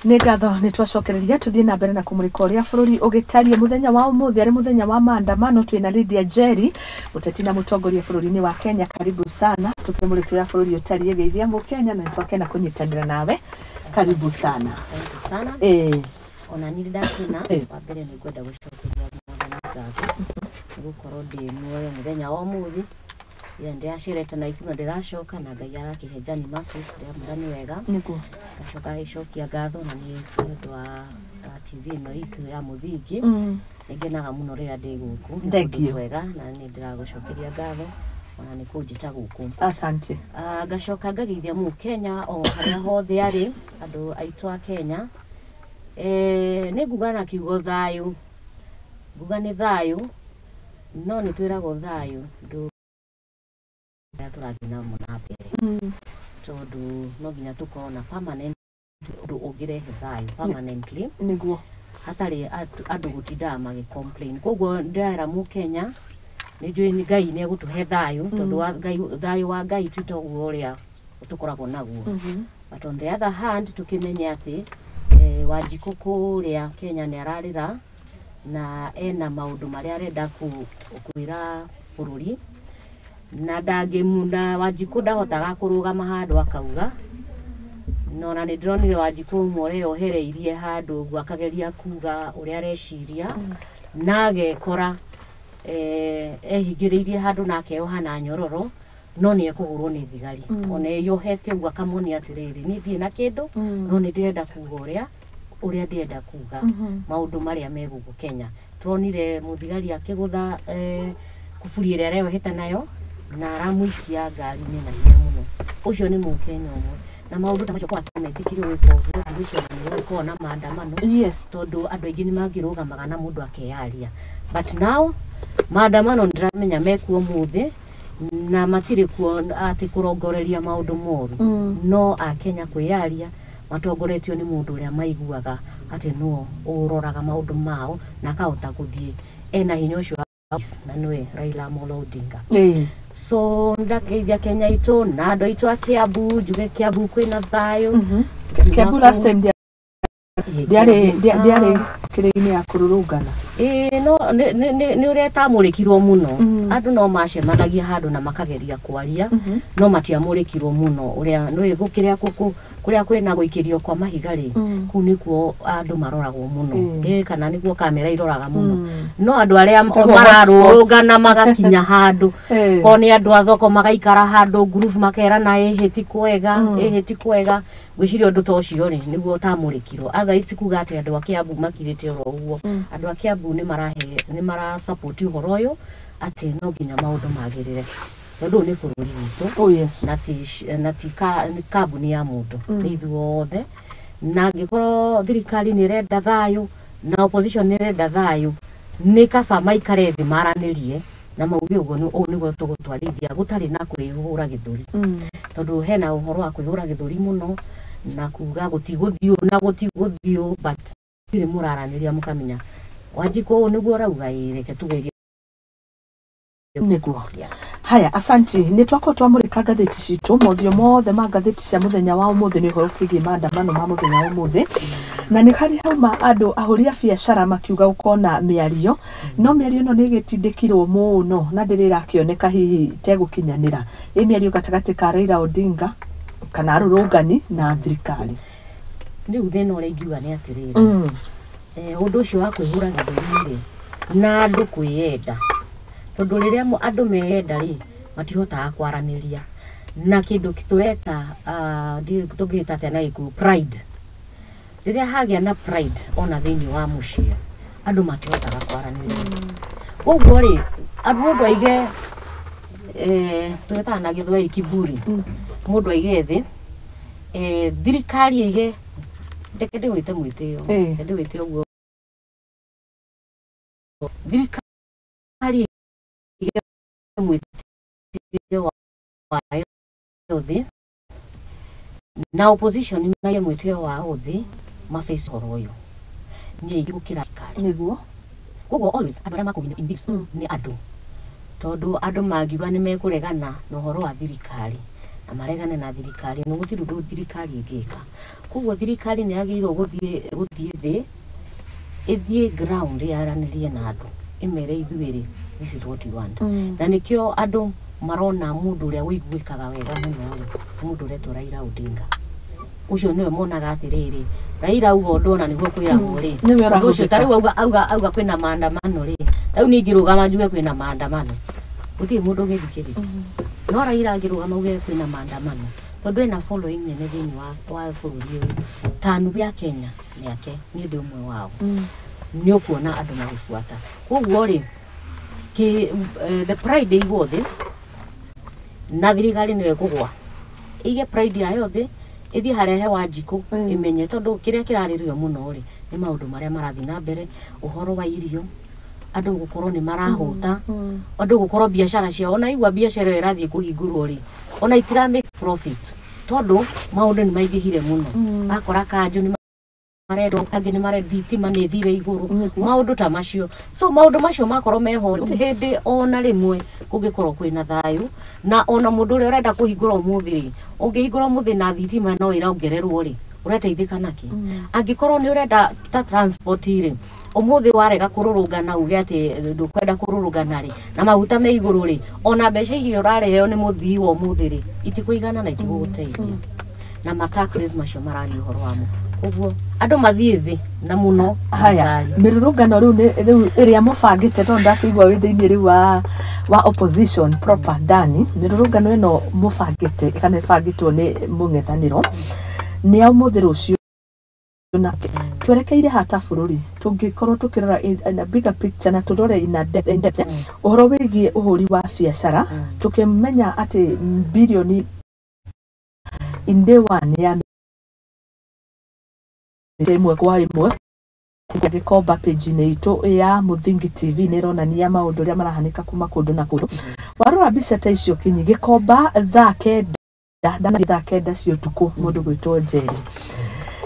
Nĩ ngatho nĩ twacokereria tũthiĩ na mbere na kũmũrĩka ũrĩa bũrũri ũgĩtariĩ mũthenya wa ũmũthĩ arĩ mũthenya wa maandamano. Twĩna Lydia Njeri, mũteti na mũtongoria bũrũri-inĩ wa Kenya. Karibu sana, tũkĩmũrĩkĩra bũrũri ũtariĩ. Geithia mũkenya na nĩtwakena kũnyitanĩra nawe. Karibu sana. Asante sana. Ona niĩ ndakena. Wa mbere nĩ ngwenda gũcokeria Mwathani ngatho nĩ gũkorwo ndĩ muoyo mũthenya wa ũmũthĩ. Ira ndĩracerete na na ndĩracoka na Ngai arakĩhe Johnny Mercies, ndĩramwĩra nĩ wega. Ngacoka gĩcokia ngatho na nĩ ũndũ wa TV ĩno itũ ya Mũthingi. Nĩngenaga mũno rĩrĩa ndĩ gũkũ. Nĩ Thank kũndũ you. kwega na nĩ ndĩragũcokeria ngatho ona nĩ kũnjĩta gũkũ. Asante. Ngacoka ngageithia mũkenya o harĩa hothe arĩ, andũ aitũ a Kenya. Nĩ nguga na kiugo thayũ, nguga nĩ thayũ, no nĩ twĩragwo thayũ ndũ ũrĩa tũrathiĩ namo na mbere, tondũ no nginya tũkorwo na permanent ũndũ ũngĩrehe thayũ permanently hatarĩ andũ gũtindaga magĩ complain. Koguo ndĩrera mũkenya nĩ njũĩ nĩ Ngai nĩ egũtũhe thayũ, tondũ wa Ngai, thayũ wa Ngai ti toguo ũrĩa tũkoragwo naguo. But on the other hand, tũkĩmenye atĩ Wanjikũ kũrĩa Kenya nĩ ararĩra na ena maũndũ marĩa arenda kwĩra bũrũri, na ndangĩmuna. Wanjikũ ndahotaga kũrũgama handũ akauga, no na nĩ ndĩronire Wanjikũ ũmwe ũreyohereirie handũ ũguo akageria kuga ũrĩa areciria, na agekora ehingĩrĩirie handũ na akeyoha na nyororo, no nĩ ekũhũrwo nĩ thigari. Ona eyohete ũguo akamonia atĩrĩrĩ, niĩ ndirĩ na kĩndũ, no nĩ ndĩrenda kuga ũrĩa ndĩrenda kuga, maũndũ marĩa me gũkũ Kenya. Tũronire mũthigari akĩgũtha kuburi ĩrĩa areyohete nayo na aramũikia ngari-inĩ na hinya mũno. Ũcio nĩ mũkenya ũmwe. Na maũndũ ta macio kwa metĩkĩrio gwĩka ũguo, ngwĩciria nĩ gũkorwo na maandamano, tondũ andũ aingĩ nĩ mangĩrũgamaga na mũndũ akeyaria. But now maandamano ndĩramenya mekuo ũmũthĩ na matirĩ kuo atĩ kũrongoreria maũndũ moru, no akenya kwĩyaria matongoretio nĩ mũndũ ũrĩa maiguaga atĩ no ũroraga maũndũ mao na akahota gũthiĩ ena hinya ũcio na nĩwe Raila Amolo Odinga. So ndageithia Kenya itũ na andũ aitũ a Kiambu, njuge Kiambu kwĩna thayũ. Kiambu last time ndiarĩ kĩrĩ-inĩ ya kũrũrũngana. Ĩĩ, no nĩ ũrĩa ĩtamũrĩkirwo mũno. Andũ no macemanagia handũ na makageria kwaria, no matiamũrĩkirwo mũno ũrĩa nĩ gũkĩrĩa kũrĩa kwĩna gũikĩrio kwa mahiga rĩ, kũu nĩkuo andũ maroragwo mũno. Ĩĩ, kana nĩkuo kamera iroraga mũno, no andũ arĩa Tũtagwo mararũrũngana magakinya handũ, ko nĩ andũ a thoko magaikara handũ group makerana ĩhĩ ti kwega, ĩhĩ ti kwega. Ngwĩciria ũndũ ta ũcio rĩ nĩguo ũtamũrĩkirwo. Otherwise ti kuga atĩ andũ a Kiambu makirĩte oro ũguo. Andũ a Kiambu nĩ marahe, nĩ mara support ũhoro ũyũ atĩ no nginya maũndũ magĩrĩre, tondũ ũyũ nĩ bũrũri witũ. Oh, yes. Na ti nĩ kambuni ya mũndũ, nĩ ithuothe. Na angĩkorwo thirikari nĩ ĩrenda thayũ na opposition nĩ ĩrenda thayũ, nĩ kaba maikare thĩ maranĩrie na mauge ũguo ũũ nĩguo tũgũtwarithia gũtarĩ na kwĩhũra gĩthũri, tondũ hena ũhoro wa kwĩhũra gĩthũri mũno na kuga gũtigũthiĩ ũũ na gũtigũthiĩ ũũ, but tirĩ mũraranĩria mũkamenya Wanjikũ ũũ nĩguo ũrauga, ĩĩ reke tugerie. Nĩguo. Haya, asanti. Nĩ twakorwo twamũrĩka ngathĩti citũ, mothiũ mothe ma ngathĩti cia mũthenya wa ũmũthĩ nĩ ũhoro kĩgiĩ maandamano ma mũthenya wa ũmũthĩ, na nĩ harĩ hauma andũ ahũri a biacara makiuga gũkorwo na mĩario, no mĩario ĩno nĩ ĩgĩtindĩkirwo mũno na ndĩrĩ ĩrakĩoneka hihi tegũkinyanĩra. Ĩ mĩario gatagatĩ ka Raila Odinga kana arũrũngani na thirikari. Rĩu thĩna ũrĩa ingiuga nĩ atĩrĩrĩ, ũndũ ũcio wa kwĩhũra gĩthũri rĩ na andũ kwĩyenda, tondũ rĩrĩa andũ meyenda rĩ matihotaga kwaranĩria na kĩndũ tũreta, tũngĩgĩta atĩa na Gĩkũyũ, pride. Rĩrĩa hagĩa na pride ona thĩinĩ wa mũciĩ, andũ matihotaga kwaranĩria. Koguo rĩ mũndũ aige, twĩtaga na Gĩthwaĩri kiburi, mũndũ aige thĩ, thirikari ĩige, reke ndĩwĩte mwĩtĩo, reke ndĩwĩte ũguo, thirikari ĩige mwĩtĩo wayo thĩ na opposition maige mwĩtĩo wao thĩ, maface ũhoro ũyũ nĩ aingĩ gũkĩra thirikari. Koguo always andũ arĩa makũgina in this nĩ andũ, tondũ andũ mangiuga nĩ mekũregana na ũhoro wa thirikari, Na maregane na thirikari ĩno, gũtirĩ ũndũ thirikari ĩngĩka. Koguo thirikari nĩ yagĩrĩirwo gũthiĩ thĩ, ĩthiĩ ground, yaranĩrie na andũ, ĩmere ithuĩ rĩ, this is what we want. Na nĩkĩo andũ marona mũndũ ũrĩa ũiguĩkaga wega mũno rĩ, nĩ mũndũ ũretwo Raila Odinga. Ũcio nĩwe monaga atĩrĩrĩ, Raila auga ũndũ ona nĩguo kwĩragwo rĩ. Nĩwe Ũndũ ũcio ũrahũthĩka. ta rĩu auga kwĩna maandamano rĩ, ta rĩu niĩ ingĩrũgama njuge kwĩna maandamano, gũtirĩ mũndũ ũngĩthikĩrĩria. No Raila angĩrũgama auge kwĩna maandamano, tondũ ena following nene thĩinĩ wa bũrũri ũyũ, ta nuthu ya Kenya nĩ ake, niĩ ndĩ ũmwe wao, nĩ ũkuona andũ magĩbuata. Koguo rĩ, the pride ĩigwo thĩ na thirikari nĩyo ĩkũgwa, ĩige pride yayo thĩ, ĩthiĩ harĩa he Wanjikũ, ĩmenye tondũ kĩrĩa kĩrarĩrio mũno rĩ, nĩ maũndũ marĩa marathiĩ na mbere, ũhoro wa irio, andũ gũkorwo nĩ marahũta, andũ gũkorwo biacara ciao, ona igua biacara ĩyo ĩrathiĩ kũhingũrwo rĩ, ona itira make profit tondũ maũndũ nĩ maingĩhire mũno. Akora kanjũ nĩ marendwo, angĩ nĩ marenda, thitima nĩ ĩthire igũrũ, maũndũ ta macio. So maũndũ macio makorwo meho hĩndĩ ona rĩmwe kũngĩkorwo kwĩna thayũ, na ona mũndũ ũrĩa ũrenda kũhingũra ũmũthĩ rĩ, ũngĩhingũra ũmũthĩ na thitima no ĩrongererwo rĩ, ũreteithĩka nakĩ? Angĩkorwo nĩ ũrenda ta transport rĩ, ũmũthĩ warega kũrũrũngana uge atĩ ndũkwenda kũrũrũngana rĩ, na maguta me igũrũ rĩ, ona mbeca iria ũrareheo nĩ mũthii wa ũmũthĩ rĩ, itikũigana na itigũgũteithia, na ma taxes macio mararia ũhoro wamo. Koguo andũ mathiĩ thĩ na mũno. Haya. Thirikari. Mĩrũrũngano rĩu rĩu ĩrĩa mũbangĩte, tondũ ndakĩigua wĩ thĩinĩ rĩu wa opposition proper ndani, mĩrũrũngano ĩno mũbangĩte kana ĩbangĩtwo nĩ mũng'ethanĩro nĩ ya ũmũthĩ, rũciũ na twerekeire hata bũrũri, tũngĩkorwo tũkĩrora in a bigger picture na tũrore in depth ũhoro wĩgiĩ ũhũri wa biacara, tũkĩmenya atĩ bilioni in day one ya ĩmwe kwa ĩmwe Gĩkomba, page-inĩ itũ ya Mũthingi TV nĩ ĩronania maũndũ ũrĩa marahanĩka kuma kũndũ na kũndũ. Warora mbica ta icio kinyi Gĩkomba thaa 9, ndanathiĩ thaa 9 cia ũtukũ, mũndũ gwĩtwo Njeri,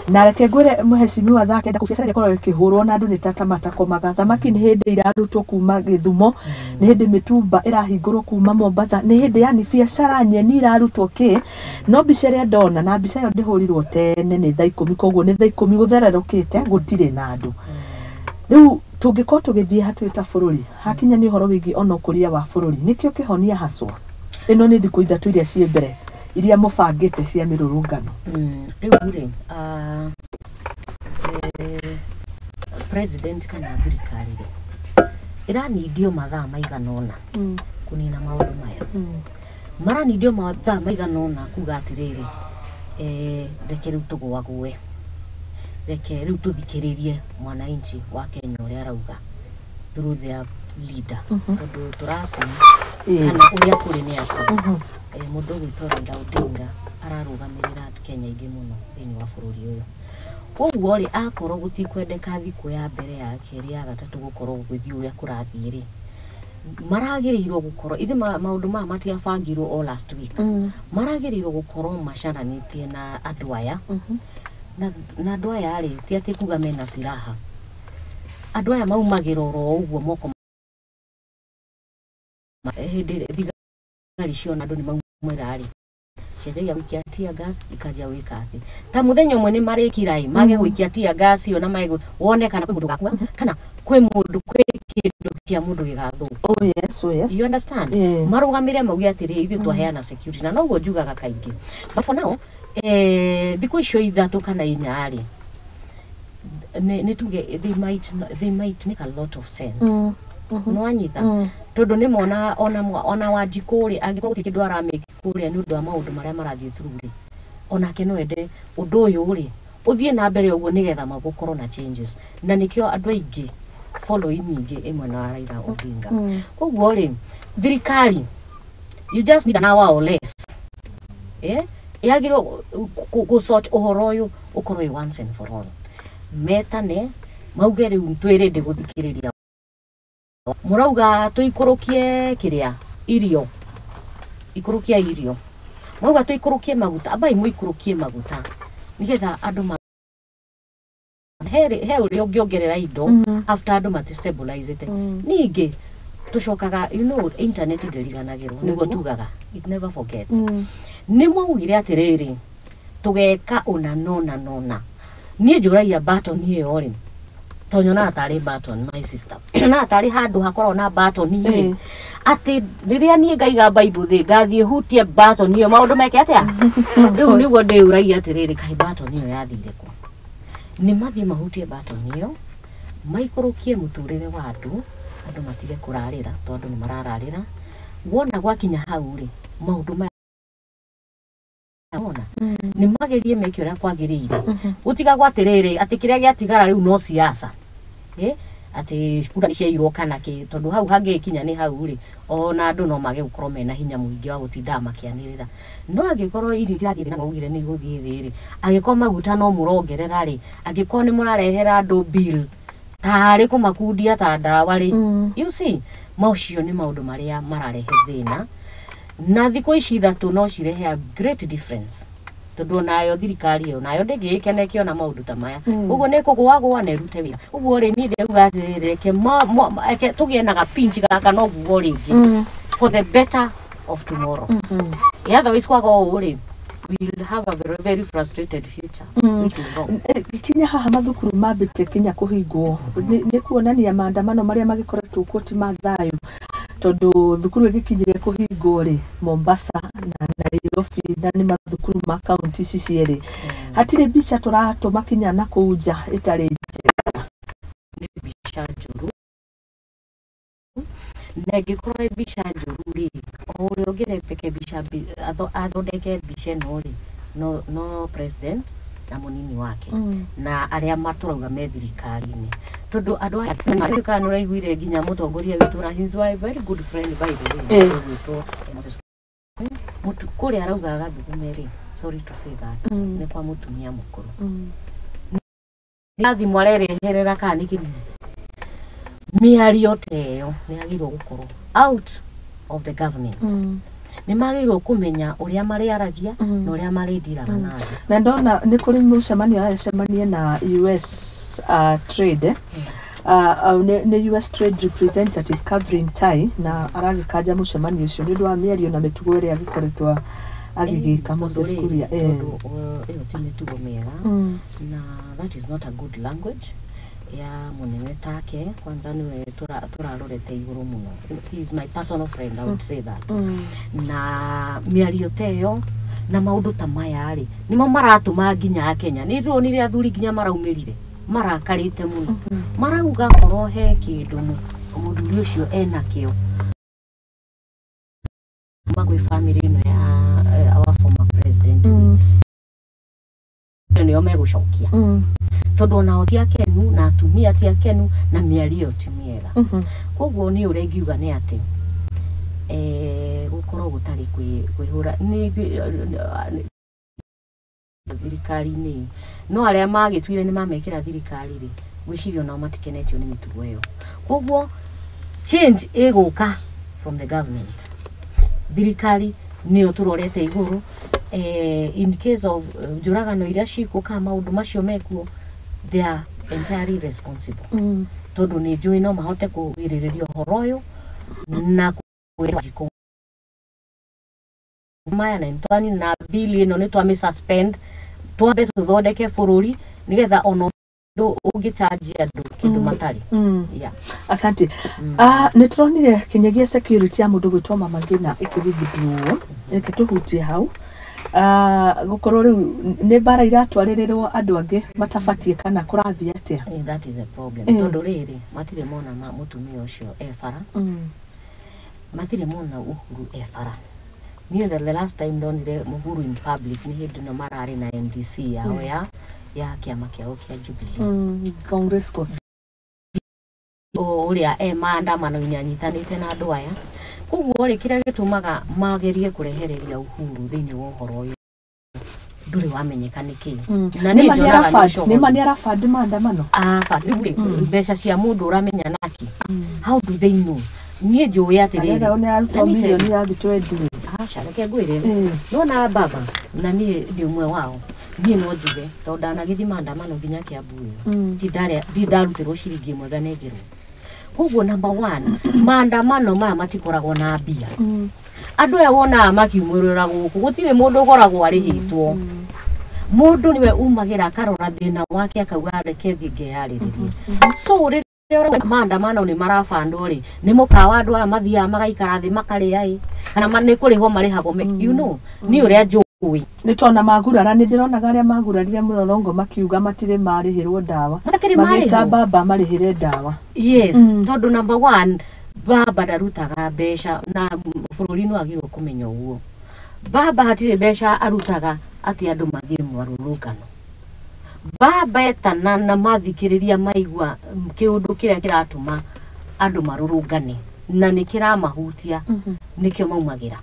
na reke ngwĩre mũhecimiwa, thaa 9 kũu biacara ĩkoragwo ĩkĩhũrwo na andũ nĩ tata matakomaga. Thamaki nĩ hĩndĩ irarutwo kuma Gĩthumo, nĩ hĩndĩ mĩtumba ĩrahingũrwo kuma Mombatha, nĩ hĩndĩ yani biacara nyeni irarutwo kĩ. No mbica ĩrĩa ndona, na mbica ĩyo ndĩhũrirwo tene, nĩ thaa 10, koguo nĩ thaa 10 gũthererũkĩte, gũtirĩ na andũ. Rĩu tũngĩkorwo tũgĩthiĩ hatuĩ ta bũrũri, hakinya nĩ ũhoro wĩgiĩ ona ũkũria wa bũrũri, nĩkĩo kĩhonia haswa ĩno nĩ thikũ 3 iria ciĩ mbere iria mũbangĩte cia mĩrũrũngano? Rĩu rĩ, president kana thirikari rĩ, ĩranindio mathaa maigana ũna kũnina maũndũ maya. Maranindio mathaa maigana ũna kuga atĩrĩrĩ, reke rĩu tũgũagũe, reke rĩu tũthikĩrĩrie mwananchi wa Kenya ũrĩa arauga through their leader, tondũ tũracima kana ũrĩa kũrĩ nĩ atĩ mũndũ ũgwĩtwo Raila Odinga ararũgamĩrĩra Kenya aingĩ mũno thĩinĩ wa bũrũri ũyũ. Koguo rĩ, akorwo gũtikwendeka thikũ ya mbere, ya kerĩ, ya gatatũ gũkorwo gũgĩthiĩ ũrĩa kũrathiĩ rĩ, maragĩrĩirwo gũkorwo ithe maũndũ maya matiabangirwo o last week. Maragĩrĩirwo gũkorwo macaranĩtie na andũ aya, na andũ aya rĩ, ti atĩ kuga mena silaha. Andũ aya maumagĩra oro ũguo moko hĩndĩ ĩrĩa thigari ciona andũ nĩ maumĩra rĩ, cianjagia gũikia tear gas, ikanjia gwĩka atĩ ta mũthenya ũmwe nĩ marĩkira ĩ mage gũikia tear gas ĩyo na mage wone kana kwĩ mũndũ ũgakua kana kwĩ mũndũ kwĩ kĩndũ kĩa mũndũ gĩgathũka. Oh yes. You understand? Yeah. Marũgamĩre mauge atĩrĩ, ithuĩ twaheana security, na noguo njugaga kaingĩ. But for now, thikũ icio 3 kana 4 rĩ, nĩ tuge they might make a lot of sense. Nĩwanyita? Tondũ nĩ mona ona Wanjikũ rĩ, angĩkorwo gũtirĩ kĩndũ aramake kũrĩa nĩ ũndũ wa maũndũ marĩa marathiĩ through rĩ, onake no ende ũndũ ũyũ rĩ ũthiĩ na mbere ũguo nĩgetha magũkorwo na changes, na nĩkĩo andũ aingĩ following nyingĩ ĩ mwena wa Raila Odinga. Koguo rĩ, thirikari, you just need an hour or less, yagĩrĩirwo gũ sort ũhoro ũyũ, ũkorwo wĩ once and for all. Metane mauge rĩu twĩ ready gũthikĩrĩria, mũrauga tũikũrũkie kĩrĩa irio, ikũrũkia irio, mauga tũikũrũkie maguta, ambai mũikũrũkie maguta nĩgetha andũ ma he he ũrĩa ũngĩongerera indo after andũ matistabilizete. Ningĩ Tucokaga, internet ndĩriganagĩrwo, nĩguo tugaga it never forgets. Nĩ mwaugire atĩrĩrĩ, tũgeka ũna nona nona. Niĩ njũragia button ĩyo rĩ, tondũ nyonaga tarĩ button, my sister, nyonaga tarĩ handũ hakoragwo na button rĩ, atĩ rĩrĩa niĩ ngaiga Bible thĩ, ngathiĩ hutie button ĩyo, maũndũ meke atĩa? Rĩu nĩguo ndĩũragia atĩrĩrĩ, kaĩ button ĩyo yathire kũ? Nĩ mathiĩ mahutie button ĩyo, maikũrũkie mũtũrĩre wa andũ, andũ matige kũrarĩra, tondũ nĩ marararĩra. Wona gwakinya hau rĩ, maũndũ maya wona nĩ magerie meke ũrĩa kwagĩrĩire. Gũtigagwo atĩrĩrĩ, atĩ kĩrĩa gĩatigara rĩu no siasa, atĩ kura nĩ ciairwo kana kĩ, tondũ hau hangĩkinya nĩ hau rĩ, ona andũ no mage gũkorwo mena hinya mũingĩ wa gũtindaga makĩanĩrĩra. No angĩkorwo irio itirathiĩ thĩ na maugire nĩ igũthiĩ thĩ rĩ, angĩkorwo maguta no mũrongerera rĩ, angĩkorwo nĩ mũrarehera andũ bill tarĩ kũmakundia ta ndawa rĩ, you see, maũcio nĩ maũndũ marĩa mararehe thĩna. Na thikũ ici 3 no cirehe a great difference, tondũ onayo thirikari ĩyo nayo ndĩngĩgĩkena ĩkĩona maũndũ ta maya. Ũguo nĩ kũgũagũa na ĩrute wĩra. Ũguo rĩ, niĩ ndĩrauga atĩrĩrĩ, reke tũgĩe na gapinch gaka no nguo rĩngĩ for the better of tomorrow. Otherwise kwaga ũũ rĩ, we'll have a very, very frustrated future, which is wrong. Kinya haha mathukuru mambĩtie kinya kũhingwo, nĩ kuonania maandamano marĩa magĩkoretwo kuo ti ma thayũ, tondũ thukuru ĩgĩkinyire kũhingwo rĩ, Mombasa na Nairobi, na nĩ mathukuru ma kaunti ici cierĩ, hatirĩ mbica tũratũma kinya na kũu nja ĩtarĩ njega. Nĩ mbica njũru, na ĩngĩkorwo ĩ mbica njũru rĩ, o ũrĩa ũngĩrembeke mbica athondeke mbica ĩno rĩ, no president na mũnini wake na arĩa matũrauga me thirikari-inĩ, tondũ andũ aya kana nĩ ũraiguire nginya mũtongoria witũ, na he is my very good friend, by the way, ũgwĩtwo Moses Mũtu, kũrĩa araugaga gathugume rĩ, sorry to say that, nĩ kwa mũtumia mũkũrũ. Nĩ thimũ arereherera kana nĩ kĩndũ? Mĩario ta ĩyo nĩ yagĩrĩirwo gũkorwo out of the government. Nĩ magĩrĩirwo kũmenya ũrĩa marĩaragia na ũrĩa marĩndiraga na andũ. Na ndona nĩ kũrĩ mũcemanio aracemania na US trade, nĩ US Trade Representative Catherine Tai, na aragĩkanja mũcemanio ũcio nĩ ũndũ wa mĩario na mĩtugo ĩrĩa agĩkoretwo agĩgĩka Moses Kuria. Tondũ ĩyo ti mĩtugo mĩega, na that is not a good language ya mũnene take. Kwanza nĩwe tũrarorete igũrũ mũno. He is my personal friend, I would say that. Na mĩario ta ĩyo na maũndũ ta maya rĩ, nĩmo maratũma nginya Akenya, nĩ ndĩronire athuri nginya maraumĩrire marakarĩte mũno, marauga korwo he kĩndũ mũthuri ũcio enakĩo kuma kwĩ family ĩno ya our former president rĩ, nĩo megũcokia, tondũ onao ti akenu na atumia ti akenu na mĩario ĩyo ti mĩega. Koguo niĩ ũrĩa ingiuga nĩ atĩ gũkorwo gũtarĩ kwĩhũra nĩ thirikari-inĩ, no arĩa magĩtuire nĩ mamekĩra thirikari rĩ, ngwĩciria onao matikenetio nĩ mĩtugo ĩyo. Koguo change ĩgũka from the government. Thirikari nĩyo tũrorete igũrũ. In case of njũragano iria cikuo kana maũndũ macio mekuo, they are entirely responsible, tondũ nĩ njũĩ no mahote kũgirĩrĩria ũhoro ũyũ na kwĩra maya na twani na bill ĩno nĩ twamĩ suspend, twambe tũthondeke bũrũri nĩgetha ona ũndũ ũngĩchanji andũ kĩndũ matarĩ. Yeah. Asante. Nĩ tũronire kinyagia security ya mũndũ gwĩtwo Mama Ngina ĩkĩwithdraw, reke tũhutie hau. Gũkorwo rĩu nĩ mbara iratwarĩrĩrwo andũ angĩ matabatiĩ, kana kũrathiĩ atĩa? That is a problem, tondũ rĩrĩ, matirĩ mona mũtumia ũcio e bara, matirĩ mona Uhuru e bara. Niĩ the last time ndonire Uhuru in public nĩ hĩndĩ ĩno mararĩ na NDC yao ya kĩama kĩao kĩa Jubilee. Congress Coast. Ũrĩa e maandamano-inĩ anyitanĩte na andũ aya. Koguo rĩ, kĩrĩa gĩtũmaga magerie kũrehereria Uhuru thĩinĩ wa ũhoro ũyũ ndũrĩ wamenyeka nĩ kĩĩ. Na Nĩ niĩ ma nĩ njonaga nĩ arabandi, nĩ ma nĩ arabandi maandamano. Aba rĩu rĩ, mbeca cia mũndũ ũramenya naki? How do they know? Niĩ njũĩ atĩrĩrĩ, Arĩa nĩ arutwo let me tell you. mirioni ya 20. Aca, reke ngwĩre, nona baba na niĩ ndĩ ũmwe wao, niĩ no njuge tondũ ndanagĩthiĩ maandamano nginya Kiambu ĩyo, ti ndarutĩrwo ciringi ĩmwe nganengerwo. Koguo number 1, maandamano maya matikoragwo na mbia. Andũ aya wonaga makiumĩrĩra gũkũ gũtirĩ mũndũ ũkoragwo arĩhĩtwo. Mũndũ nĩwe umagĩra akarora thĩna wake akauga reke thiĩ ngeyarĩrĩrie. So rĩrĩa ũrauga maandamano nĩ marabandwo rĩ, nĩ mũkawa andũ aya mathiaga magaikara thĩ makarĩa ĩ, kana nĩ kũrĩhwo marĩhagwo, you know, niĩ ũrĩa njũĩ. Nĩ tona magurara, nĩ ndĩronaga arĩa magurarire mũrorongo makiuga matirĩ marĩhĩrwo ndawa. Matirĩ Magĩta marĩhwo. baba marĩhĩre ndawa. Yes, tondũ number 1, baba ndarutaga mbeca na bũrũri nĩ wagĩrĩirwo kũmenya ũguo. Baba hatirĩ mbeca arutaga atĩ andũ mathiĩ mwarũrũngano. Baba etana na mathikĩrĩria maigua kĩũndũ kĩrĩa kĩratũma andũ marũrũngane na nĩ kĩramahutia, nĩkĩo maumagĩra.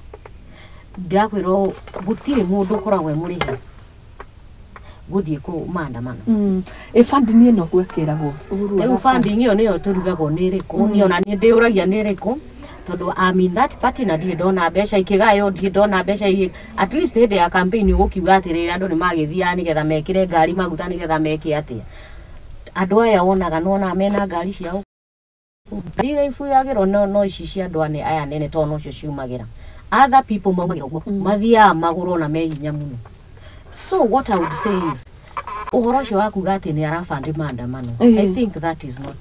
Ndĩrakwĩrwo gũtirĩ mũndũ ũkoragwo e mũrĩhe gũthiĩ kũ maandamano. Ĩ funding ĩno gwekĩragwo Uhuru Rĩu funding ĩyo nĩyo tũrugagwo nĩ ĩrĩkũ, niĩ ona niĩ ndĩũragia nĩ ĩrĩkũ, tondũ I'm in that party na ndirĩ ndona mbeca ikĩgaywo, ndirĩ ndona mbeca at least hĩndĩ ya campaign ũgũkiuga atĩrĩrĩ andũ nĩ magĩthiaga nĩgetha mekĩre ngari maguta nĩgetha meke atĩa. Andũ aya wonaga nĩwonaga mena ngari ciao, ngari iria ibuyagĩrwo no ici cia andũ aya nene tondũ nocio ciumagĩra. Other people maumagĩra ũguo, mathiaga magũrũ na me hinya mũno. So what I would say is, ũhoro ũcio wa kuga atĩ nĩ arabandi maandamano, I think that is not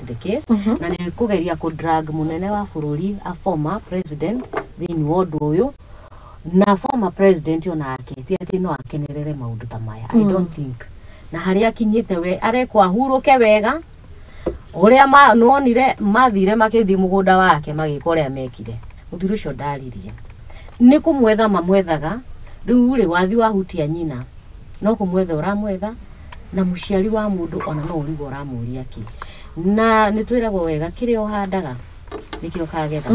the case. Na nĩ kũgeria kũ drag mũnene wa bũrũri, a former president thĩinĩ wa ũndũ ũyũ, na former president onake ti atĩ no akenerere maũndũ ta maya. I don't think. Na harĩa akinyĩte we arekwo ahurũke wega, ũrĩa nĩwonire mathire makĩthiĩ mũgũnda wake magĩka ũrĩa mekire. Mũthuri ũcio ndaririe. Nĩ kũmwetha mamwethaga, rĩu rĩ wathi wahutia nyina, no kũmwetha ũramwetha, na mũciari wa mũndũ ona no ũrigwo ũramũria kĩ. Na nĩ twĩragwo wega kĩrĩa ũhandaga nĩkĩo ũkagetha.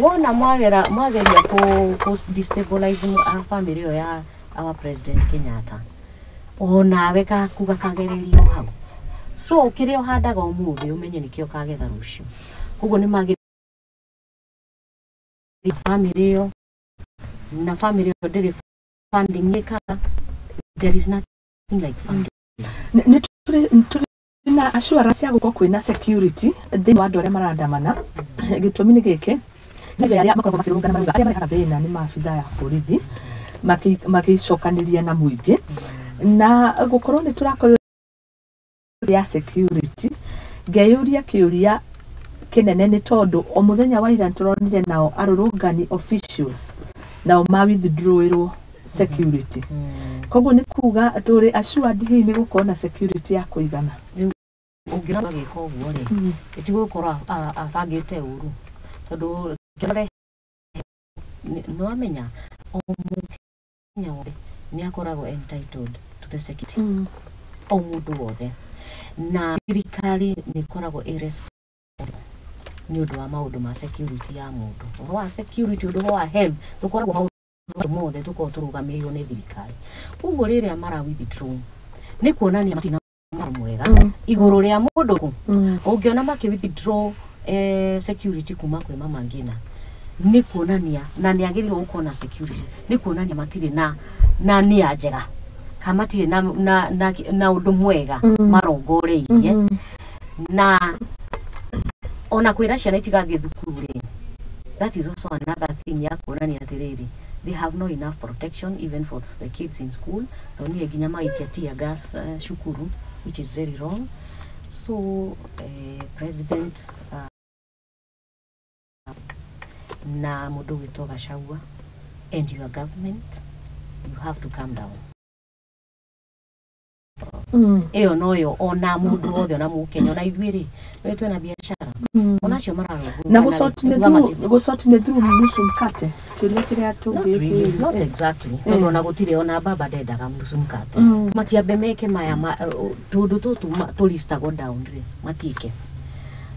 Wona mwageria kũ destabilize family ĩyo ya our president Kenyatta, onawe gaku gakagererio hau. So kĩrĩa ũhandaga ũmũthĩ ũmenye nĩkĩo ũkagetha rũciũ. Koguo nĩ magĩrĩire family ĩyo, na family ĩyo ndĩrĩ funding ĩkaga, there is nothing like funding. Nĩ tũrĩ na assurance ya gũkorwo kwĩna security thĩinĩ wa andũ arĩa marandamana. Gĩtũmi nĩ gĩkĩ, nĩ arĩa makoragwo makĩrũrũngana marauga arĩa marehaga thĩna nĩ maabithaa ya borithi magĩcokanĩria na mũingĩ, na gũkorwo nĩ tũrakorwo ya security. Ngeyũria kĩũria kĩnene nĩ tondũ o mũthenya wa ira nĩtũronire nao arũrũngani officials nao ma withdrawĩrwo security. Koguo nĩ kuga tũrĩ assured hihi nĩ gũkorwo na security ya kũigana. Ũngĩona magĩka ũguo rĩ, ĩtigũkorwo abangĩte ũru, tondũ kĩrore nĩwamenya o Mũkenya wothe nĩ akoragwo entitled to the security, o mũndũ wothe, na thirikari nĩ ĩkoragwo ĩ responsible nĩ ũndũ wa maũndũ ma security ya mũndũ. Ũhoro wa security, ũndũ wa health, tũkoragwo maũndũ mothe tũkoragwo tũrũgamĩrĩirwo nĩ thirikari. Koguo rĩrĩa mara withdraw nĩ kuonania matirĩ na ũhoro mwega igũrũ rĩa mũndũ kũ. Ũngĩona makĩ withdraw security kuma kwĩ Mama Ngina, nĩ kuonania na nĩ agĩrĩirwo gũkorwo na security, nĩ kuonania matirĩ na nia njega, kana matirĩ na ũndũ mwega marongoreirie. Na ona kwĩra ciana itigathiĩ thukuru rĩ, that is also another thing ya kuonania atĩrĩrĩ, they have no enough protection even for the kids in school. Nonire nginya magĩikia tear gas cukuru, which is very wrong. So president na mũndũ ũgwĩtwo Gachagua and your government, you have to calm down. Ĩyo noyo ona mũndũ wothe, ona Mũkenya, ona ithuĩ rĩ, nĩ twĩna biacara, ona acio mararũgũrũka Na gũcotine through nusu mkate, kĩũria kĩrĩa tũngĩkĩũria. Not exactly, tondũ ona gũtirĩ ona baba ndendaga nusu mkate. Matiambe meke maya tũndũ tũtũ tũlistagwo down rĩ, matiĩke.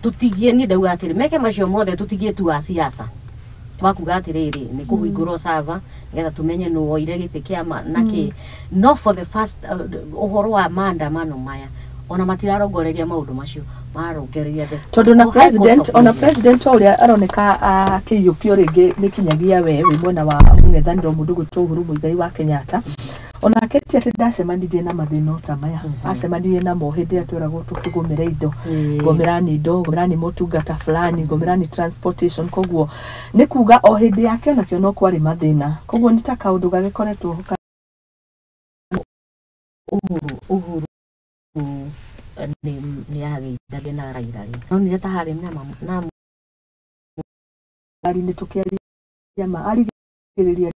Tũtigie, niĩ ndauga atĩrĩ, meke macio mothe tũtigie tu wa siasa. Wakuga atĩrĩrĩ, nĩ kũhingũrwo server nĩgetha tũmenye nũ woire gĩtĩ kĩa na kĩ. No for the first ũhoro wa maandamano maya, ona matirarongoreria maũndũ macio, marongoreria the Tondũ na high cost president of ona living. President ũrĩa aroneka akĩiyũkio rĩngĩ nĩ kinyagia we wĩ mwena wa mũng'ethanĩro mũndũ gwĩtwo Uhuru Muigai wa Kenyatta, Onake ti atĩ ndacemanirie na mathĩna o ta maya, acemanirie namo hĩndĩ ĩrĩa tweragwo tũkĩgũmĩra indo, gũmĩrani indo, gũmĩrani motungata fulani, gũmĩrani transportation. Koguo nĩ kuga o hĩndĩ yake onakĩo no kwarĩ mathĩna, koguo nĩ ta kaũndũ gagĩkoretwo ho Uhuru nĩ ageithagia na Raila rĩ, nonire ta harĩ na thirikari-inĩ, tũkĩaria ma arigĩrĩria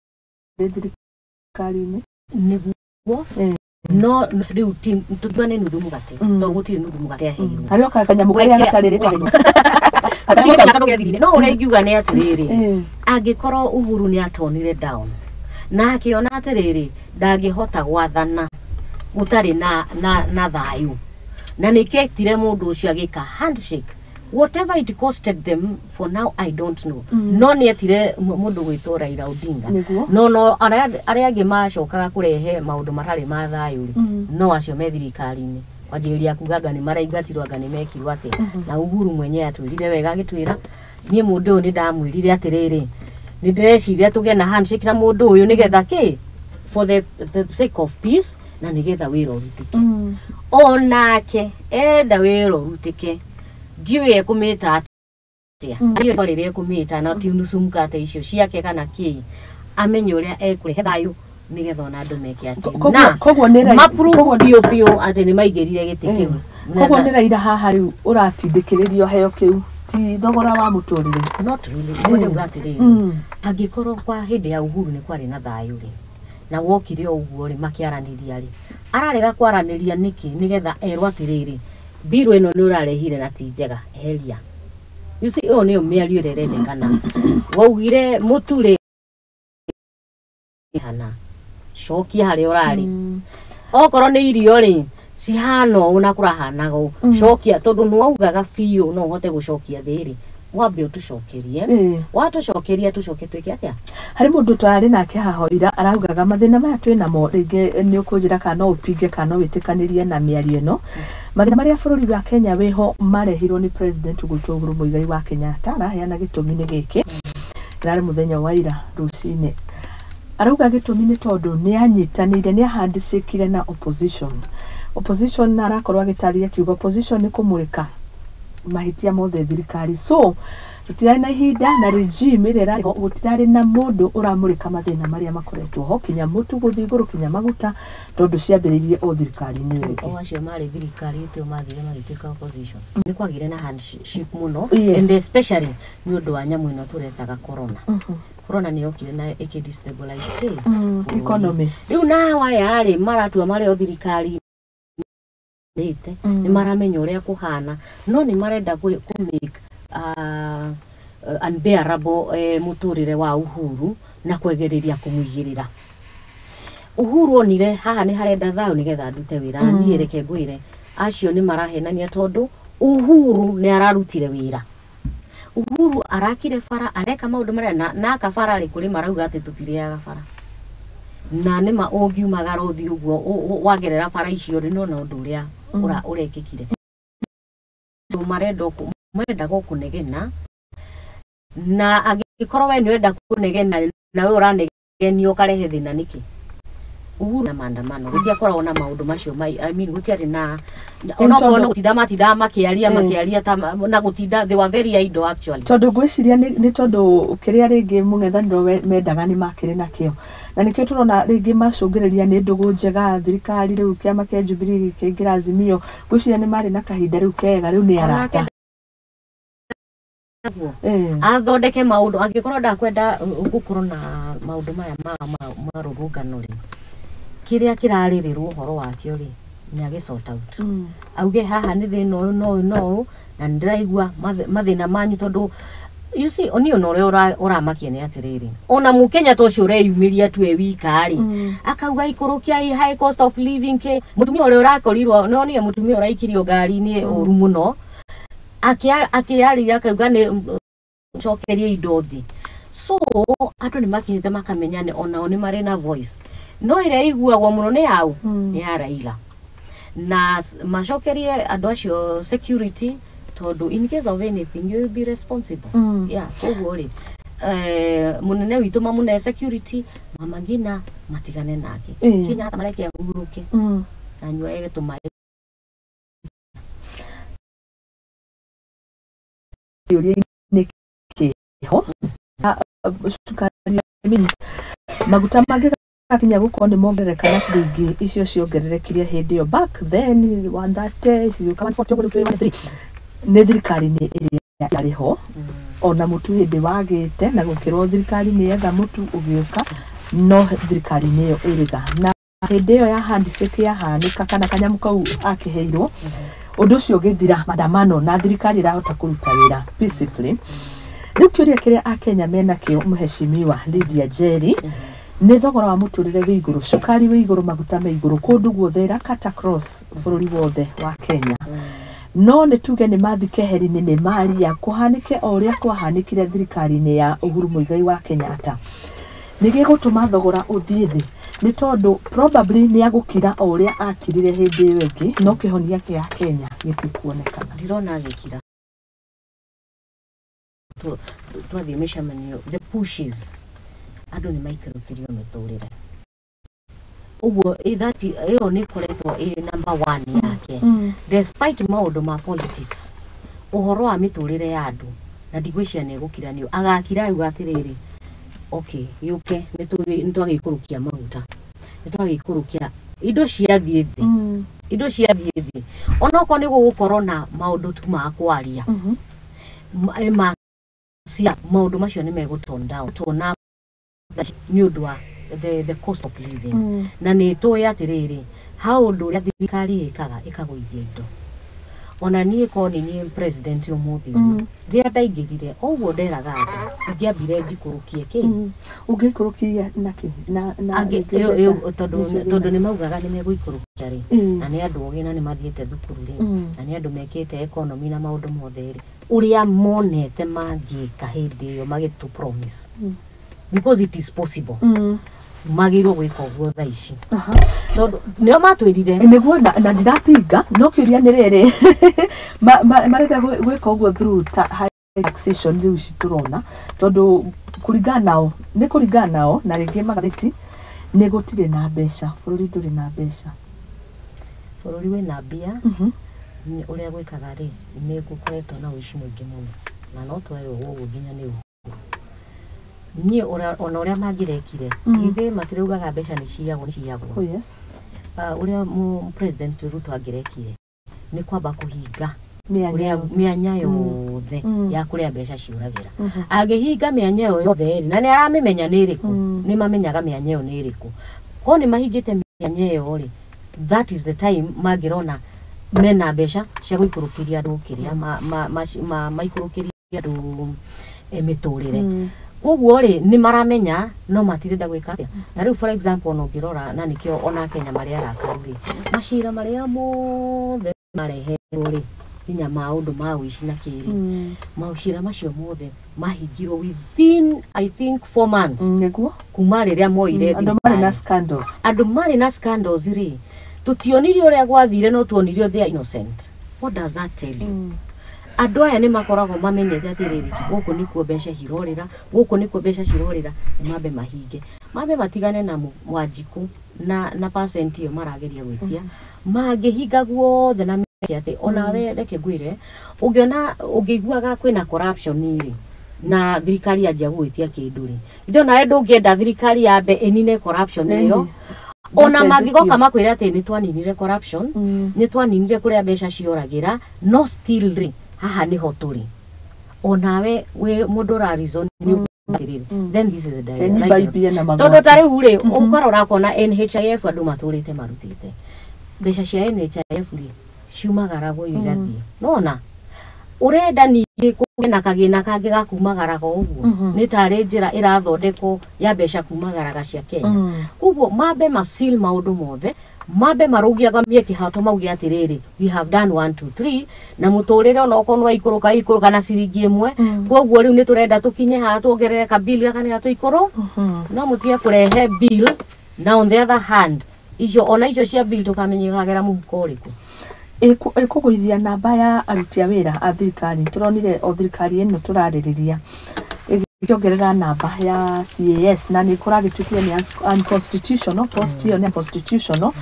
thirikari-inĩ. Nĩguo, no rĩu tũtua nĩ nuthu mũgate, tondũ gũtirĩ nuthu mũgate aheirwo. Harĩ o kanyamũ karĩa gatarĩ rĩtwa. No ũrĩa ingiuga nĩ atĩrĩrĩ, angĩkorwo Uhuru nĩ atonire down na akĩona atĩrĩrĩ ndangĩhota gwathana gũtarĩ na thayũ, na nĩkĩo etire mũndũ ũcio agĩka handshake, whatever it costed them, for now I don't know. No nĩ etire mũndũ gwĩtwo Raila Odinga. No arĩa angĩ macokaga kũrehe maũndũ matarĩ ma thayũ rĩ, no acio me thirikari-inĩ kwanjĩrĩria kuga anga nĩ maraingatirwo, anga nĩ mekirwo atĩa. Na Uhuru mwenyewe atwĩrire wega, agĩtwĩra niĩ mũndũ ũyũ nĩ ndamwĩrire atĩrĩrĩ, nĩ ndĩreciria tũgĩe na handshake na mũndũ ũyũ nĩgetha kĩ, for the sake of peace, na nĩgetha wĩra ũrutĩke. Onake enda wĩra ũrutĩke, ndiũĩ ekũmĩta atĩa, rĩtwa rĩrĩa ekũmĩta, na ti nusu mkate icio ciake kana kĩ, amenye ũrĩa ekũrehe thayũ nĩgetha ona andũ meke atĩ na Koguo nĩ maprove biũ biũ atĩ nĩ maingĩrire gĩtĩ kĩu. Koguo nĩ Raila haha rĩu ũratindĩkĩrĩrio heo kĩu, ti thogora wa mũtũrĩre? Not really. Nĩguo ndauga atĩrĩrĩ, angĩkorwo kwa hĩndĩ ya Uhuru nĩ kwarĩ na thayũ rĩ, na wokire o ũguo rĩ, makĩaranĩria rĩ, ararega kwaranĩria nĩkĩ? Nĩgetha erwo atĩrĩrĩ, mbirũ ĩno nĩ ũrarehire na ti njega, eheria. You see, ĩyo nĩyo mĩario ĩrĩa ĩrendekana. Waugire mũtu rĩ, hana cokia harĩa ũrarĩ, okorwo nĩ irio rĩ, cihana ũũ na kũrahanaga ũũ, cokia, tondũ nĩ waugaga biũ no ũhote gũcokia thĩ rĩ, wambe ũtũcokerie, watũcokeria tũcoke twĩke atĩa? Harĩ mũndũ twarĩ nake haha ira araugaga mathĩna maya twĩ namo, rĩngĩ nĩ ũkũnjĩra kana no ũpinge kana no wĩtĩkanĩrie na mĩario ĩno. Mathĩna marĩa bũrũri wa Kenya wĩho marehirwo nĩ president gwitũ Uhuru Muigai wa Kenyatta. Araheana gĩtũmi nĩ gĩkĩ, ĩrarĩ mũthenya wa ira rũcinĩ, arauga gĩtũmi nĩ tondũ nĩ anyitanĩire, nĩ ahandicĩkire na opposition, na arakorwo agĩtarĩria kiugo opposition nĩ kũmũrĩka mahĩtia mothe thirikari, so tũtirarĩ na ihinda na regime ĩrĩa ĩrarĩ ho, gũtirarĩ na mũndũ ũramũrĩka mathĩna marĩa makoretwo ho, kinya mũtu gũthiĩ igũrũ, kinya maguta, tondũ ciambĩrĩirie o thirikari-inĩ ĩyo ĩngĩ. O acio marĩ thirikari ĩtio mathire magĩtuĩka opposition, nĩ kwagĩire na handshake mũno, and especially nĩ ũndũ wa nyamũ ĩno tũretaga corona. Corona nĩ yokire na ĩkĩ destabilize kĩ bũrũri. Economy. Rĩu na aya rĩ maratua marĩ o thirikari nĩte, nĩ maramenya ũrĩa kũhana, no nĩ marenda kũ make unbearable mũtũrĩre wa Uhuru na kwegereria kũmũigĩrĩra. Uhuru onire haha nĩ harenda thayũ nĩgetha ndute wĩra, na niĩ reke ngwĩre acio nĩ marahenania, tondũ Uhuru nĩ ararutire wĩra. Uhuru arakire bara, areka maũndũ marĩa na aka bara rĩ, kũrĩ marauga atĩ tũtirĩaga bara, na nĩma ũngiumagara ũthiĩ ũguo wagerera bara icio rĩ, nĩwona ũndũ ũrĩa ũrekĩkire. Marenda kũnegena, na angĩkorwo we nĩ ũrenda kũnegena na we ũranegenio ũkarehe thĩna nĩkĩ? Uhuru na maandamano gũtiakoragwo na maũndũ macio I mean, gũtiarĩ na onokorwo no gũtinda matindaga makĩaria, makĩaria ta na gũtinda, they were very idle actually. Tondũ ngwĩciria nĩ tondũ kĩrĩa rĩngĩ mũng'ethanĩro mendaga nĩ makĩrĩ nakĩo, na nĩkĩo tũrona rĩngĩ macũngĩrĩria nĩ ndũgũ njega thirikari rĩu, kĩama kĩa Jubilee gĩkĩingĩra Azimio, ngwĩciria nĩ marĩ na kahinda rĩu kega, rĩu nĩ arata. Athondeke maũndũ, angĩkorwo ndakwenda gũkorwo na maũndũ maya ma rũrũngano rĩ, kĩrĩa kĩrarĩrĩrwo ũhoro wakĩo rĩ, nĩ agĩ sort out, auge haha nĩ thĩna ũyũ na ũyũ na ũyũ, na nĩ ndĩraigua mathĩna manyu, tondũ you see, niĩ ona ũrĩa ũramakia nĩ atĩrĩrĩ, ona mũkenya ta ũcio ũreyumĩria tu e wika rĩ, akauga ikũrũkia high cost of living kĩ, mũtumia ũrĩa ũrakorirwo nonire, mũtumia ũraikirio ngari-inĩ ũru mũno, akĩaria akauga nĩ cokerie indo thĩ. So andũ nĩ makinyĩte makamenya nĩ onao nĩ marĩ na voice, no ĩrĩa iguagwo mũno nĩ yau, nĩ ya Raila, na macokerie andũ acio security, tondũ in case of anything you will be responsible. Yeah, koguo rĩ Munene witũ mamũne security, Mama Ngina matigane nake. Kenyatta mareke ahurũke na nyuage tũmaĩ. Kĩũria-inĩ kĩho cukari, I mean, maguta mangĩgakinya gũkorwo nĩ mongerereka na ciringi icio ciongererekire hĩndĩ ĩyo back then 130 cigĩũka 140, ũguo rĩu twĩ 193, nĩ thirikari-inĩ ĩrĩa yarĩ ho. Ona mũtu hĩndĩ wagĩte na gũkĩrwo thirikari nĩ yetha mũtu ũgĩũka, no thirikari-inĩ ĩyo ĩrĩga na hĩndĩ ĩyo ya handshake yahanĩka kana kanyamũ kau akĩheirwo, ũndũ ũcio ũgĩthira maandamano na thirikari ĩrahota kũruta wĩra peacefully. Rĩu kĩũria kĩrĩa akenya menakĩo, Mheshimiwa Lydia Njeri, nĩ thogora wa mũtũrĩre wĩ igũrũ, cukari wĩ igũrũ, maguta me igũrũ kũndũ guothe, ĩrakata cross bũrũri wothe wa Kenya. No nĩ tuge nĩ mathi keheri-inĩ, nĩ maria kũhanĩke o ũrĩa kwahanĩkire thirikari-inĩ ya Uhuru Muigai wa Kenyatta, nĩ gĩgũtũma thogora ũthiĩ thĩ, nĩ tondũ probably nĩ agũkira o ũrĩa akirire hĩndĩ ĩyo ĩngĩ, no kĩhonia kĩa Kenya gĩtikuonekana. Ndirona agĩkira. Twathiĩ mĩcemanio, the pushes, andũ nĩ maikũrũkĩrio mĩtũrĩre ũguo. That ĩyo nĩ ĩkoretwo ĩ number one yake despite maũndũ ma politics, ũhoro wa mĩtũrĩre ya andũ, na ndigwĩciria nĩ egũkira. Nĩ agakira auga atĩrĩrĩ, okay, gĩũke nĩ twagĩikũrũkia maguta, nĩ twagĩikũrũkia indo ciathiĩ thĩ, indo ciathiĩ thĩ, onokorwo nĩ gũgũkorwo na maũndũ tu ma kwaria ma cia maũndũ macio nĩ megũ tone down, tone up nĩ ũndũ wa the cost of living. Na nĩ tũĩ atĩrĩrĩ, ha ũndũ ũrĩa thirikari ĩkaga ĩkagũithia indo, ona niĩ korwo nĩ niĩ president ũmũthĩ ũyũ, rĩrĩa ndaingĩrire ũguo nderaga andũ ingĩambire njikũrũkie kĩ. Ũngĩikũrũkia nakĩ na Angĩ- rĩngĩ ĩyo- mbeca ĩyo- tondũ nĩcio tondũ nĩ maugaga nĩ megũikũrũkia rĩ, na nĩ andũ ogĩ na nĩ mathiĩte thukuru rĩ, na nĩ andũ mekĩte economy na maũndũ mothe rĩ, ũrĩa monete mangĩka hĩndĩ ĩyo magĩtũ promise, because it is possible, magĩrĩirwo gwĩka ũguo thaa ici tondũ nĩo matwĩrire. Nĩguo na ndirapinga, no kĩũria nĩ rĩrĩ, marenda gwĩka ũguo through high taxation rĩu ici tũrona, tondũ kũringana nao, nĩ kũringana nao na rĩngĩ magathĩti, nĩ gũtirĩ na mbeca, bũrũri ndũrĩ na mbeca. Bũrũri wĩna mbia. Nĩ- ũrĩa gwĩkaga rĩ, nĩ gũkoretwo na ũici mũingĩ mũno, na no twerwo ũguo nginya nĩ Uhuru. Niĩ ona ũrĩa mangĩrekire, githĩ matiraugaga mbeca nĩ ciyagwo, nĩ ciyagwo? Oh yes. Ũrĩa President Ruto angĩrekire nĩ kwamba kũhinga mĩanya ũrĩa yothe. Mĩanya yothe ya kũrĩa mbeca ciũragĩra. Angĩhinga mĩanya ĩyo yothe rĩ, na nĩ aramĩmenya nĩ ĩrĩkũ, nĩ mamenyaga mĩanya ĩyo nĩ ĩrĩkũ, korwo nĩ mahingĩte mĩanya ĩyo rĩ, that is the time mangĩrona mena mbeca cia gũikũrũkĩria andũ kĩrĩa maikũrũkĩria andũ mĩtũrĩre. Koguo rĩ, nĩ maramenya no matirenda gwĩka atĩa. Na rĩu, for example, ona ũngĩrora, na nĩkĩo ona Kenya marĩ arakaru rĩ, macira marĩa mothe marehetwo rĩ, nginya maũndũ ma ũici na kĩrĩ, macira macio mothe mahingirwo within, I think, 4 months Nĩguo kuma rĩrĩa moire Andũ marĩ na thirikari. Scandals. Andũ marĩ na scandals rĩ, tũtionirio ũrĩa gwathire, no tuonirio they are innocent. What does that tell you? Andũ aya nĩ makoragwo mamenyete atĩrĩrĩ, gũkũ nĩkuo mbeca cirorĩra, gũkũ nĩkuo mbeca cirorĩra. Nĩ mambe mahinge, mambe matigane na Wanjikũ na percent ĩyo marageria gwĩtia. Mangĩhinga guothe na meke atĩ onawe, reke ngwĩre, ũngĩona ũngĩiguaga kwĩna corruption rĩ, na thirikari yanjia gũgwĩtia kĩndũ rĩ, ithe onawe ndũngĩenda thirikari yambe ĩnine corruption ĩyo? Ona mangĩgoka makwĩre atĩ nĩ twaninire corruption, nĩ twaninire kũrĩa mbeca cioragĩra, no still rĩ, haha nĩho tũrĩ. Onawe wĩ mũndũ ũra reason nĩ ũkuga atĩrĩrĩ, then this is the Ke nyimba imbie na tondũ magoti. Ta rĩu rĩ, ũkarora ũkona NHIF, andũ matũrĩte marutĩte mbeca cia NHIF rĩ, ciumagaragwo iyo igathiĩ. Nona ũrenda ningĩ kũgĩe na kagĩna kangĩ ga kumagaraga ũguo, nĩ tarĩ njĩra ĩrathondekwo ya mbeca kumagaraga cia Kenya. Koguo mambe masil maũndũ mothe, mambe marũgamie kĩhato, mauge atĩrĩrĩ, we have done 1 2 3, na mũtũrĩre ona okorwo nĩ waikũrũka, ikũrũka na ciringi ĩmwe. Koguo rĩu nĩ tũrenda tũkinye haha, tuongerere kabili gaka nĩga tũikũrũ, no mũtige kũrehe bill. Na on the other hand, icio ona icio cia bill tũkamenya ikagera mũhuko ũrĩkũ. Ĩkũgũithia namba ya aruti a wĩra a thirikari. Tũronire o thirikari ĩno tũrarĩrĩria. Magĩkĩongerera namba ya CAS na nĩ kũragĩtuĩkire nĩ unconstitutional post ĩyo, nĩ unconstitutional.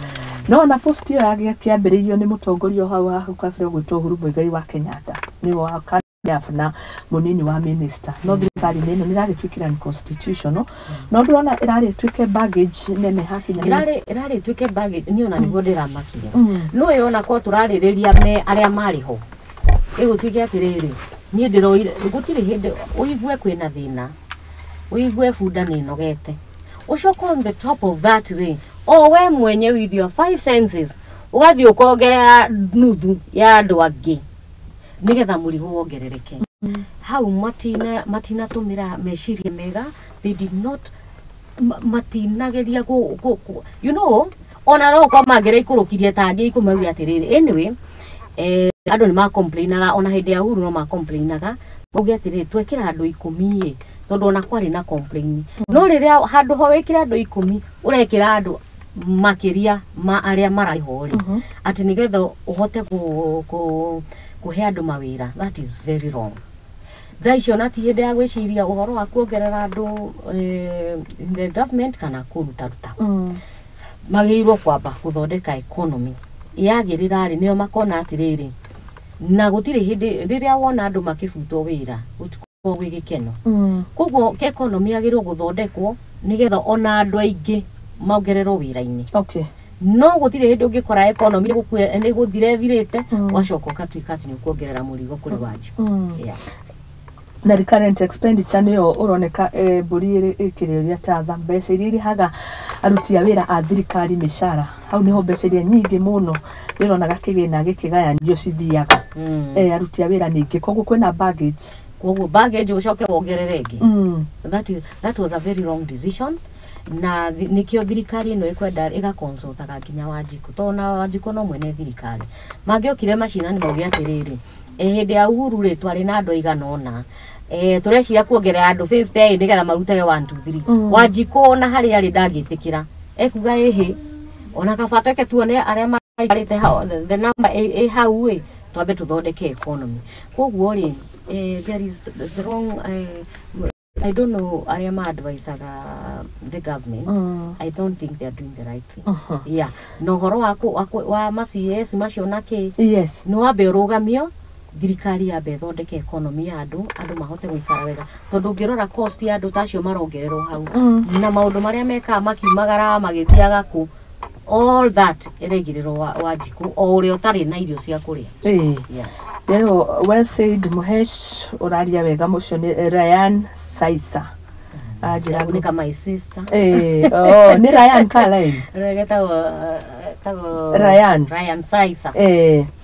No na post ĩyo yagĩkĩambĩrĩirio nĩ mũtongoria hau hau kabere ũgwĩtwo Uhuru Muigai wa Kenyatta, nĩwe wa up na mũnini wa minister, no thirikari-inĩ ĩno nĩ ĩragĩtuĩkire unconstitutional, no ndĩrona ĩrarĩ ĩtuĩke baggage nene hakinya Ĩrarĩ ĩtuĩke baggage, niĩ ona nĩguo ndĩramakire. No ĩyo ona korwo tũrarĩrĩria me arĩa marĩ ho, ĩgũtuĩke atĩrĩrĩ, niĩ ndĩroire gũtirĩ hĩndĩ ũigue kwĩna thĩna, ũigue bunda nĩ ĩnogete, ũcoke on the top of that rĩ, o we mwenye with your five senses ũgathiĩ ũkongerera nuthu ya andũ angĩ nĩgetha mũrigo wongerereke. Hau matina matinatũmĩra meciria mega. They did not matinageria go ona no kwa mangĩraikũrũkirie ta angĩ ikũmi mauge atĩrĩrĩ, anyway, andũ nĩ macomplainaga ona hĩndĩ ya Uhuru, no macomplainaga mauge atĩrĩrĩ, twekĩra andũ 10 ĩ, tondũ ona kwarĩ na complain. No rĩrĩa handũ ho wĩkĩre andũ 10, ũrekĩra andũ makĩria ma arĩa mararĩ ho rĩ, atĩ nĩgetha ũhote kũhe andũ mawĩra, that is very wrong. Thaa icio na ti hĩndĩ ya gwĩciria ũhoro wa kuongerera andũ in the government kana kũrutaruta. Magĩrĩirwo kwamba gũthondeka economy yagĩrĩra rĩ, nĩo makona atĩrĩrĩ, na gũtirĩ hĩndĩ rĩrĩa wona andũ makĩbutwo wĩra gũtikoragwo gwĩ gĩkeno. Koguo economy yagĩrĩirwo gũthondekwo nĩgetha ona andũ aingĩ mongererwo wĩra-inĩ. No gũtirĩ hĩndĩ ũngĩkora economy nĩ gũthira ĩthirĩte, ũgacoka ũgatuĩka atĩ nĩ ũkuongerera mũrigo kũrĩ Wanjikũ. Yeah. Na recurrent expenditure nĩyo ũroneka mbũri ĩkĩrĩria ta tha mbeca iria irĩhaga aruti a wĩra a thirikari mĩcara, hau nĩho mbeca iria nyingĩ mũno nĩũronaga kĩgĩna gĩkĩgayanio cithiaga. Aruti a wĩra nĩ aingĩ, koguo kwĩna baggage. Koguo baggage ũcoke wongerere ĩngĩ. That was a very wrong decision, na nĩkĩo thirikari ĩno ĩkwenda ĩgaconsultaga nginya Wanjikũ, tondũ na Wanjikũ no mwene thirikari mangĩokire macinani mauge atĩrĩrĩ, hĩndĩ ya Uhuru rĩ, twarĩ na andũ aigana ũna, tũreciria kuongerera andũ 50 nĩgetha marutage 1 2 3. Wanjikũ ona harĩa arĩ ndangĩtĩkĩra, ekuga ĩhĩ, ona kaba tweke tuone arĩa maikarĩte hau, the number ĩ hau ĩ, twambe tũthondeke economy. Koguo rĩ, there is the wrong I don't know arĩa ma-advisaga the government. I don't think they are doing the right thing. Yeah, na ũhoro wa ma CS macio na kĩ, nĩ wambe ũrũgamio, thirikari yambe ĩthondeke economy ya andũ, andũ mahote gũikara wega, tondũ ũngĩrora cost ya andũ ta acio marongererwo hau na maũndũ marĩa mekaga makiumagara magĩthiaga kũ, all that ĩraigĩrĩrwo Wanjikũ o ũrĩa ũtarĩ na irio cia kũrĩa. Yeah. Rĩu well said, Muhesh, ũraria wega. Mũcio nĩ Ryan Saisa anjĩra. Nĩ ka my sister. Oh, nĩ Ryan Caroline. Getagwo Ryan. Ryan Saisa.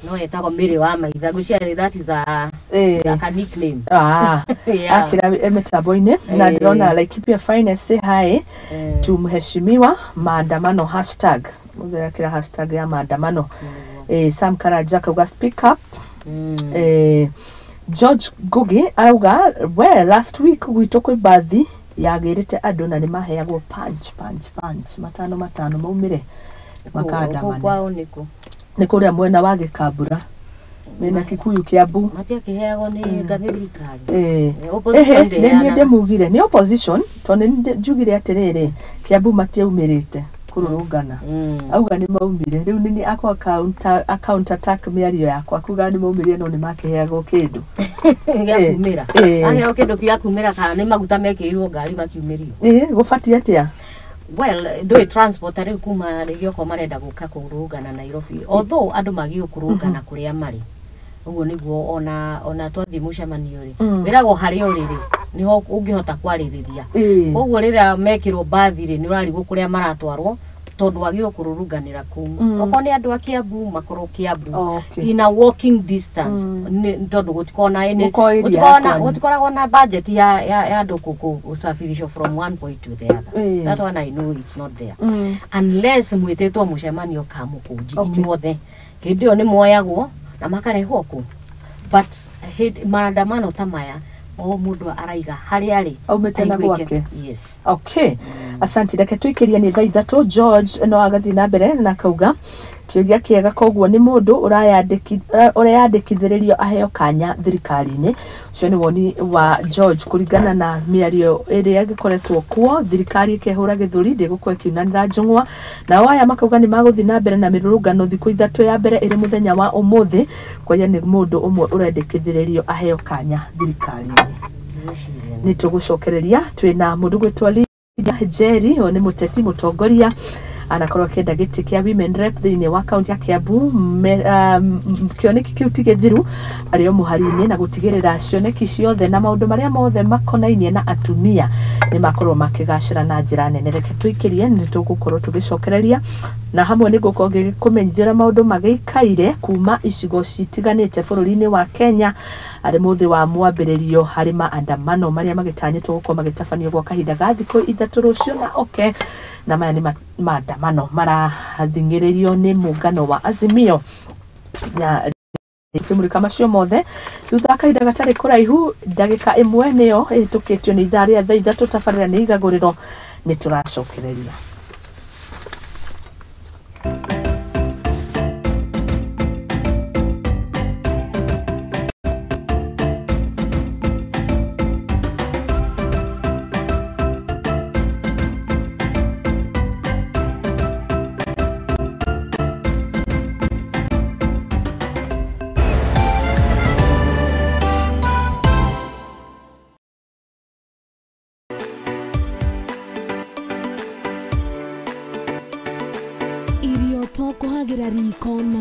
No etagwo Mary wa Maitha, ngwĩciria that is a like a nickname. Yeah. Akĩra mĩtambo-inĩ na ndĩrona Laikipia Finest, say hi to mheshimiwa, maandamano hashtag, mũthee akĩra hashtag ya maandamano. Sam Karanja akauga speak up. George Ngugi arauga we last week gwitũ kwĩ bathi yagĩrĩte andũ na nĩ maheagwo punch punch punch matano matano maumĩre makandamane. Kwao nĩkũ? Nĩ kũrĩa mwena wa Gĩkambura, mena Kikuyu, Kiambu. Matiakĩheagwo nĩ nĩ thirikari? Opposition. Ehe, nĩ niĩ ndĩheanaga. Ndĩmugire nĩ opposition, tondũ nĩ njugire atĩrĩrĩ, Kiambu matiaumĩrĩte kũrũrũngana. Auga nĩ maumire. Rĩu nĩ akwa counter attack mĩario yakwa kuga nĩ maumire, no nĩ makĩheagwo kĩndũ gĩa kumĩra. Aheo kĩndũ gĩa kumĩra kana nĩ maguta mekĩrirwo ngari makiumĩrio? Gũbatiĩ atĩa? Well, ndũĩ transport rĩu kuma rĩngĩ okorwo marenda gũka kũrũngana Nairobi, although andũ magĩrĩirwo kũrũngana kũrĩa marĩ, ũguo nĩguo ona twathiĩ mũcemanio rĩ, wĩragwo harĩa ũrĩ rĩ, nĩho ũngĩhota kwarĩrĩria. Koguo rĩrĩa mekĩrwo mbathi rĩ, nĩ ũrarigwo kũrĩa maratwarwo, tondũ wagĩrĩirwo kũrũrũnganĩra kũu. Okorwo nĩ andũ a Kiambu, makorwo Kiambu in a walking distance. Tondũ gũtikoragwo na Gũkorwo area yakwanyu. Gũtikoragwo na budget ya andũ gũsafirishwo from one point to the other. That one I know it's not there. Unless mwĩtĩtwo mũcemanio kamũkũnji inyuothe, hĩndĩ ĩyo nĩ moyagwo na makarehwo kũ, but maandamano ta maya, o mũndũ araiga harĩa arĩ Aumĩte na aiguĩke. Gwake. Yes. Okay, asante. Reke tũikĩrie nĩ thaa 3. George no agathiĩ na mbere na kauga Kĩũria kĩega koguo nĩ mũndũ ũreyandĩkithĩrĩrio aheo kanya thirikari-inĩ. Ũcio nĩ woni wa George kũringana na mĩario ĩrĩa ĩgĩkoretwo kuo, thirikari ĩkehũra gĩthũri ndĩgũkorwo ĩkiunanĩra njũng'wa, nao aya makauga nĩ magũthiĩ na mbere na mĩrũrũngano thikũ 3 ya mbere ĩrĩ mũthenya wa ũmũthĩ, kwaria nĩ mũndũ ũmwe ũrendekithĩrĩrio aheo kanya thirikari-inĩ. Nĩ tũgũcokereria twĩna mũndũ gwĩtwo Lydia Njeri, ũyũ nĩ mũteti mũtongoria anakorwo akĩenda gĩtĩ kĩa women rep thĩinĩ wa kaunti ya Kiambu. Kĩoneki kĩu ti gĩthiru, arĩ o mũhari-inĩ na gũtigĩrĩra cioneki ciothe na maũndũ marĩa mothe makonainie na atumia nĩ makorwo makĩgacĩra na njĩra nene. Reke tũikĩrie, nĩ tũgũkorwo tũgĩcokereria na hamwe nĩ ngũkorwo ngĩkũmenyithia maũndũ magĩikaire kuma icigo citiganĩte bũrũri-inĩ wa Kenya arĩ mũthĩ wa mwambĩrĩrio harĩ maandamano marĩa magĩtanyĩtwo gũkorwo magĩtabanio gwa kahinda ga thikũ 3 rũciũ na oke, na maya nĩ maandamano marathing'ĩrĩrio nĩ mũngano wa Azimio na kĩmũrĩka macio mothe thutha wa kahinda gatarĩ kũraihu ndagĩka 1 nĩyo ĩhĩtũkĩtio nĩ ithaa rĩa thaa 3 tabarĩra nĩ igagũrĩro nĩ tũracokereria. Irio to kũhagĩra riko na